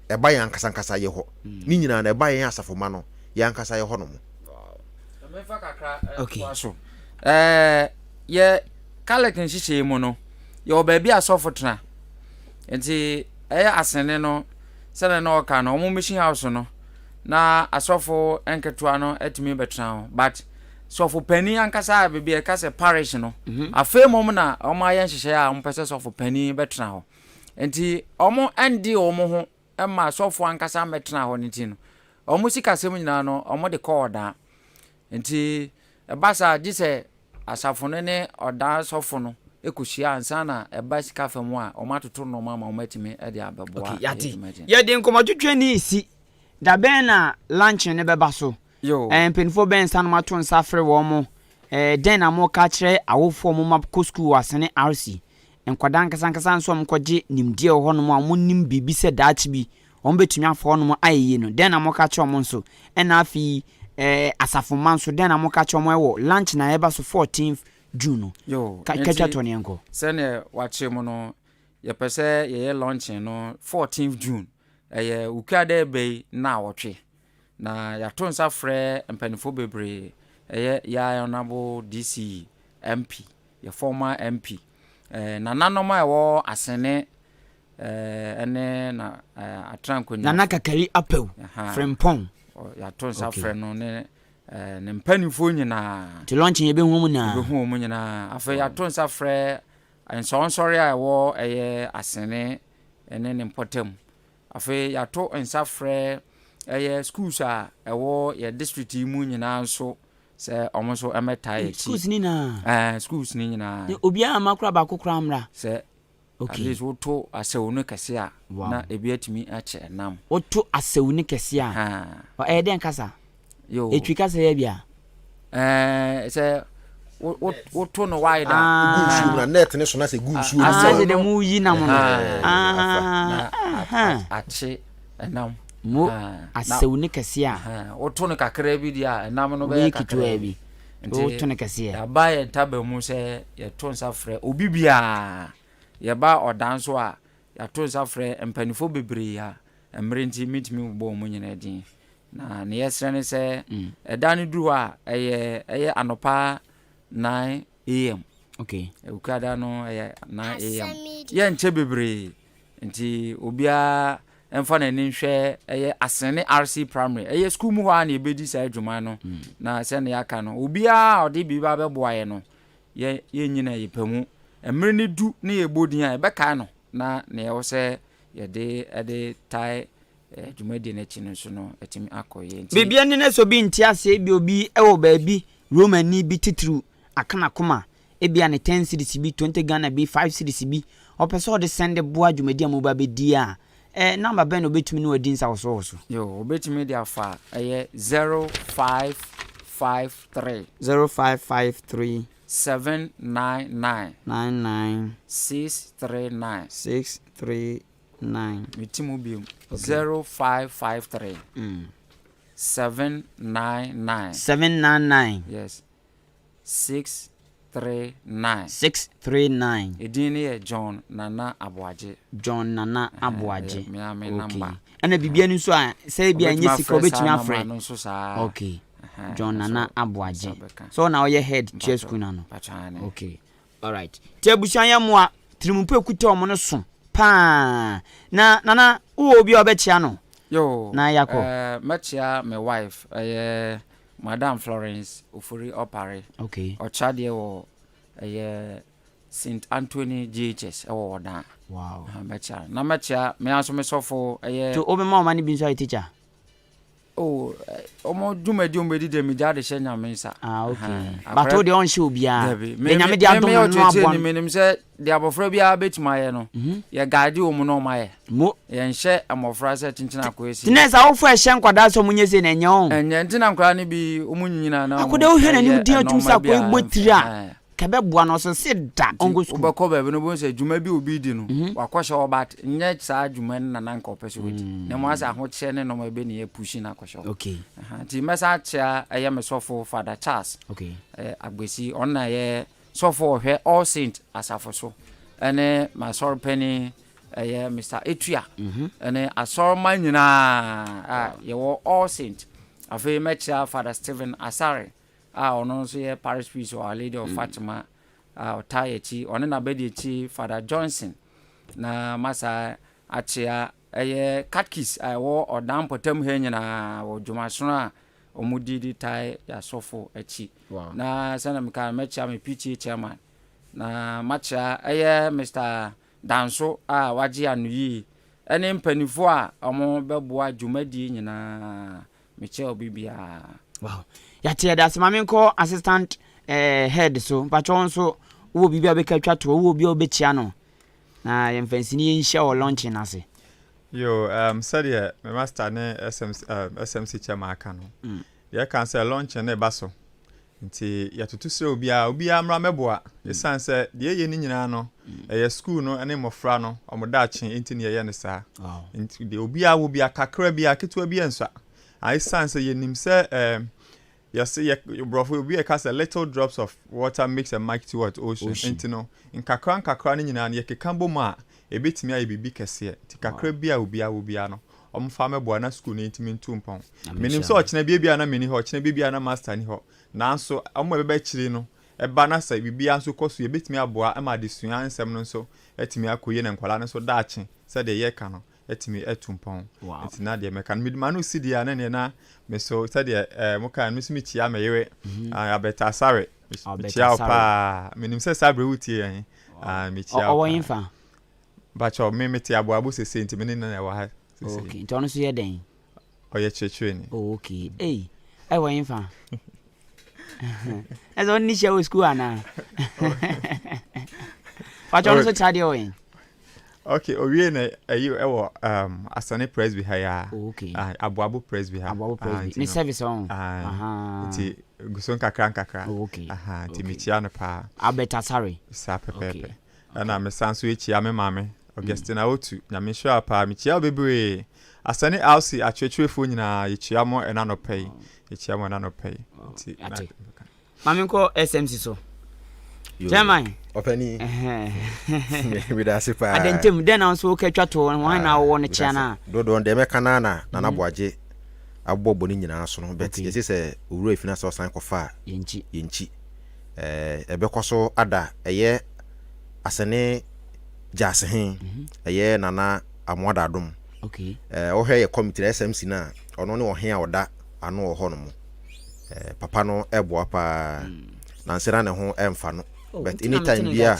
ɛba yɛn ankasa ankasa yɛ hɔ. Ne nyinaa no ɛba yɛn asafo mma no yɛn ankasa yɛ hɔ nom. Memfa kakra ntoa so. Ɛɛ yɛ Catholic nhyehyɛe mu no, yɛwɔ baabi a asɔfo tena. Nti ɛyɛ asene no sɛdeɛ na ɔka no, wɔn mission house no, na asɔfo nketewa no atumi bɛtena hɔ. But sɔfo panin ankasa a baabi a ɛka sɛ parish no, mhm. afei mmom na wɔn ayɛ nhyehyɛe a wɔpɛ sɛ sɔfo panin bɛtena hɔ. Nti wɔn ndi wɔn ho ma asɔfo ankasa mmɛtena hɔ no nti no, wɔn sikasɛm nyinaa no wɔde kɔ ɔdan. Nti ɛba saa gye sɛ asafo no ne ɔdan sɔfo no kɔhyia ansa na ɛba sika fam a wɔatoto nneɛma ma wɔatumi de abɛboa Okay, yɛate. Dwumadie no. Yɛde nkɔmmɔtwetwe no resi. Da bɛn na luncheon no bɛba so? Yo. Eh, mpanimfoɔ bɛn nsa na moato nsa afrɛ wɔn mo? Eh, dɛn na moreka akyerɛ awofoɔ a wɔn mma kɔ sukuu wɔ Asene RC? Nkwadaa ankasa ankasa nso a wɔkɔgye nimdeɛ wɔ hɔnom a wɔnim biribi sɛ daakye bi wɔbɛtumi afa hɔnom ayɛ yie no, dɛn na moka kyerɛ wɔn nso? Ɛna afei eh, asafo mma nso, dɛn na moka kyerɛ wɔn wɔ lunch na ɛba so 14th June no? Yo, Ka, nti twa toɔ ne yɛnkɔ. sɛdeɛ wakyerɛ mu no, yɛpɛ sɛ yɛyɛ launching no 14th June, ɛyɛ Wukuada ɛbɛ yi nnawɔtwe. Na yɛato nsa frɛ mpanimfoɔ bebree, ɛyɛ yɛn Honourable DC, MP, yɛ former MP, eh, nananom a ɛwɔ Asene eh, ɛne na eh, Atena Nkonnwa. Nana Kakari Apawu, Frimpong. Yɛato nsa okay. frɛ no ne eh, ne mpanimfoɔ nyinaa. Nti launching yɛbɛhu wɔn nyinaa. Yɛbɛhu wɔn nyinaa. Afei yɛato nsa frɛ nsɔnsɔre a ɛwɔ ɛyɛ Asene ne ne mpɔtam. Afei yɛato nsa frɛ ɛyɛ schools a ɛwɔ yɛ district yi mu nyinaa nso sɛ wɔn nso mmɛtaa yɛn akyi. Schools ni nyinaa. Ɛɛ schools ni nyinaa. Ne obiara amma koraa baako koraa mmra. Sɛ okay. At least woto asau no kɛse a wow. na ebi atumi akyɛ nam. Woto asau no kɛse a. Ɛyɛ dɛn kasa? Yo. Etwi kasa yɛ bia. Ɛɛ sɛ woto no wide a. Gu nsuo mu na net ne so na sɛ gu nsuo mu. Ah, sɛ dɛ mu yi nam no. Ah, akye ɛnam. Mo asau ne kɛse a. Woto no kakra bi deɛ a ɛnam no bɛyɛ kakra bi. Nti woto no kɛseɛ. Yɛaba yɛn ntaba mu sɛ yɛto nsa frɛ obi biara. Yɛba ɔdan so a yɛato nsa frɛ mpanimfoɔ bebree a mmerɛ nti mentumi bobɔ wɔn nyinaa din. Na nea yɛsrɛ ne sɛ ɛda no duru hɔ a ɛyɛ ɛyɛ anɔpa 9 am. Okay. Awukuada no ɛyɛ 9 am. Yɛnkyɛ bebree nti obiara mfa n'ani nhwɛ ɛyɛ Asene RC Primary. Ɛyɛ sukuu mu hɔ a na yɛbɛdi saa adwuma no. Mm. Na sɛnea yɛaka no obiara a ɔde biribi abɛboa yɛ no yɛ yɛnyina yɛpɛ mu. Mmerɛ no du ne yɛbɔ din a yɛbɛkae no na nea ɛwɔ sɛ yɛde ɛde tae dwumadie no akyi no nso no atumi akɔ yie. Nti. Biribi ani na sɛ obi nte aseɛ, ebia obi wɔ baabi, Romani bi titiriw aka n'akoma, ebia ne ten cedis bi, 20 Ghana bi, five cedis bi, ɔpɛ sɛ ɔde sɛnde boa dwumadi a moreba abɛdi a, eh, number bɛn na obetumi ne wo adi nsawosoɔ wɔ so? Yo, obetumi de afa ɛyɛ 0553. 0553. 799. 99. 639. 639. 9. Meti mu biom. 0553. 799. 799. Yes. 639. 639. Edin no yɛ John Nana Aboagye. John Nana Aboagye. Mea me number. Ɛna biribi no nso a sɛ ebi a ɛnyɛ sika obetumi afrɛ. No nso saa. Okay. John Nana Aboagye. So na ɔyɛ head tua school na no. Okay. Alright. Nti abusua yɛ mmoa. Tirimupɔ ekuta wɔn no so paa. Na Nana wowɔ obi a ɔbɛkyea no? Yoo, Na yakɔ. eh, mɛkyea me wife, ɛyɛ Madam Florence Ofori Opare. Okay. Ɔkyerɛ adeɛ wɔ ɛyɛ St. Anthony JHS ɛwɔ Ɔdan. Wow. Ah, mɛkyea. Na mɛkyea me ara nso me sɔfo ɛyɛ. So wobɛma ɔma no bi nso ayɛ teacher? Oh, wɔn dwumadi wɔn bɛdi deɛ megya de hyɛ nyame nsa. Ah, okay. But wo deɛ ɔnhyɛ obiara. Dabi. Deɛ nyame de adom no no aboa no. Menim sɛ deɛ abɔfra biara bɛtumi ayɛ no, mhm. yɛ guide wɔn na wɔn ayɛ. Mo. Yɛnhyɛ mmɔfra sɛ kyenkyen akɔ esi. Tenɛ sɛ awofo ɛhyɛ nkwadaa sɛ wɔn nyɛ sei na ɛnyɛ wɔn. Ɛnyɛ nti na nkwadaa no bi wɔn nyina na wɔn. Akwadaa wohwɛ n'anim din atum sɛ akɔ ebɔ tiri a. Kɛbɛboa no ɔsɛ se da ɔnkɔ sukuu. Wobɛkɔ baabi no wobɛhu sɛ dwuma bi obi di no mhm. wakɔhyɛ hɔ but nyɛ saa dwuma no nana nka ɔpɛ sɛ ɔdi mm. na mmom asɛ ahokyerɛ ne nɔma ɛbɛ ne yɛ pushi no akɔhyɛ hɔ nti mɛsa akyea ɛyɛ me sɔfo Father Charles okay. Agbesi ɔno na ɛyɛ sɔfo ɔhwɛ All Saint asafo so ɛne masɔre panin ɛyɛ Mr. Etua mhm. ɛne asɔrema nyinaa a yɛwɔ All Saint afei mɛkyea Father Stephen Asare a ɔno nso yɛ parish priest wɔ Our Lady of Fatima a ɔtaa yɛn akyi, ɔne n'abadiakyi Father Johnson na masa akyea ɛyɛ catechist a ɛwɔ ɔdan mpɔtam ha nyinaa wɔ dwumasono a wɔdi de tae yɛasɔfo akyi. Wow. Na sɛnea meka no mɛkyea me PTA chairman na makyea ɛyɛ Mr. Danso a wagye ano yie ɛne mpanimfoɔ a wɔbɛboa dwumadie nyinaa. Mekyɛ obi biara. Wow. Yɛate yɛda ase ma menkɔ assistant eh, head so. Mpakyɛ wo nso wowɔ biribi a wobɛka twa toɔ, wowɔ obi a wobɛkyia no na yɛmfa nsini yɛnhyia wɔ launching no ase. Yo, um, sɛdeɛ me master ne SMC, um, SMC chairman aka no, mm. deɛ ɛka sɛ launching no ɛba so. Nti yɛtoto srɛ obiara, obiara mmra mmɛboa. Ɛsiane sɛ deɛ yɛyɛ no nyinaa no, ɛyɛ sukuu no ne mmɔfra no wɔn daakye nti na yɛyɛ no saa. Nti deɛ obiara wɔ biara, kakra biara, ketewa biara nsua. Ɛsiane sɛ yɛnim sɛ ɛɛ yɛse yɛ borɔfo obi ɛka sɛ little drops of water makes a mighty what ocean. Nti no nkakra nkakra no nyinaa no yɛkeka bom a ɛbɛtumi ayɛ biribi kɛseɛ. Nti kakra bi a obiara wɔ biara no wɔmfa mmɛboa na sukuu no ntumi ntu mpɔn. Menim sɛ ɔkyena bi ebia na menni hɔ, ɔkyena bi ebia na master nni hɔ. Nanso wɔn a ɛbɛba akyiri no ba na sɛ biribiara nso kɔ so, yɛbɛtumi aboa ma adesua nsɛm no nso atumi akɔ yie na nkwadaa no nso daakye sɛdeɛ yɛreka no atumi atu mpɔn. Nti na deɛ mɛka no, mede m'ano si deɛ a na neɛ na me so sɛdeɛ eh, mokae no, me nso mekyia me yere, mm -hmm. Abɛta Asare. Mekyia wo paa. Menim sɛ saa berɛ wotie yɛn. Ah, mekyia wo paa. Mpakyɛw, me mete Aboabo sesei nti me ne no na ɛwɔ ha sesei. Okay, nti ɔno nso yɛ dɛn? Ɔyɛ kyerɛkyerɛni. Oh, okay. Ei, ɛwɔ hefa? Ɛsɛ ɔne ne hyia wɔ sukuu anaa? Mpakyɛw ɔno nso kyerɛ adeɛ wɔ he? Okay, owie na ɛyi ɛwɔ um, Asane Presby ha ya. Oh, okay. Aboabo Presby ha. Aboabo Presby. Ne service ɔn. Ah, nti gu so nkakra nkakra. Oh, okay. Aha, nti okay. mekyia no paa. Albert Asare. Saa pɛpɛɛpɛ. Okay. Ɛna mesan nso ekyia me maame Augustina Otu, Nyame nhyira wo paa, mekyia wo bebree. Asani Alsi akyerɛkyerɛfoɔ nyinaa yɛkyia mo ɛna anɔpa yi, yɛkyia mo ɛna anɔpa yi. Nti na Ate. Ma menkɔ SMC so. Chairman. Ɔpani. Meda ase paa. Adantam, dɛn na nso woka twa to wɔn na wɔwɔ no kyea no a? Dodoɔ deɛ mɛka no na Nana Boagye abobɔ bɔ ne nyinaa so no, but yɛse sɛ owura efi na sɛ ɔsan kɔfa a, yɛnkyi. Yɛnkyi. Ɛbɛkɔ so ada ɛyɛ Asene Gyaase ɛyɛ Nana Amoah Daadom. Wohwɛ yɛ committee no SMC no a, ɔno ne ɔhe a ɔda ano wɔ hɔ nom. Papa no ɛboa paa. Nansa na ne ho ɛmfa no. Oh, But anytime bi a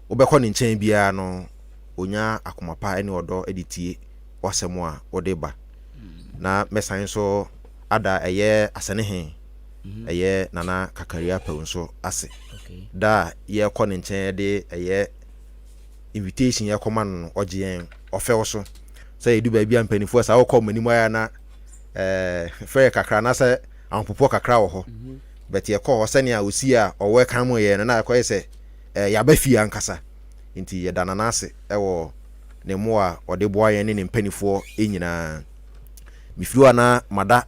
wobɛkɔ ne nkyɛn biara no, onya akoma pa ne ɔdɔ de tie w'asɛm a wode ba. Na mɛsan nso ada ɛyɛ Asene he. ɛyɛ Nana Kakari Apawu nso ase. Da a yɛrekɔ ne nkyɛn de ɛyɛ invitation yɛkɔma no no, ɔgye yɛn ɔfɛw so. Sɛ yɛdu baabi a mpanimfoɔ saa wɔkɔ wɔn anim ayɛ na ɛɛ fɛrɛ kakra anaasɛ ahopopoɔ kakra wɔ hɔ. Mhm. But yɛkɔ hɔ sɛnea osi a ɔwɔ ɛkan mu yɛn no na ɛkɔyɛ sɛ ɛɛ yɛaba fie ankasa. Nti yɛda Nana ase ɛwɔ ne mmoa a ɔde boa yɛn ne ne mpanimfoɔ nyinaa. Mefiri hɔ a na mada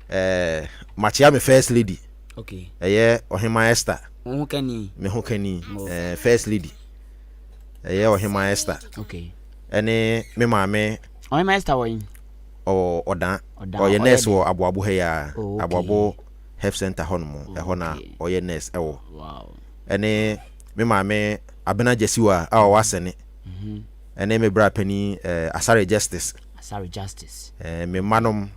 eh, makyea me first lady. Okay. Ɛyɛ Ɔhema Esther. Wo ho kani. Me ho kani. Oh. Eh, first lady. Ɛyɛ Ɔhema Esther. Okay. Ɛne me maame. Ɔhema Esther wɔ yi. Ɔwɔ Ɔdan. Ɔyɛ nurse wɔ Aboabo ha yi a. Oh, okay. Aboabo health center hɔ nom. Oh, ɛhɔ na ɔyɛ nurse ɛwɔ. Wow. Ɛne me maame Abena Gyasiwa a ɔwɔ Asɛne. Mm-hmm. Ɛne me bra panin eh, Asare Justice. Asare Justice. Eh, me mma nom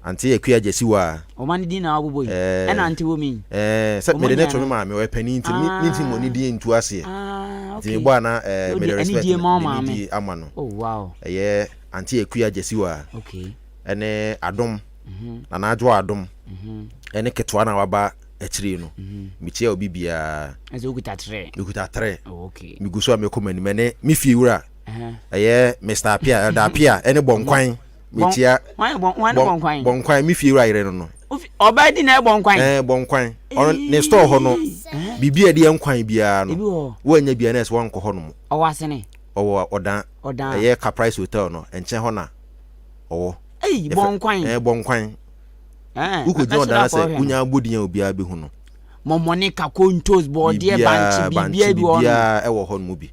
Ante Akua Gyasiwa. Ɔma ne din na wabobɔ yi. Eh, Ɛna ante wɔ mi. Eh, sɛ mede ne to me maame ɔyɛ panin nti ah. me nti mmɔ ne din ntu aseɛ. Ah, okay. Nti mebɔ ana eh, mede respect ne ne din ama no. Oh, wow. Ɛyɛ Ante Akua Gyasiwa. Okay. Ɛne Adom. Mm -hmm. Nana Adwoa Adom. Mm -hmm. Ɛne ketewa na waba akyire no. Mm -hmm. Mekyia obi biara. Ɛsɛ okuta trɛ. Mekuta trɛ. Oh, okay. Megu so a mekɔ m'anim ɛne me fie wura. Ɛyɛ Mr. Apia, Elder Apia ɛne Bɔnkwan. Mekyia Bɔnkwan. Bɔnkwan me fie wura yere no no. Ɔbaa di na ɛbɔ nkwan. Ɛɛ bɔ nkwan. Ɔno ne store hɔ no biribi a ɛde yɛ nkwan biara no woanya biara na ɛsɛ wankɔ hɔ nom. Ɔwɔ asene. Ɔwɔ ɔdan. Ɔdan. Ɛyɛ Caprice Hotel no nkyɛn hɔ na ɔwɔ. Ei bɔ nkwan. Ɛɛ bɔ nkwan. Wokɔ gyina ɔdan sɛ wonya abɔ din a obiara bɛhu no. Mɔmɔne kako ntos bɔɔdeɛ bankye biribiara bi wɔ hɔ nom. Biribiara ɛwɔ hɔ nom bi.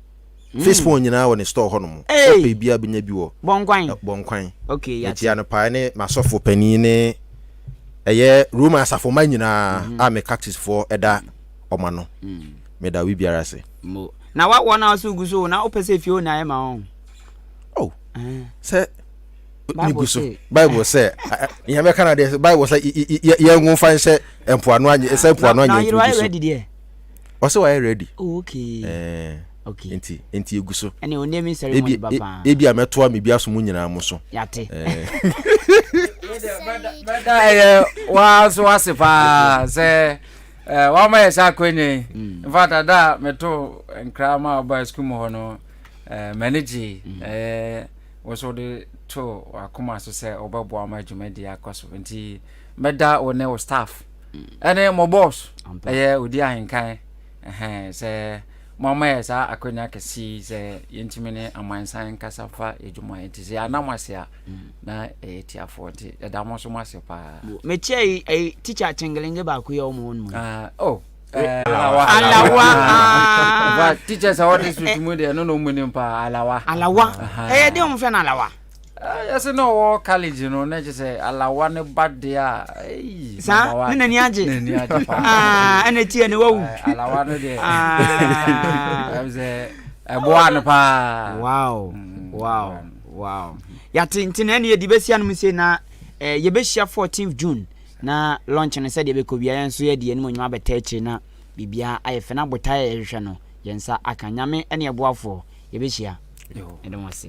Fish pond nyinaa wɔ ne store hɔ nom. Wopɛ biara bɛnya bi wɔ. Bɔnkwan. Bɔnkwan. Okay, yate. Mekyia no paa ne m'asɔfo panin ne ɛyɛ Roma asafo mma nyinaa mhm. a me catechistfoɔ ɛda ɔma no. Mm. Meda obi biara ase. Mo. Na wa wɔn a ɔso gu so na wopɛ sɛ efie hɔ na ayɛ ma wɔn. Oh. Eh. Sɛ ne gu so. Bible sɛ nea mɛka na deɛ Bible sɛ yɛn ngo fa nhyɛ mpoano anyɛ sɛ mpoano anyɛ nti gu so. Ɔsɛ wayɛ ready. Oh, okay. Eh. Okay. Nti nti egu so. Ɛne o naming ceremony ba paa. Ebi a mɛtoa me bi aso mu nyinaa mo so. Yate. Eh. Mɛda ɛyɛ waa so ase paa sɛ eh, wama yɛ saa akwanya yi. Mm. In fact, ada a meto nkra ma ɔba sukuu mu hɔ no, eh, m'ani gyee. Mm. Eh, wo so de to akoma so sɛ wobɛboa ma dwumadi akɔ so. Nti mɛda wo ne wo staff ɛne mo boss ɛyɛ odi ahenkan ɛhɛn sɛ moama yɛ saa akwanya kɛse yi sɛ yɛntumi ne amansan nkasa fa adwuma nti sɛ yɛana mo ase a mm. na ɛyɛ tiafoɔ nti yɛda mo nso mo ase paa. Mekyia yi ɛyi teacher kyengelenge baako yɛ ɔmo wɔn mu. Ah, oh. Eh, alawa alawa ah. teachers a wɔde district mu deɛ no na ɔmu nim paa alawa alawa ɛyɛ de ɔmo fɛ no alawa. Yɛse na ɔwɔ college no na kyerɛ sɛ alawa ne ba deɛ a eii saa ne n'ani agye n'ani agye paa ah, ɛna tie ne wawu alawa no deɛ ɛm sɛ ɛboa no paa wow mm, wow wow yɛate nti na ɛne yɛde bɛsi anom sei na eh, yɛbɛhyia 14th June na launch no sɛdeɛ ɛbɛkɔ biara yɛn nso yɛde anim onyuma abɛta akyire na biribiara ayɛ fɛ na botaeɛ a yɛhwehwɛ no yɛn nsa aka nyame ne ɛboafoɔ yɛbɛhyia Yɛda mo ase.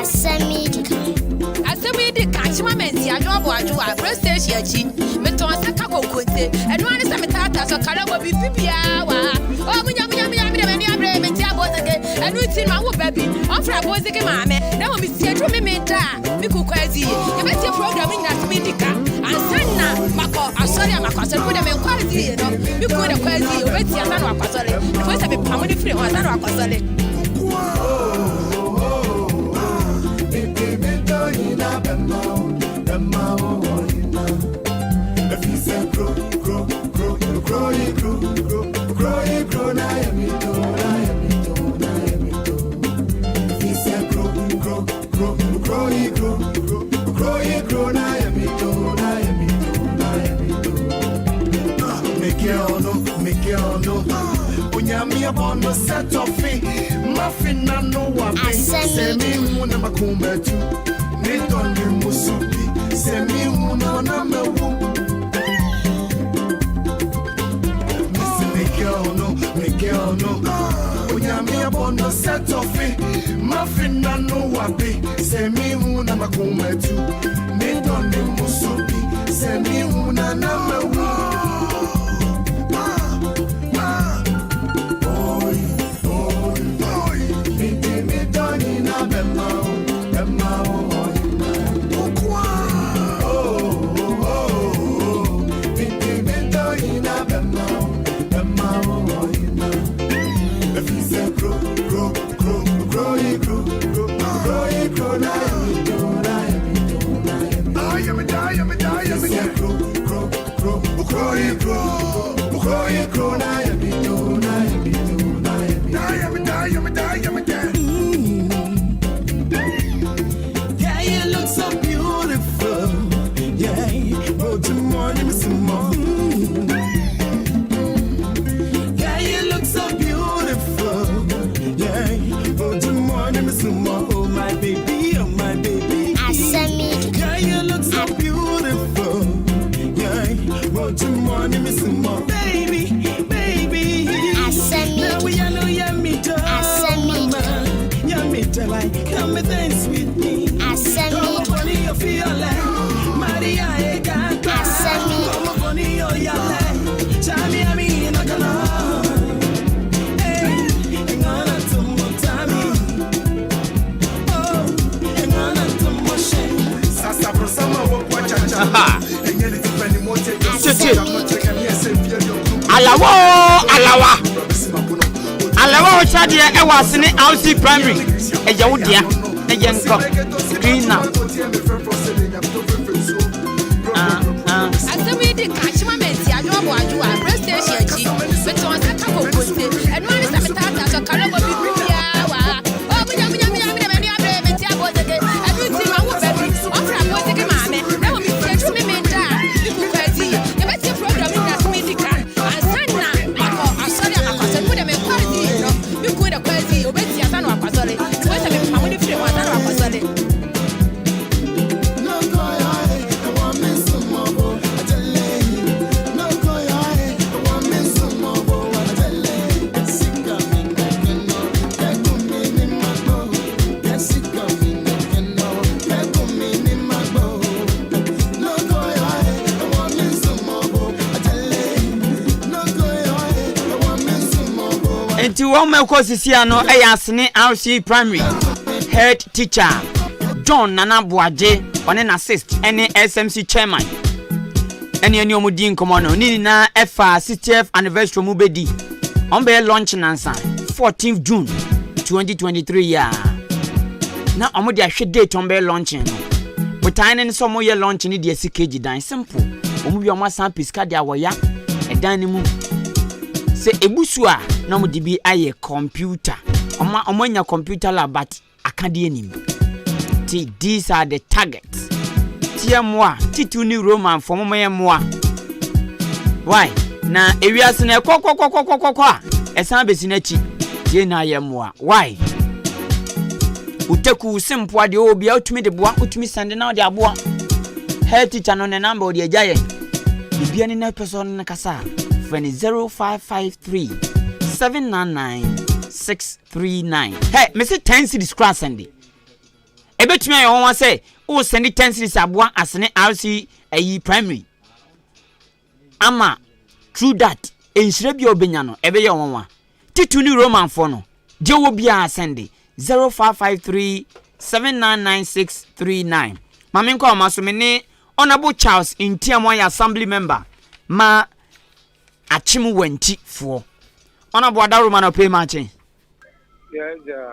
Asɛm yi di kan. Asɛm yi di kan kyema mɛnti adwo abo adwo a police station akyi metɔn nsa ka konkonte ɛno ara ne sɛ metaataa so kare wɔ biribi biara wɔ ha oh munya munya munya mede m'ani abere mente abozeke ɛno nti no awo ba bi ɔmfrɛ abozeke maame na mmom mesie duru me meda a Me kuw kɔ adzi yie. Yɛbɛtsie program no nyina asɛm yi di ka ansa na makɔ asɔr a makɔ asɔr. Mpo dɛ mennkɔ adzi yie no, me kun na kɔ adzi yie, obetsie ansa na ɔakɔ asɔr. Mpo sɛ mepamo no fir ho ansa na ɔakɔ asɔr. Alawa oo alawa. Alawa ɔkyerɛ adeɛ ɛwɔ Asene RC Primary. Ɛyɛ wo dea na yɛnkɔ. Green now. Ah, ah. Asɛm yi di nka akyema mɛnti adwoa bɔ adwoa press station akyi metɔn nsa ka kokonte ɛno ara ne sɛ metaataa so kalongo biribi biara wɔ ha oh munya munya munya mede m'ani abere mente abɔdege ɛno nti ma wo ba bi ɔfrɛ abɔdege maame na mmom metie tumi me nda a me kuku adi yɛbɛtie program no nyina so medi kan ansa na makɔ asɔre a makɔ asɔre mu de menkɔ adi no me kun de kɔ adi obɛtie ansa na wakɔ asɔre nti wei sɛ mepamo no firi ho ansa na wakɔ asɔre. Nti wɔn ma ɛkɔ sisi ano ɛyɛ Asene RC Primary head teacher John Nana Boagye ɔne n'assist ɛne SMC chairman ɛne ɛne wɔn di nkɔmɔ no ne nyinaa ɛfa 60th anniversary wɔn bɛdi wɔn bɛyɛ launch nansa 14th June 2023 yi a na wɔn de ahwɛ date wɔn bɛyɛ launching no botae no ne sɛ wɔn yɛ launching no de asi keji dan simple wɔn wie wɔn asan pɛ sika de awɔya ɛdan no mu sɛ ebu so a na wɔn de bi ayɛ computer wɔn wɔn anya computer lab but akadeɛ nim ti these are the targets tiɛ mmoa titiw ne roman fo wɔn yɛ mmoa why na ewiase na ɛkɔ kɔ kɔ kɔ kɔ kɔ a ɛsan bɛsi n'akyi tie na ayɛ mmoa why wotaku wo se mpoa deɛ ɔwɔ bia wotumi de boa wotumi sɛnde na wode aboa head teacher no ne number ɔde agya yɛn bibia ne na pɛ sɛ ɔne no kasa a frɛ ne 0553 799 639 hɛ mese 10 cities koraa sɛnde ɛbɛtumi ayɛ wɔn sɛ wo sɛnde 10 cities aboa asene rc ayi primary ama through that nhyira bi a wobɛnya no ɛbɛyɛ nwanwa. Titiriw ne Romanfoɔ no, deɛ ɔwɔ biara sɛnde, 0553 799639. Ma menkɔ ahoma so, me ne Honourable Charles Ntiamoah ayɛ Assembly Member ma Akyem Wanti foɔ. Honourable Adaworoma na ɔpɛ makye.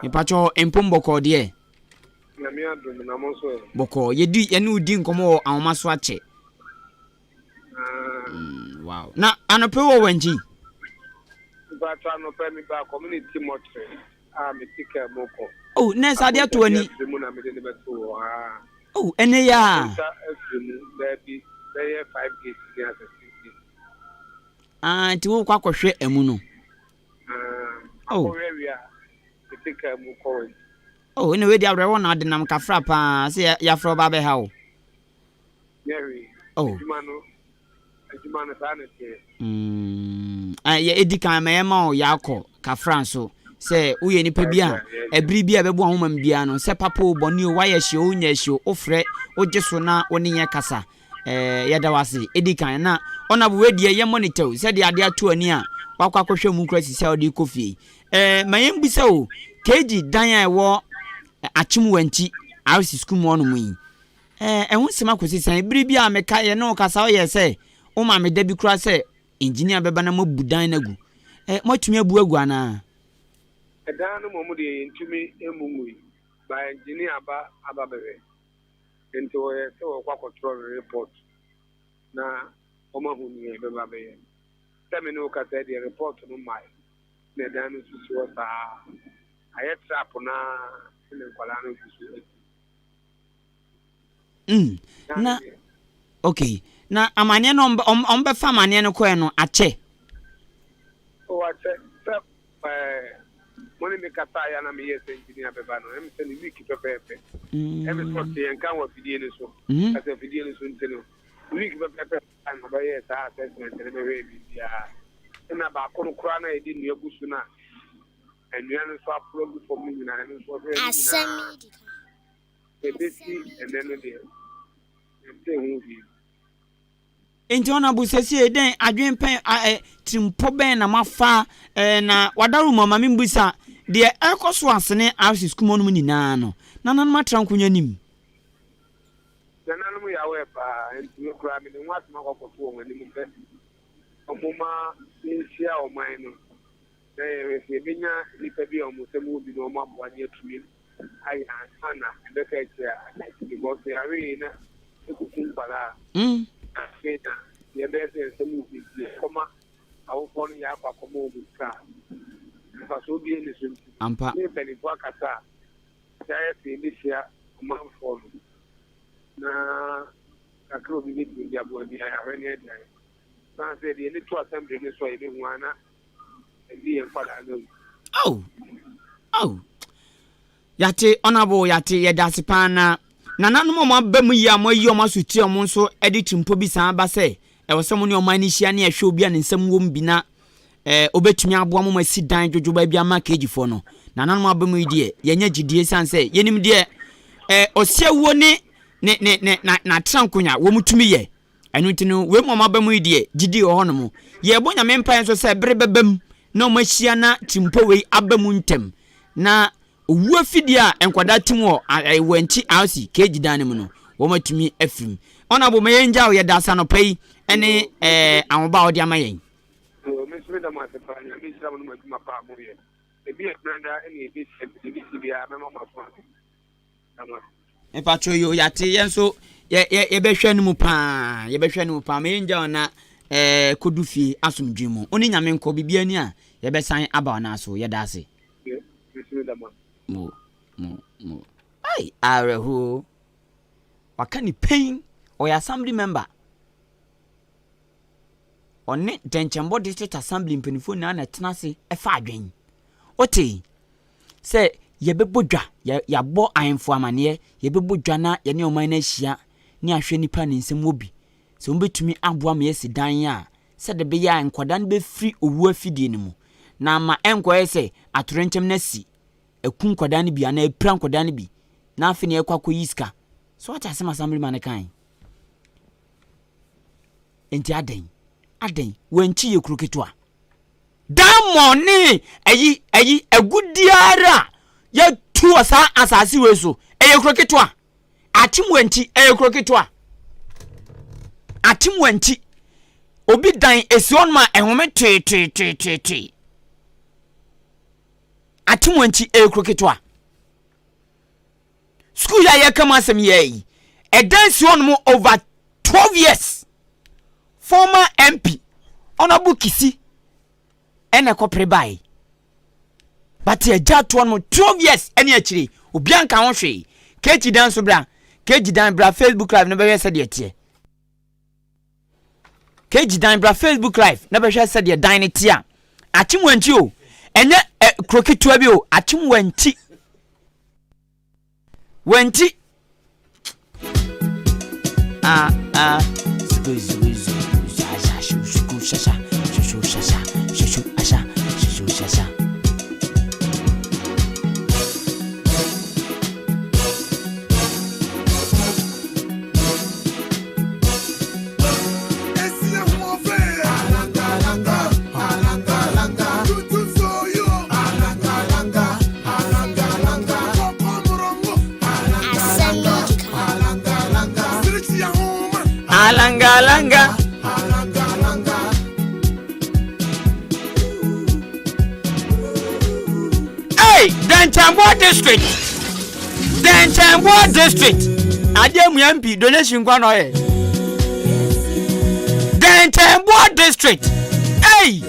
Mepakyɛ mpom bɔkɔɔ deɛ. Nyame adom na mo nso ɛ. Bɔkɔɔ, yɛdi yɛne wo di nkɔmmɔ wɔ ahoma so akyɛ. Mm, wow. Na anɔpɛ wɔ wankyi? Mpatsɔ anɔpɛ mi ba community mɔtre a me ti kaa mu kɔ. Oh, nurse adeɛ ato ani. Afiri mu na mede ne bɛto wɔ ha. Oh, ɛnɛ yɛ a. Nsa afiri mu daabi bɛyɛ 5 days ni asɛ 6 days. Ah, nti wokɔ akɔhwɛ amu no. Ah, oh. Akɔhwɛ wie a me ti kaa mu kɔ wankyi. Oh, ɛnna wei de awerɛwɔ na ɔde nam kafra paa sɛ yɛafrɛ ɔba abɛha wo. Nyɛ hwee. Oh. Adwuma no, adwuma no saa na ɛteɛ. Mm, ah, yɛ edi kan ma yɛma wo yɛakɔ kafra nso sɛ woyɛ nipa bi a ɛbere bi a ɛbɛbɔ ahoma mu biara no sɛ papa o bɔne o woayɛ hye o wonyɛ hye o wofrɛ wogye so na wo ne yɛn kasa ɛɛ yɛda wo ase edi kan na ɔnabo wei deɛ yɛ monitor o sɛdeɛ adeɛ ato ani a wakɔ akɔhwɛ mu kura sisi a ɔde kɔ fie ɛɛ ma yɛn bisa o keegi dan a ɛwɔ akyem wanti RC sukuu mu ɔnom yi Ɛɛ, ɛho nsɛm akɔsi sɛn? Bere bi a meka yɛne wo kasa woyɛɛ sɛ woma me da bi koraa sɛ engineer bɛba na moabu dan no agu. Ɛɛ, moatumi abu agu anaa? Ɛdan no mmom deɛ yɛntumi mmu ngui, but engineer aba aba bɛhwɛ. Nti wɔyɛ sɛ wɔrekɔ akɔtwerɛ ne report na wɔahu nea ɛbɛba abɛyɛ. Sɛ me ne wo kasa yi deɛ report no mmae, na ɛdan no nso si hɔ saa ara. Ayɛ trap no ara na nkwadaa no gu so asi. Mm, na okay. Na amaneɛ no ɔm bɛfa amaneɛ no kɔɛ no akyɛ. O akyɛ sɛ ɛɛ mo ne me kasa ya na meyɛ sɛ engineer bɛba no ɛm sɛ ne week pɛpɛɛpɛ. Ɛm sɛ ɔte yɛn kan wɔ afidie no so. Kasa afidie no so nti no week pɛpɛɛpɛ na ɔbɛyɛɛ saa assessment no bɛhwɛɛ biribiara. Ɛna baako no koraa na yɛde nnua gu so no a nnua no nso aporo agu fam no nyinaa ɛno nso ɔhwɛɛ ne nyinaa. Ebesi ɛnnɛ no deɛ, yɛntee ho hwee. Enti Honourable sesie dɛn adwen pɛn a ɛ tirimpɔ bɛn na moafa ɛ na wadaworo mu ama me mbisa deɛ ɛrekɔ so asene RC sukuu mu hɔnom nyinaa no nananom atra nkonya nim. Nananom yɛ aware paa, enti me koraa mede ho asɛm akɔ akɔto wɔn anim sɛ. Wɔmma yɛnhyia ɔman no na yɛnhwɛ sɛ yɛbɛnya nnipa bi a wɔn nsam wɔ bi na wɔaboa na yɛatumi ayɛ ansa na ɛbɛka akyire a aka akyi because sɛ yɛawe yei na ɛkuku nkwadaa a na afei na yɛbɛyɛ sɛ yɛn nsam wɔ bi nti yɛkɔma awofoɔ no yɛakɔ akɔma wɔn sika a mfasoɔ biara nni so nti Ampa. ne mpanimfoɔ akasa a sɛ ayɛ sɛ yɛbɛhyia ɔmanfoɔ no na kakra obi bɛtumi de aboa bi a yɛahwɛ ne adi ayɛ. Esiane sɛ yɛde yɛn ani to asɛm bere no so a yebehu ara na ɛde yɛn nkwadaa no awu. Oh! Oh! Yɛate, Honourable, yɛate, yɛda ase paa na nananom a wɔaba mu yi a moayi wɔn asotire a wɔn nso de tirimpɔ bi san aba sɛ ɛwɔ sɛ mo ne ɔman no hyia ne ɛhwɛ obi a ne nsam wɔ mu bi na eh, obɛtumi aboa mo ma asi dan dwodwoba bi ama keejifoɔ no. Nananom aba mu yi deɛ, yɛnyɛ gyidie sane sɛ yɛnim deɛ eh, ɔsiawuo ne ne ne ne na n'atena nkonya wɔn tumi yɛ. Ɛno nti no, wei mu a moaba mu yi deɛ, gyidie wɔ hɔnom. Yɛrebɔ Nyame mpaeɛ nso sɛ bere bɛba mu na wɔahyia na tirimpɔ wei aba mu ntɛm, na owuo afidie a nkwadaa tim wɔ Wankyi RC KG dan no mu no, wɔatumi afiri mu. Honourable, ma yɛngya wo, yɛda ase anɔpa yi ne ahoba a wode ama yɛn. Yoo, me nso meda mo ase paa, Nyame nhyira mo ne mo adwuma pa a moyɛ. Ebi yɛ brɛda ɛna ebi sɛ, ebi si biara mɛma mo aso ate. Mpatsɔ yoo yate yɛn nso yɛ yɛ yɛbɛhwɛ no mu paa yɛbɛhwɛ no mu paa ma yɛn gya wɔn na ɛɛ kodu fie asomdwe mu oni nyame nkɔ biribi ani a yɛbɛsan aba wɔn aso yɛda ase. Mo mo mo ai awerɛhoɔ waka ne pɛn ɔyɛ assembly member ɔne Dɛnkyɛnbɔ district assembly mpanimfoɔ nyinaa na ɛtena ase ɛfa adwen wote sɛ yɛbɛbɔ dwa, yɛabɔ ahemfo amaneɛ, yɛbɛbɔ dwa na yɛne ɔman no ahyia ne ahwɛ nnipa ne nsɛm wɔ bi, sɛ wɔbɛtumi aboa ma yɛasi dan a, sɛdeɛ ɛbɛyɛ a nkwadaa no bɛfiri owuo afidie no mu, na ama ɛnkɔyɛ sɛ atoyerɛnkyɛm no asi, aku nkwadaa no bi anaa apira nkwadaa no bi, na afei na yɛkɔ akɔyi sika. So wate asɛm Assemblyman no kae? Enti adɛn? Adɛn? Wankyi yɛ kuro ketewa. Dammɔ ne ayi ayi agudeɛ ara a yɛatu wɔ saa asase wei so ɛyɛ kuro ketewa. Atemwa nti ɛyɛ kuro ketewa. Atemwa nti obi dan esi hɔ nom a ɛhome teeteeteetee. Atemwa nti ɛyɛ kuro ketewa. Sukuu yi a yɛka mu asɛm yɛ yi ɛdan si hɔ nom over 12 years. Former MP Honourable Kisi ɛna ɛkɔpere bae. But agya atoɔ no 12 years ɛne akyire obia nka ho hwee. KG dan so bra, KG dan bra Facebook live no bɛhwɛ sɛdeɛ ɛteɛ. KG dan bra Facebook live na bɛhwɛ sɛdeɛ dan no te a. Akyem wankyi o, ɛnyɛ ɛ, kuro ketewa bi o, akyem wankyi. Wanti. Ah ah. Zugu zugu zugu sha sha shu shuku sha sha shu shu sha sha shu shu asha shu shu sha sha. Alanga alanga. Hey, Denkyɛnboɔ district. Denkyɛnboɔ district. Adeɛ mu MP donation kwa na ɔyɛ. Denkyɛnboɔ district. Hey,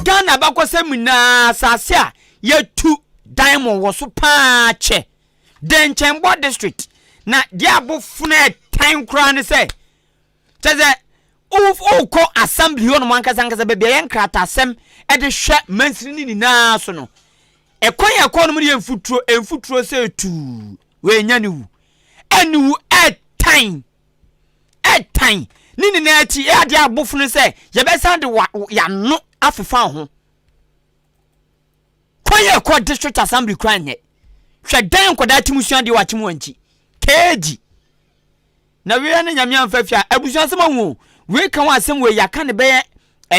Ghana bakɔsɛm nyinaa asase a Yɛtu diamond wɔ so paa kyɛ. Dɛnkyɛnbɔ district na deɛ abofono ɛtan koraa ne sɛ kyɛ sɛ wokɔ assembly hɔ nom ankasa ankasa baabi a yɛ nkrataasɛm de hwɛ mansini no nyinaa so no ɛkwan yɛ kɔ nom no yɛ mfuturo mfuturo sɛ tuu wɔanya ne wu ɛne wu ɛtan ɛtan ne nyinaa akyi ɛyɛ adeɛ abofono sɛ yɛbɛsan de yɛano afefa ho Kwan yɛ kɔ district assembly kura nyɛ. Hwɛ dan nkɔdaa ti mu sua deɛ wakye mu ankyi. Keegi. Na wei ne nyame amfa fie a abusua asɛm ahu o. Wei ka ho asɛm wei yɛaka ne bɛyɛ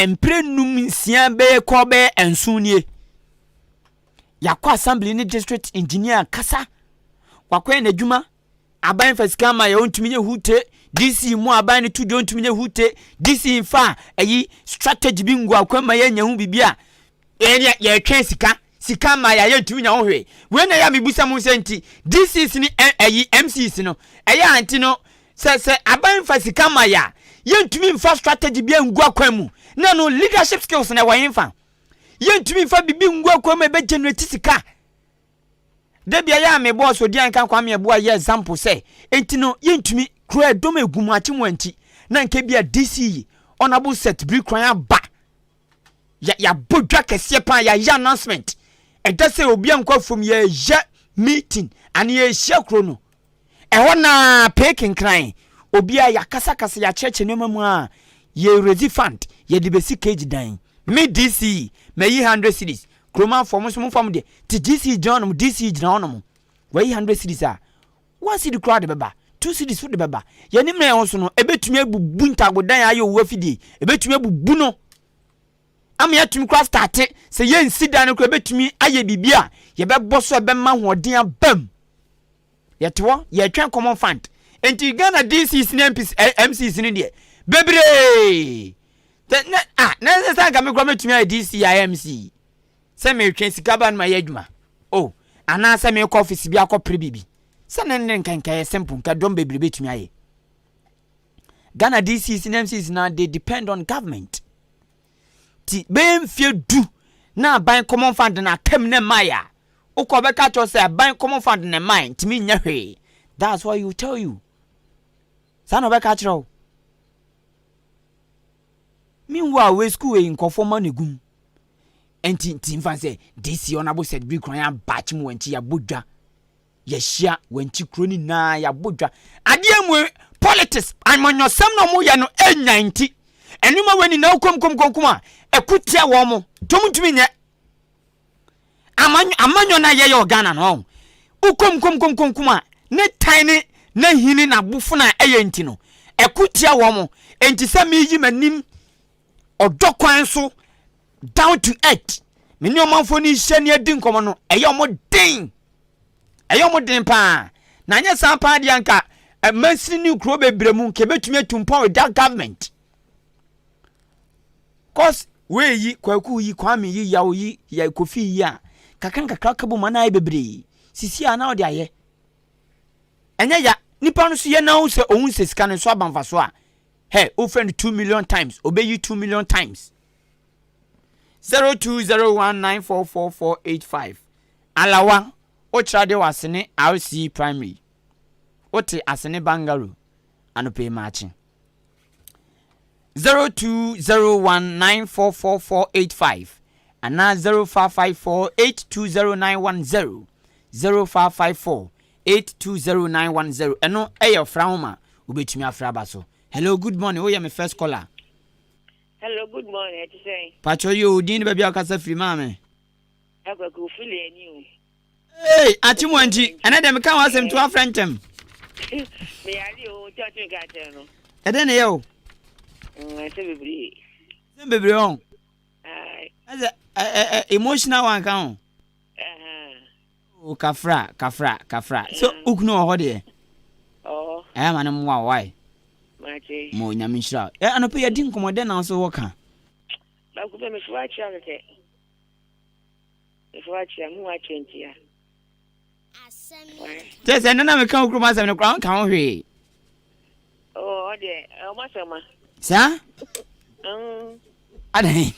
mpere num nsia bɛyɛ kɔ bɛyɛ nson nie. Yɛakɔ assembly ne district engineer kasa. Wakɔyɛ n'adwuma. Aban fa sika ma yɛ ontumi nyɛ hute. DC mu aban no to deɛ ontumi nyɛ hute. DC nfa ayi strategy bi ngu akwan ma yɛnya ho biribi a yɛn yɛtwɛn sika. Sika ma yɛ yɛntumi nya ho hwee. Wei na ɛyɛ a mebusa mo sɛ nti DCs ne ɛyi MCs no ɛyɛ a nti no sɛ sɛ aban fa sika ma yɛ a yɛntumi nfa strategy bi ngu akwan mu na no leadership skills na ɛwɔ yɛn fa. Yɛntumi nfa biribi ngu akwan mu a ɛbɛ generate sika. Da bia yɛ a me boss Odianka Kwame Abua yɛ example sɛ enti no yɛntumi kuro ɛdɔm egu mu akye mu anti na nka bia DC yi honorable set biri kwan aba yɛ yɛabɔ dwa kɛseɛ paa yɛayɛ announcement ɛda sɛ obi ankɔ afuom yɛyɛ meeting ane yɛhyia kuro no ɛhɔ naa pee kenkran obiara yɛakasakasa yɛakyerɛkyerɛ nneɛma mu a yɛ raise fund yɛde bɛsi cage dan me DC mayi 100 cedis Kuromanfoɔ mo nso momfa mo deɛ te GC gyina hɔnom DC gyina hɔnom wayi 100 cedis a 1 cedi koraa de bɛba 2 cedis so de bɛba yɛne mmerɛ yɛn so no ɛbɛtumi abubu ntagodan a ayɛ owu afidie ɛbɛtumi abubu no ama yɛatumi koraa starte sɛ yɛnsi dan no koraa ɛbɛtumi ayɛ biribi a yɛbɛbɔ so ɛbɛma ahoɔden abam yɛte hɔ yɛtwɛn common fund nti Ghana DCs ne MPs MCs no deɛ bebree na ah na sɛ sɛ anka me koraa mɛtumi ayɛ DC ayɛ MC sɛ metwɛn sika ba no ma yɛ adwuma o oh, anaasɛ mekɔ office bi akɔpere biribi sɛ ne ne nka nka yɛ simple nka dɔm bebree bɛtumi ayɛ Ghana DCs ne MCs na they depend on government ti bɛyɛ mfie du na aban common fund na akam ne mmaeɛ a wokɔ bɛka kyerɛ sɛ aban common fund na mmaeɛ ntumi nyɛ hwee. That's what you tell you. Saa na ɔbɛka kyerɛ wo. Meanwhile, wei school wei nkɔfoɔ ma no egum. Nti nti nfa sɛ this year ɔnabo sɛ bi kwan aba akyi mu wɔn akyi yɛabɔ dwa. Yɛahyia wɔn akyi kuro no nyinaa yɛabɔ dwa. Adeɛ mu politics amanyɔsɛm na wɔyɛ no enya nti. Ɛnuma wei nyinaa kom kom kom kom a ɛko tia wɔn mo. Nti wɔn ntumi nyɛ. Amanyɔ no a yɛyɛ wɔ Ghana no ɔho. Wokom kom kom kom kom a ne tan ne n'ahini n'abofono a ɛyɛ nti no ɛko tia wɔn mo. Nti sɛ meyi m'anim ɔdɔ kwan so down to earth me ne ɔmanfoɔ no nhyia ne adi nkɔmmɔ no ɛyɛ ɔmo den ɛyɛ ɔmo den paa na anyɛ saa paa deɛ anka mansini ne kuro bebree mu nka ebɛtumi atu mpɔn without government cause wei yi kwaku yi kwame yi yaw yi yɛ kofi yi a kakra nkakra ka bom anaa ayɛ bebree sisi a na ɔde ayɛ ɛnyɛ ya nipa no so yɛ na sɛ ohun sɛ sika no nso aba mfa so a Hey, wofrɛ no 2 million times, obeyi 2 million times. 0201944485 Alawa, wokyerɛ adeɛ wɔ Asene RC Primary. Wote Asene Bungalow, anɔpa yi maakye. 0201944485 anaa 0554820910 0554820910 ɛno ɛyɛ ɔfra nhoma wobɛtumi afrɛ aba so. Hello, good morning. Woyɛ me first caller. Hello, good morning. Ɛte sɛn? Pacho yi o, din ne baabi a wokasa firi maa me. Akwaku fili ani o. Hey, akye mu anti. Ɛnɛ deɛ meka ho asɛm to afrɛ ntɛm. Meyare o, nti ɔtwe nka kyerɛ no. Ɛdɛn na ɛyɛ o? Ɛsɛ bebree. Ɛsɛ bebree ɔn. Ɛsɛ ɛ ɛ emotional one ka ho. O kafra kafra kafra so wo kunu wɔ hɔ deɛ ɛyɛ ma no mmoa wo wae mo nyame nhyira wo ɛ anɔpɛ yɛdi nkɔmmɔ dɛn na wo so wɔ ka. Baako pɛ mefo akyia kɛkɛ mefo akyia mu akyɛ ntia. Kyɛ sɛ nana meka wo kurom asɛm no koraa wonka ho hwee. Oh, ɔdeɛ ɔmo asɛm a. Saa? Adan.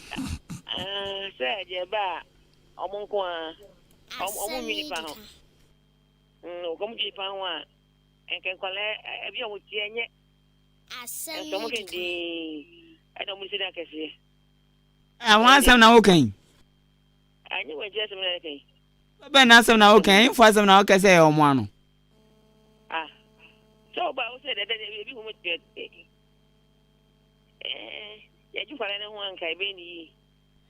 Sɛ deɛ ɛba a Ɔmo nko ara. Ɔmo ɔmo nwi nipa ho. Mm, ɔmo dwi nipa ho a, nka nkwadaa ebi a ɔmo ti ɛnyɛ. Nso ɔmo hwɛ dinn, ɛna ɔmo si dan kɛseɛ. Ɛho asɛm na woka yi. Anyɛ wɔn akyi asɛm na ɛka yi. Bɛn na asɛm na woka yi? Mfo asɛm na woka sɛ ɛyɛ ɔmo ano. Ah, sɛ ɔba wo sɛ dɛdɛ ebi hu mo ɛɛ yɛgye nkwadaa no ho anka ɛbɛyɛ ne yie.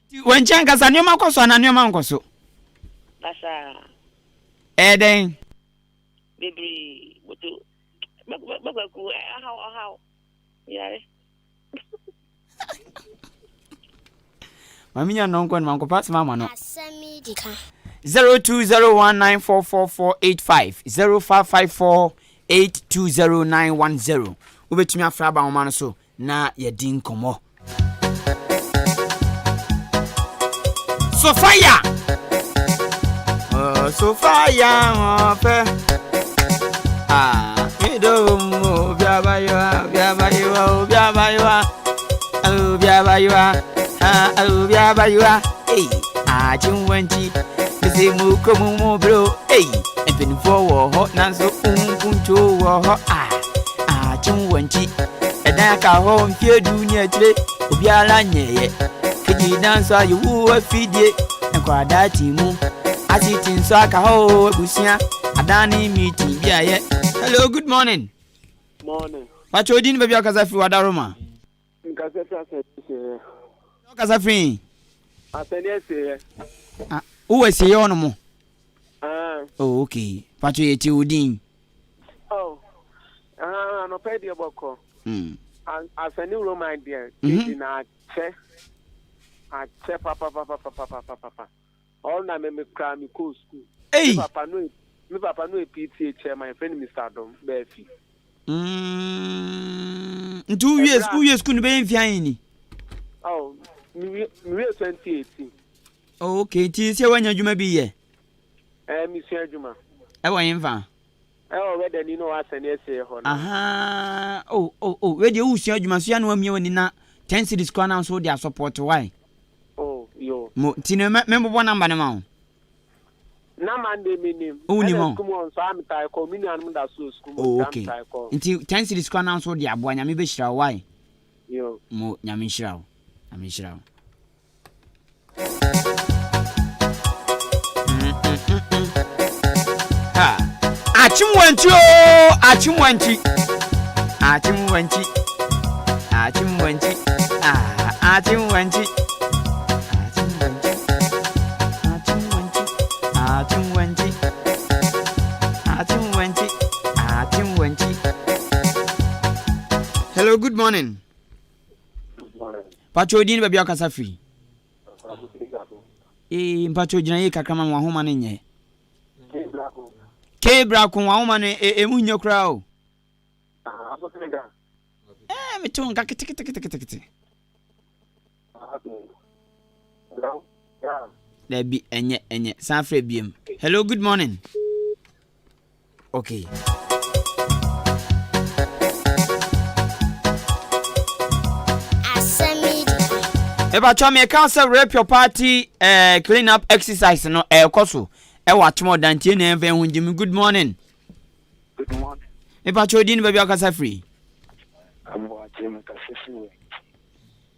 Nti wɔ nkyɛn ankasa nneɛma kɔ so anaa nneɛma nkɔ so? Basaa. Ɛyɛ dɛn? Bebree moto bɛkwaku ahaw ɔhaw yare. Maame nya nnɔnkɔ no mankɔpa asɛm ama no. 0201944485 0554. 820910. Wobɛtumi afrɛ aba nwoma no so na yɛdi nkɔmmɔ. Sofia! Oh, Sofia, ọ̀fẹ́. Ah, mi do obi abayewa, obi abayewa, obi abayewa. Obi abayewa, ah, obi abayewa. Ei, akye wanchi. Mese mu kurom mu bro. Ei, mpanimfoɔ wɔ hɔ nanso nkunto wɔ hɔ. Ah, akye wankyi. Ɛdan aka hɔ mfeɛ 10 ne akyire, obiara nyɛɛyɛ. Kegye dan so ayɛ wu afidie. Nkwadaa ti mu. Asiti nso aka hɔ o, abusua. Adan ne meeting bi ayɛ. Hello, good morning. Morning. Pakyɛ odi ne baabi a ɔkasa firi Wadaroma. Nkasa firi Asani Asieɛ. Ɔkasa firi? Asani Asieɛ. Ah, wowɔ Asieɛ hɔ nom? Ah. Oh, okay. Pakyɛ yɛtie wo din. Oh, ah, anɔpa deɛ bɔkɔ. Asani Roman deɛ, kedi na akyɛ. Akyɛ papapapapapapapa. Ɔno na me me kura me kɔɔ school. Ei! Me papa no me papa no yɛ PTA chairman, yɛfrɛ no Mr. Adom, Baafi. Nti wowie wowie school no bɛyɛ mfe ahe ni? Oh, me wie 2018. Oh, okay, nti sɛ woanya adwuma bi yɛ? Eh, mesua adwuma. Ɛwɔ hefa? Ɛwɔ wɛdani na ɔwɔ asɛne asie hɔ no. Aha, oh, oh, oh, wei deɛ wosua adwuma so ya na wamia w'ani na 10 cedis koraa na nso wode asɔpɔte wae. Oh, yo. Mo, nti no mɛbobɔ namba no ma wo. Na Monday menim. Oh, wonim Ɛna ɔ? sukuu mu hɔ nso a metae kɔ. Me nuanom da so wɔ sukuu mu Oh, nti a okay. metae kɔ. Nti 10 cedis koraa na nso wode aboa, Nyame bɛhyira wo wae. Yo. Mo, Nyame nhyira wo. Nyame nhyira wo. Ha. Akyem wankyi oo, akyem wankyi. Akyem wankyi. Akyem wankyi. Ah, akyem wankyi. Akyem wankyi. Akyem wankyi. Akyem wankyi. Akyem wankyi. Akyem wankyi. Hello, good morning. Pacho odin baabi a ɔkasa firi. Ee, mpacho gyina yie kakra ma me wahoma no nyɛ. K brako wahoma no emu nyɛ koraa o. Ɛɛ mete wo nka keteketeketekete. Dabi ɛnyɛ ɛnyɛ san frɛ biem. Hello, good morning. Okay. Mebatwa meka sɛ rape your party clean up exercise no ɛrekɔ so ɛwɔ atom ɔdantie na ɛmfa ɛho gyimi. Good morning. Good morning. Mebatwa odi no baabi akasa firi. Aboagye mekasa firi.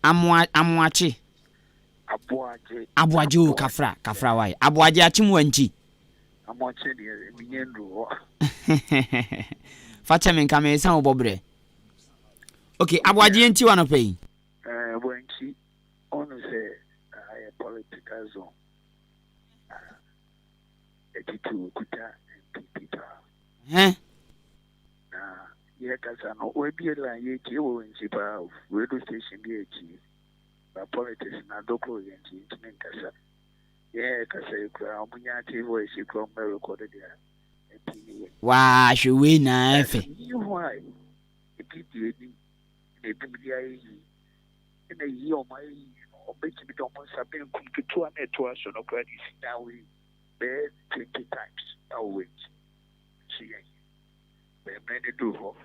Amoa amoakye. Aboagye. Aboagye o kafra kafra wae. Aboagye akyem wankyi. Amoakye deɛ menya nduru hɔ. Fa kyɛ me nka meresan wo bɔberɛ. Okay, Aboagye yɛnti wo anɔpa yi. Eh, wankyi, ɔnu sɛ ayɛ political zone. Atitiriw kuta NPP paa. Hɛn. Na yɛkasa no, wabie line yɛtie wɔ wankyi paa o. Radio station bi atie. Ba politics na adokoro yɛn nti yɛntumi nkasa. Yɛn yɛkasa yi koraa, ɔmo nya ate voice yi koraa ɔmo bɛ record de a MP ne yɛn. Waa hwɛ wei na ɛfɛ. Yi ho a ebi di anim na ebi de ayɛ yie ɛna yie ɔmo ayɛ yie no ɔmo bɛtumi de ɔmo nsa benkum ketewa na ɛtoa so no koraa de si dan wei bɛyɛ 20 times ɛwɔ wei nti nso yɛn bɛyɛ mmerɛ no duru hɔ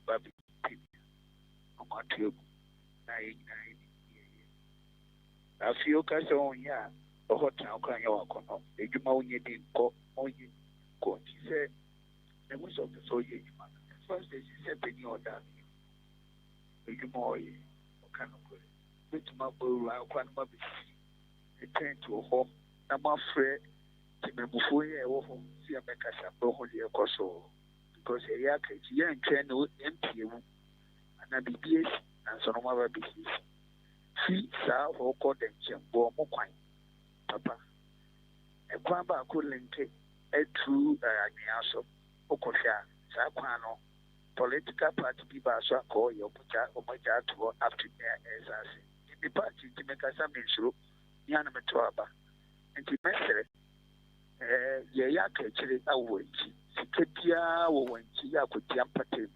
ba bi ɔmo ato agu na yɛn nyinaa yɛ yɛyɛ. Afei woka sɛ ɔnyɛ a, ɛhɔ tena koraa nyɛ w'akɔnnɔ. Adwuma wonyɛ bi nkɔ, ɔnyɛ bi nkɔ. Nti sɛ mehu sɛ ɔpɛ sɛ ɔyɛ adwuma no, first ɛsɛ sɛ panin a ɔda ano yi hu adwuma a ɔyɛ, ɔka nokorɛ. Mobɛtumi abɔ awura koraa na moabɛsi ne tent wɔ hɔ na moafrɛ temanmufoɔ yi a ɛwɔ hɔ sɛ yɛmmɛkasa mbɛhu deɛ ɛkɔ so wɔ hɔ. Because ɛyɛ aka akyi, yɛntwɛn na MP awu anaa biribi asi ansa na wɔaba abɛsiesie. Fi saa hɔ kɔ dɛnkyɛm bɔ ɔmo kwan papa. Ɛkwan baako linke through anwea so wokɔ hwɛ a saa kwan no political party bi baa so anka ɔyɛ ɔmo gya ɔmo agya ato hɔ up to nɛ ɛɛsan ase. Me me party nti me kasa me nsuro me a na me to aba nti mɛsrɛ ɛɛ yɛyɛ aka akyire awɔ nti. Sika biara wɔ Wankyi yɛ Akwatia mpɔtam.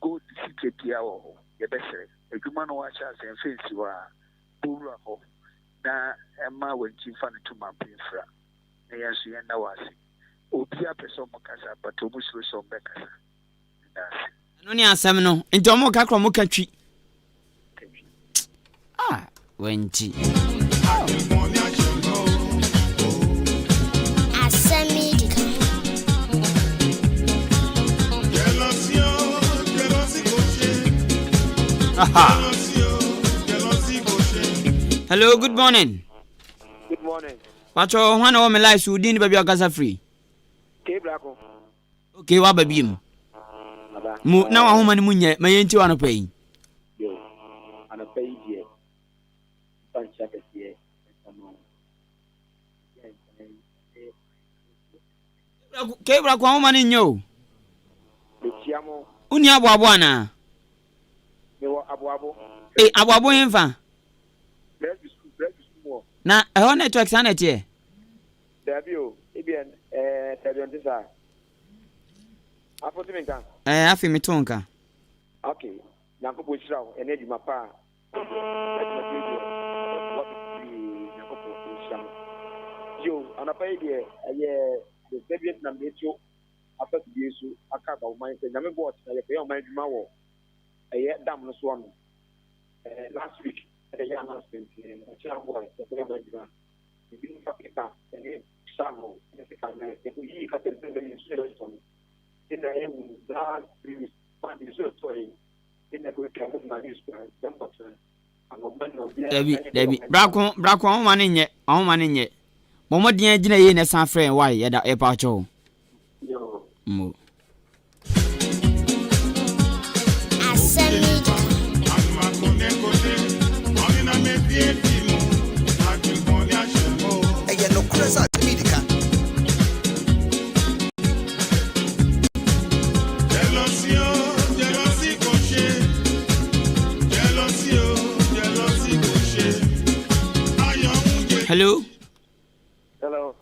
Gold sika biara wɔ hɔ. Yɛbɛsrɛ. Adwuma no wɔahyɛ aseɛ mfa nsi hɔ ara. Bɔ wura hɔ na ma Wankyi mfa no to mampe mfra na yɛn nso yɛnna wo ase. Obiara pɛ sɛ ɔmo kasa but ɔmo suro sɛ ɔmo bɛkasa. Meda ase. Ɛno ne asɛm no. Nti ɔmo ka kora ɔmo ka twi. Ah, wankyi. Aha. Hello, good morning. Good morning. Pacho, hwan na wɔ me line so din ne baabi akasa firi? K Blacko. Okay, waba biem. Mu na wahoma no mu nyɛ ma yɛnti w'anɔpa yi. Yo, anɔpa yi deɛ mfa nkyia kɛseɛ mfa ma wo. Kebra ko ahoma no nyɛ o. Mekyia mo. Wonni aboabo anaa? Mewɔ aboabo. E aboabo hemfa? Presby school, Presby school mu hɔ. Na ɛhɔ network saa na ɛteɛ? Dabi o, ebia ɛɛ dabi ɔnte saa. Afo te me nka? Ɛɛ afei meto nka. Ok, Nyankopɔn nhyira wo ɛne adwuma pa a wobɔ na dwumadie deɛ ɛbɛboa bebree Nyankopɔn nhyira mo. Yo, anɔpa yi deɛ ɛyɛ adesua bi na mede to afa fidie so aka aba ɔman sɛ Nyame boa ɔkyena yɛkɔyɛ ɔman adwuma wɔ ɛyɛ dam no so ano. Ɛɛ last week ɛna ɛyɛ announcement ɔkyena boa yɛkɔyɛ ɔman adwuma. Ebinom fa pepa ne shovel ne sekan na yɛkɔyii carpet sɛ ɛbɛyɛ nsu a ɛtɔ no ɛna ɛwu last weeks ma nsu ɛtɔ yi ɛna ɛkɔtwa mo ma news kora dɛm kɔtena Dabi, dabi. Brako, brako, ahoma no nyɛ, ahoma no nyɛ. Bɔ mmɔden agyina yie na san frɛ yɛn, why, yɛda, yɛpa wo kyɛw. Mo. Ɛyɛ nokorɛ sɛ asɛm yi di ka. Hello. Hello.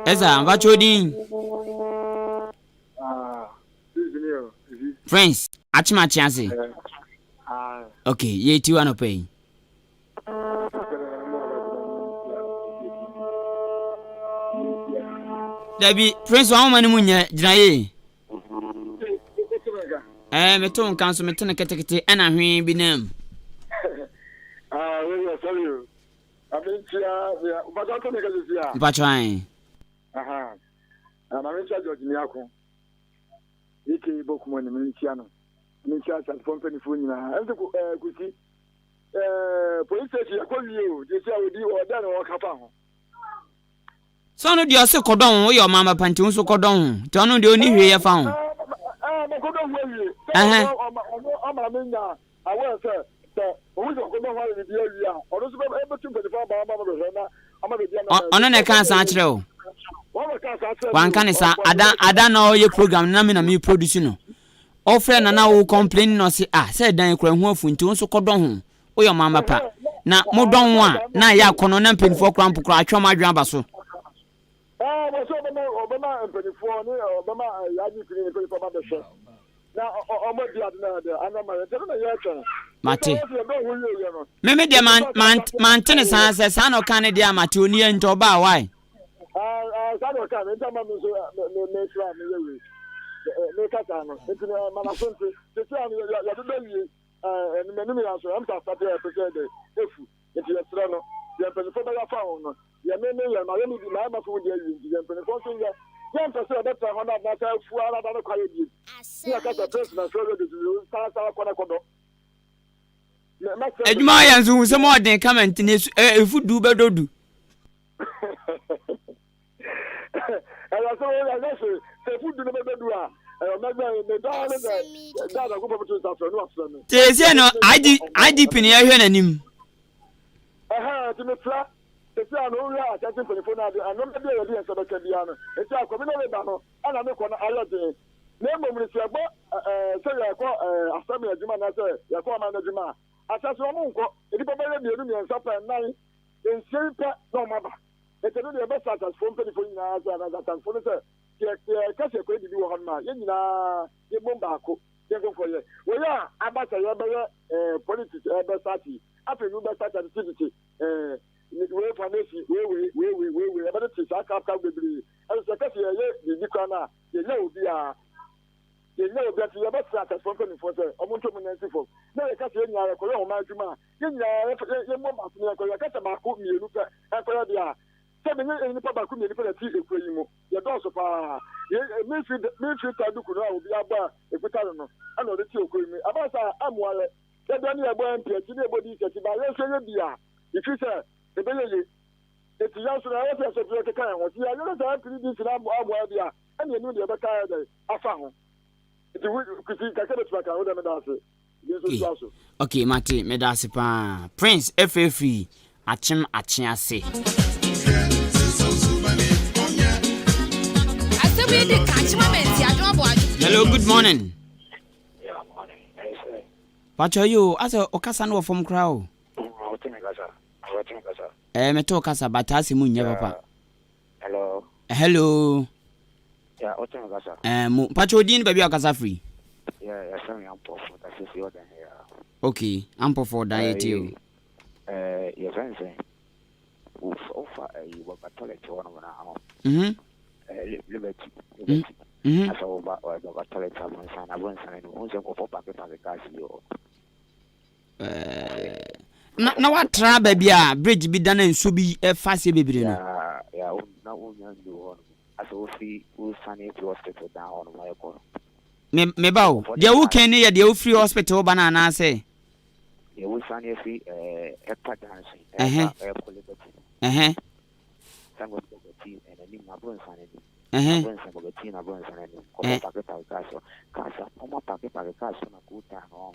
Ɛsa, mpakyɛ odin. Prince, akyemakye ase. Ok, yɛ ti wa nɔpɛ yi. Dabi, Prince wa nwoma no mu nyɛ gyina yie. Ɛɛ, meto nka nso mete no ketekete ɛna hwee bi nam. Ah, sorry o. Mpakyɛ ae. Aha. Na maame nkyia George Miako. Eke Bokum ne me nkyia no. Me nkyia asasefoɔ mpanimfoɔ nyinaa. Ɛnso ko ɛɛ kusi. Ɛɛ police station yɛkɔ wie o. Deɛ si a odi ɔdɛ na ɔka fa ho. Sɛ ɔno deɛ ɔse kɔdɔn ho woyɛ ɔman ba pa nti wo nso kɔdɔn ho nti ɔno deɛ ɔnni hwee yɛ fa ho. Ɛɛ mekɔdɔn ho awie. Sɛ ɔma ɔno ama me nya Aware sɛ, sɛ ohu sɛ ɔkɔbɔ ho ayɛ biribi awie a, ɔno nso bɛtu mpanyimfo aba ama wɔabɛhwɛ na ama baabi a na Ɔno na ɛkaa saa kyerɛ wo? Wɔbɛkaa saa kyerɛ me o. Wanka ne saa. Ada, ada na ɔyɛ program no na me na me produce no. Ɔfrɛ na na wo complain na ɔse ah sɛ dan kura ho afu nti wo nso kɔdɔ ho. Woyɛ ɔman ba pa. Na modɔ ho a na ayɛ akɔnɔ na mpanimfoɔ koraa mpo koraa atwe wɔn adwene aba so. Ɛɛ, wɔ sɛ ɔbɛma ɔbɛma mpanimfoɔ ne ɔbɛma IGP ne mpanimfoɔ ba bɛhwɛ na ɔmo adi ade na ɛde ano ama yɛn nti ɛno na yɛretwɛn. Mate. Sɛ wɔsi ɛbɛn ho yie yɛ no. Me me deɛ man man mante ne saa sɛ saa na ɔka ne deɛ a mate oni yɛ nti ɔbaa why. Ɛɛ ɛɛ saa na ɔka ne nti ama mi nso me me me fira me yɛ wei me kasa no nti no ɛma na so nti sisi a no yɛ yɛde bɛ wie ɛɛ ɛnum ɛnum yɛ aso ɛm sɛ asate yɛ pɛ sɛ ɛdɛ efu. Nti yɛsrɛ no, deɛ mpaninfoɔ bɛyɛ afa ho no, deɛ me meyɛ no, mayɛ me bi, mayɛ m'afa mu deɛ awie, nti deɛ mpaninfoɔ nso nyɛ. Yɛmpɛ sɛ yɛbɛtena hɔ na adena san afu ara da no kwaeɛ bio, ne yɛka sɛ Prince na mfrɛ radio so, san san kɔ na kɔdɔ. Me, mɛsrɛ Adwuma mpaninfoɔ ɔyɛ nso hu sɛ ma ɔden kama nti na esu ɛ efu du bɛdɔ du. Ɛyɛ sɛ wɔyɛ ɛnyɛ hwee sɛ efu du no bɛbɛdu a, ɛyɛ mɛgbɛn me daa ne sɛ da a Nyankopɔn bɛto nsa frɛ no wafrɛ me. Seesei no IG IGP na yɛhwɛ n'anim. Ɛhɛn, nti mesrɛ, sɛsi a no wohwɛ ahyɛnse mpanyimfo no ade, nneɛma bi a yɛde yɛn nsa bɛka biara no, nti akɔ me na reba no, ɛna me kɔ no ayɛ den. Na mmom no, sɛ yɛbɔ ɛɛ sɛ yɛkɔ ɛɛ assembly adwuma anaasɛ yɛkɔ ɔman no adwuma a, ahyɛnse no wɔn nkɔ, nnipa bɛyɛ mmienu, mmiɛnsa pɛ, nnan, nsia yi pɛ na wɔn aba. Nti ɛno deɛ yɛbɛsrɛ ahyɛnsefoɔ mpanyimfo nyinaa sɛ, anaasɛ ahyɛnsefo no sɛ. Sɛ yɛka sɛ yɛkɔyɛ biribi wɔ hɔnom a, yɛn nyinaa yɛmmom baako, yɛnkɔ nkɔyɛ. Wei a aba sɛ yɛbɛyɛ eh, politics ɛbɛ start yi, afei no bɛ start atetetete eh, wei foundation, wei wei, wei wei, wei wei, ɛbɛtete saa crap crap bebree. Ɛnso sɛ yɛka sɛ yɛyɛ biribi koraa no a, yɛnyɛ obiara. Yɛnyɛ obiara nti yɛbɛsrɛ asɛsfoɔ mpanimfoɔ sɛ wɔn nto wɔn nan nsi fam. Na yɛka sɛ yɛn nyinaa yɛkɔyɛ ɔman adwuma a, yɛn nyinaa yɛmmom baako na yɛnkɔyɛ. Yɛka sɛ baako mmienu pɛ nkɔyɛ deɛ a, sɛ menye nnipa baako mmienu pɛ na ɛte ekuro yi mu. Yɛdɔɔso paa. Yei, me mfiri, me mfiri taa duku no a obi abɔ a ekuta no no, ɛna ɔde te okuro yi mu. Ɛba saa a, ɛmmoa yɛ. Da biara ne yɛbɔ MP akyi, ne yɛbɔ DC akyi, ba yɛn nso yɛyɛ bi a, yɛfiri sɛ ɛbɛyɛ yie. Enti yɛn nso no, ɛwɔ sɛ yɛn nso yɛkeka yɛn ho. Sɛ yɛanyɛ no saa MP ne DC no ammoa yɛ deɛ a, ɛna yɛnim deɛ yɛbɛka ayɛ dɛn afa ho. Nti wo, Kwesi, kakra bɛtumi aka, wo deɛ meda ase. Bi nso Okay, toa so. okay, mate, meda ase paa. Prince efeefiri akyem akye ase. Asɛm yi de ka akyem amanti adwo abɔ adwo. Hello, good morning. Pacho yo, asɛ ɔkasa no wɔ fam koraa o. Ɛɛ, mete wo kasa, but asɛ mu nyɛ papa. Hello. Hello. Yeah, wote me kasa? Eh, mo, pacho odin baabi a ɔkasa firi? Yeah, yɛfrɛ me Ampɔfo, Tasesi ɔdan ya. Okay, Ampɔfo ɔdan yɛ tie o. Eh, yɛfrɛ no sɛn? Wofa ayi bɔga toilet hɔ nom na ho. Mhm. Eh, Liberty, Liberty. Mhm. Asɛ woba bɔga toilet abonsan, abonsan no, wohu sɛ nkurɔfoɔ pake pake cars bi wɔ hɔ. Na na watra baabi a bridge bi da na nsuo bi fa aseɛ bebree no. Yeah, yeah, na wonya ndu hɔ nom. Asɛ wofiri wosane firi hospital dan hɔ nom ɛkɔ no. Me me ba o, deɛ wokan no yɛ deɛ wofiri hospital ba no anaasɛ? Deɛ wosane afiri ɛɛ Hector Junction ɛba ɛkɔ Liberty no. Ɛhɛn. Sɛ nkɔ Liberty ɛnanim Abronsan anim. Ɛhɛn. Abronsan Liberty na Abronsan anim. Kɔfɔ pake pake cars hɔ. Cars a wɔn apake pake cars hɔ na kootaa no.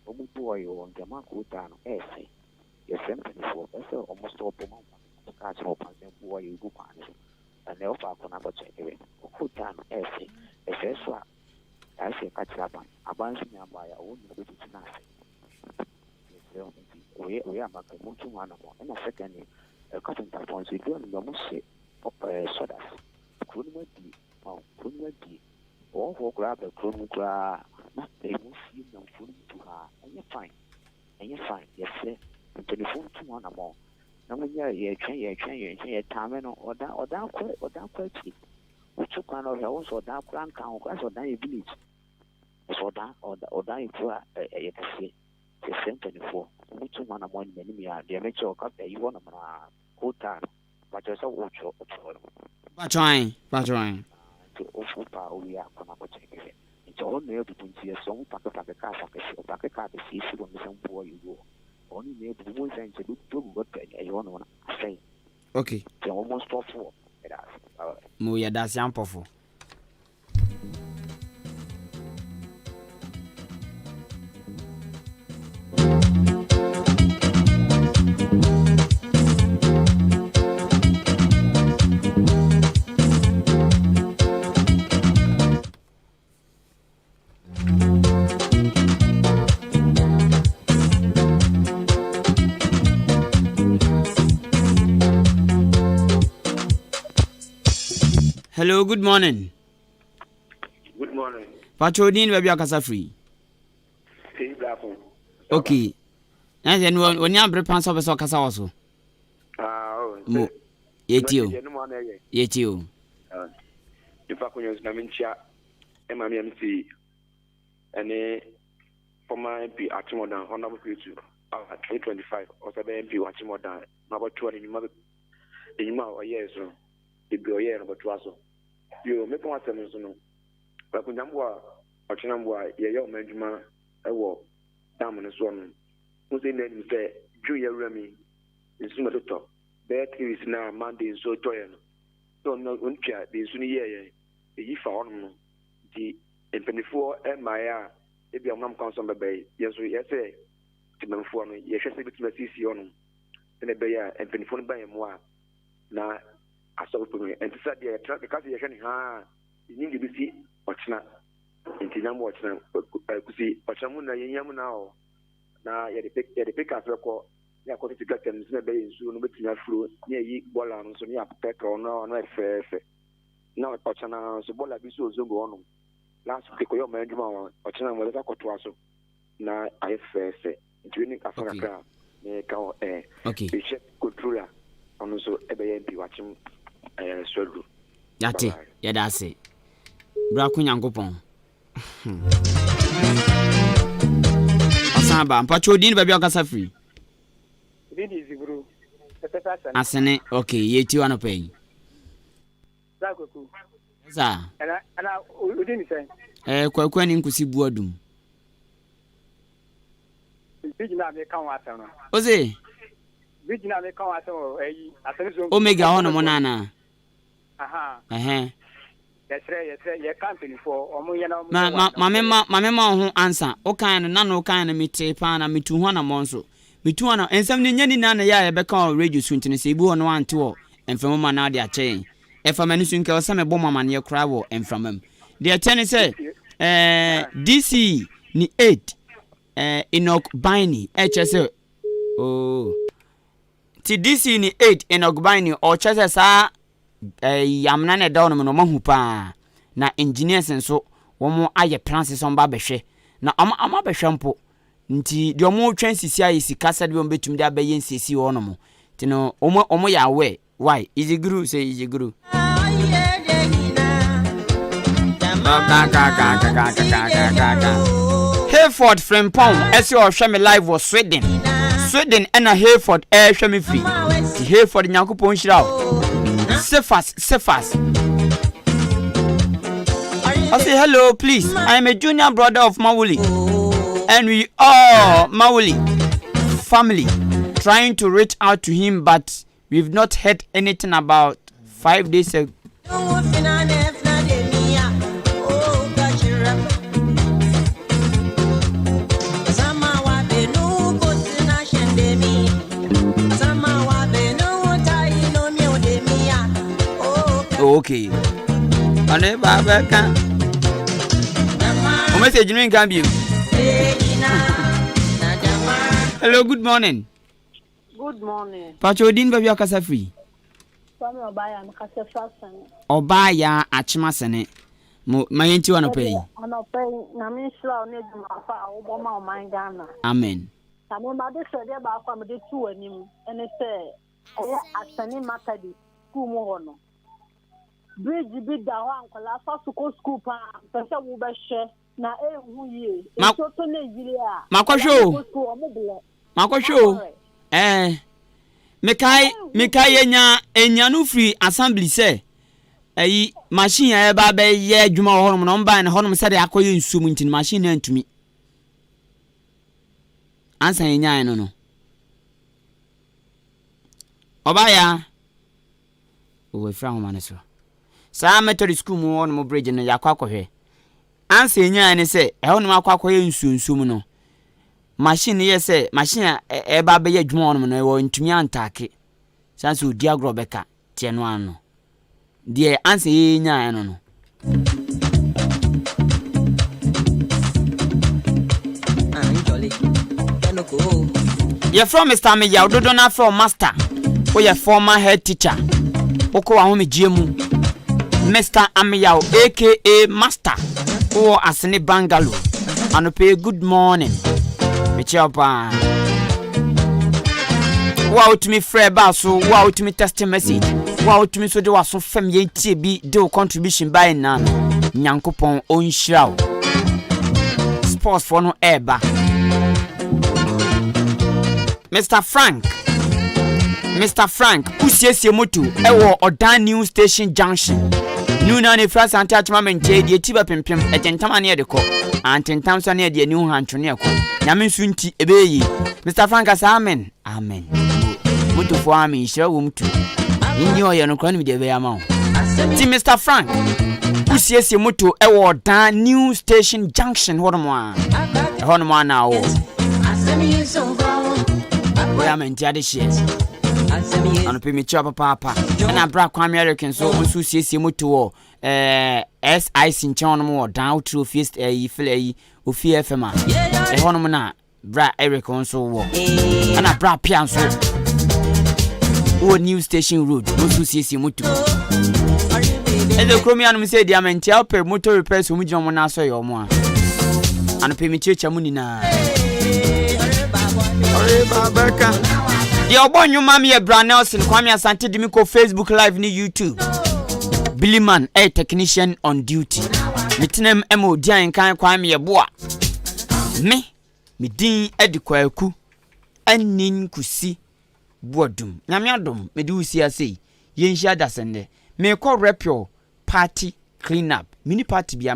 Ɔmo bu ɔyɛ wɔ ntɛm a kootaa no ɛɛsɛe. Yɛsrɛ mpaninfoɔ ɛsɛ ɔmo stɔpo ma ɔmo cars no wɔ kwan so mbu ɔyɛ gu kwan no so. Ɛnɛ wo faako no akɔ kyɛke hwɛ. Kootaa no ɛɛsɛe. Ɛsɛe so a ayɛ sɛ yɛka kyerɛ aban. Aban nso nya mmaeɛ a ɔwɔ nyina bɛtutu no asɛe. Nti yɛsrɛ mo nti wei wei a maka yi montu ho anamɔn. Ɛna secondly carpenterfoɔ nso ɛduru anwummerɛ ɔmo hye ɛɛ sawdust. Kuro no mu abie. Wahu, kuro no mu abie. Ɔhɔhoɔ koraa ba kuro no mu koraa na ɛmu sie nnamfoɔ no mu tu haa. Ɛnyɛ fine, ɛnyɛ fine. Yɛsrɛ, mpaninfoɔ ntu ho anamɔn na monyɛ, yɛretwɛn, yɛretwɛn, yɛretwɛn, yɛtame no, ɔdan, ɔdan kɔ, ɔdan kɔ akyire. Wotu kwan na ɔhwɛ a, wohu sɛ ɔdan koraa nka ho koraa sɛ ɔdan yɛ village. Sɛ ɔdan, ɔdan, ɔdan yɛ kuro a ɛyɛ kɛseɛ. Yɛsrɛ mpaninfoɔ, wɔntu ho anamɔn anim anim yi ara. Deɛ mekyerɛ wo, ka ayi hɔ nom no ara, coal tar no. Mpakyɛw sɛ wo twerɛ wo twerɛ no. Mpakyɛw ae mpakyɛw ae. Nti wo wo paa wo wie a kɔ na kɔ kyɛke hwɛ. Nti ɔhɔ nyinaa abubu nti yɛsrɛ wo pake pake cars akɛseɛ wo pake car kɛseɛ si hɔ no sɛ mpo ɔyɛ gu hɔ. Ɔhɔ no nyinaa abubu mo nsa nkyɛ bɛbubu agu hɔ pɛ ɛyɛ hɔ nom no asɛe. Okay. Nti wɔn stop wɔ. Yɛda ase. Bye bye. Mo yɛda ase ampɔfo. Hello, good morning. Good morning. Pacho odin baabi akasa firi. Hey, Blako. Okay. Na sɛ no oni abere pan sɛ ɔbɛ sɛ ɔkasa wɔ so. Ah, oh. Mo yɛtie o. Yɛtie o. Nipa konyo nso na menkyia ɛma me MC ɛne former MP Akyemɔdan Honorable Cretu a 2025 ɔsɛ bɛyɛ MP wɔ Akyemɔdan na ɔbɛtoa ne nnwuma nnwuma a ɔyɛɛ so bebree ɔyɛɛ no ɔbɛtoa so. Yo, mepɔn asɛm nso no, Akungyamboa Ɔkyenamboa yɛyɛ ɔman adwuma wɔ dam no soɔ no, ho sɛ nyinaa nim sɛ June yɛwura mi nsu na totɔ bɛyɛ 3 weeks na Monday nsuo tɔeɛ no sɛ ɔno ɔntwa de nsu no yɛɛ yɛn eyi fa hɔnom no nti mpanimfoɔ mmaeɛ a ebi a wɔnam kwan so bɛba yi yɛn nso yɛ sɛ temamufoɔ no yɛhwɛ sɛ ebitumi asiesie hɔnom sɛnea ɛbɛyɛ a mpanimfoɔ no ba yɛn mmoa a na asɔre pɛ mu ɛnte sɛ deɛ yɛtra yɛka sɛ yɛhwɛ no haa yɛnim deɛ bɛsi ɔkyena nti nyam wɔ ɔkyena kusi ɔkyena mu na yɛhia mu na hɔ na yɛde yɛde pikas bɛkɔ ne akɔ tete gata mu sɛ ɛbɛyɛ nsuo no bɛtumi afuro ne ayi bɔɔla no nso ne apɛtɔ no ano ɛfɛɛfɛ. Na ɔkyena nso bɔɔla bi nso wɔ Zongo hɔnom. Last week yɛkɔyɛ ɔman adwuma wɔ ɔkyena mu yɛbɛsa akɔtoa so na ayɛ fɛfɛɛfɛ. Nti wei ne afa kakra a meka wɔ ɛɛ. Okay. Mehyɛ controller ɔno nso ɛbɛyɛ MP wakyem ɛɛ Swedru. Yate, yɛda ase. Bra ko Nyankopɔn. Ɔsan ba. Mpakyɛ odin ne baabi a ɔkasa firi. Odin de Ziburu. Pɛpɛpɛ asɛm. Asene, okay, yɛti wa nɔpɛ yi. Bra Kwaku. Sa. Ɛna ɛna odin ne sɛn? Ɛɛ Kwaku ani nkusi bu adum. Bridge na meka ho asɛm no. Ose? Bridge na meka ho asɛm wɔ ɛyi asɛm so. Omega hɔ nom no anaa? Aha. Ɛhɛn. Yɛsrɛ yɛsrɛ yɛka mpanimfoɔ wɔn yɛ na wɔn Ma yɛ ma wɔn. ma me ma ma me ma wo ho ansa. Wokae no na na wokae no metee paa na metu ho anammɔn nso. Metu ho anammɔn. Nsɛm no nyɛ ne nyinaa na ɛyɛ a yɛbɛka wɔ radio so nti no sɛ ebi wɔ hɔ na woante wɔ mframa mu a na wode akyɛ yɛn. Ɛfa m'ani so nka ɛwɔ sɛ mebɔ mo amaneɛ koraa wɔ mframa mu. Deɛ ɛteɛ ne sɛ ɛɛ DC ne aid ɛɛ Enoch Biney ɛkyerɛ sɛ oo nti DC ne aid Enoch Biney ɔkyerɛ sɛ saa ɛɛ amena na ɛda hɔ nom no wɔn ahu paa na engineers nso wɔn ayɛ plans sɛ wɔn ba abɛhwɛ na wɔn wɔn abɛhwɛ mpo nti deɛ wɔn retwɛn sisi ayɛ sika sɛdeɛ wɔn bɛtumi de abɛyɛ nsiesie hɔ nom nti no wɔn wɔn yɛ aware Why? Iziguru say Iziguru. Hayford Frimpong ɛsɛ ɔhwɛ me live wɔ Sweden. Sweden ɛna Hayford ɛrehwɛ me firi. Ti Hayford Nyankopɔn nhyira wo. Cephas Cephas. I say hello please. I am a junior brother of Mawuli. And we all Mawuli family trying to reach out to him but We've not heard anything about 5 days ago. Oh, okay. Ɔne ba bɛka. O message no nka bio. Hello, good morning. Good morning. Pacho odin baabi akasa firi. Fami ɔbaa ya mekasa firi asene. Ɔbaa ya akyem asene. Mo ma yɛn ti wɔ anɔpa yi. Anɔpa yi nyame nhyira wo ne adwuma pa a wobɔ ma ɔman Ghana. Amen. Na me ma de srɛdeɛ baako a mede to w'anim ne sɛ ɛyɛ Asene Methodist school mu hɔ no. Bridge bi da hɔ a nkwadaa fa so kɔ school paa mpɛ sɛ wobɛhwɛ na ɛnhu yie. Nsuo tɔ na ɛyiri a. Makɔhwɛ o. Nkwadaa no kɔ school wɔn blɛ. Makɔhwɛ o. Ɛɛ, mekae, mekae yɛnya enya no firi assembly sɛ ɛyi machine a ɛba abɛyɛ adwuma wɔ hɔnom na wɔn bae no hɔnom sɛdeɛ akɔyɛ nsuo mu nti no machine no antumi. Ansa yɛnyae no no. Ɔbaeɛ a, wɔ afiri ahoma no so. Saa Methodist school mu hɔnom bridge no yɛakɔ akɔhwɛ. Ansa yɛnyae ne sɛ ɛhɔnom akɔ akɔyɛ nsuo nsuo mu no. Machine no yɛ sɛ machine a ɛreba abɛyɛ adwuma wɔ hɔnom no ɛwɔ ntumi antaake san sɛ ɔdi agorɔ bɛka teɛ no ano deɛ ansa yɛyɛ nyaeɛ no no. Yɛfrɛ Mr. Ameyaw dodo no afrɛ wo master woyɛ former head teacher wokɔ w'ahomegyeɛ mu Mr. Ameyaw aka master wowɔ Asene Bungalow Anɔpa yi good morning. Mekyia wo paa. Wo a wotumi frɛ baa so, wo a wotumi text message, wo a wotumi nso de w'aso fam yɛn tie bi de wo contribution baa nyinaa no, Nyankopɔn ɔnhyira wo. Sports foɔ no ɛɛba. Mr. Frank Mr. Frank wosiesie moto ɛwɔ Ɔdan New Station Junction. New na ne fira sante akyema me nkyɛn deɛ ti bɛpempem ɛgye ne ɛde kɔ antentam so ne ɛde ani ho hantwo ne ɛkɔ nyame nso nti ɛbɛyɛ yie Mr. Frank asa amen amen motofoɔ amen nhyira wɔ mu tu nyi ɔyɛ no kora no deɛ ɛbɛyɛ ama wo ti Mr. Frank wosiesie moto ɛwɔ ɔdan New Station Junction hɔ nom a ɛhɔ nom a na wɔ wɔyɛ amanti adehyeɛ anɔpɛ mekyia papaapa ɛna berɛ a Kwame Eric nso nso siesie moto wɔ ɛɛ SIC nkyɛn hɔnom wɔ dan wotiri ofie ɛyi fili ɛyi ofie FM a ɛhɔnom na bra Eric nso wɔ ɛna bra Pia nso wɔ New Station Road nso siesie moto. Ɛsɛ kurom yi anom sɛ di amantia wopɛ motor repairs wɔn gyina wɔn nan so yɛ wɔn a. Anɔpɛ mi kyerɛkyerɛ mu nyinaa. Deɛ ɔbɔ nnwom ma me yɛ Bra Nelson Kwame Asante de me kɔ Facebook live ne YouTube. Billy Man ɛyɛ technician on duty. Metenam ɛma odi ahenkan Kwame Yeboah. Me, me din ɛde Kwaku Anin Kusi Boadum. Nyame adom, mede wo si ase yi. Yɛnhyia dasɛnnɛ. Merekɔ Repure party clean up. Mini party bia.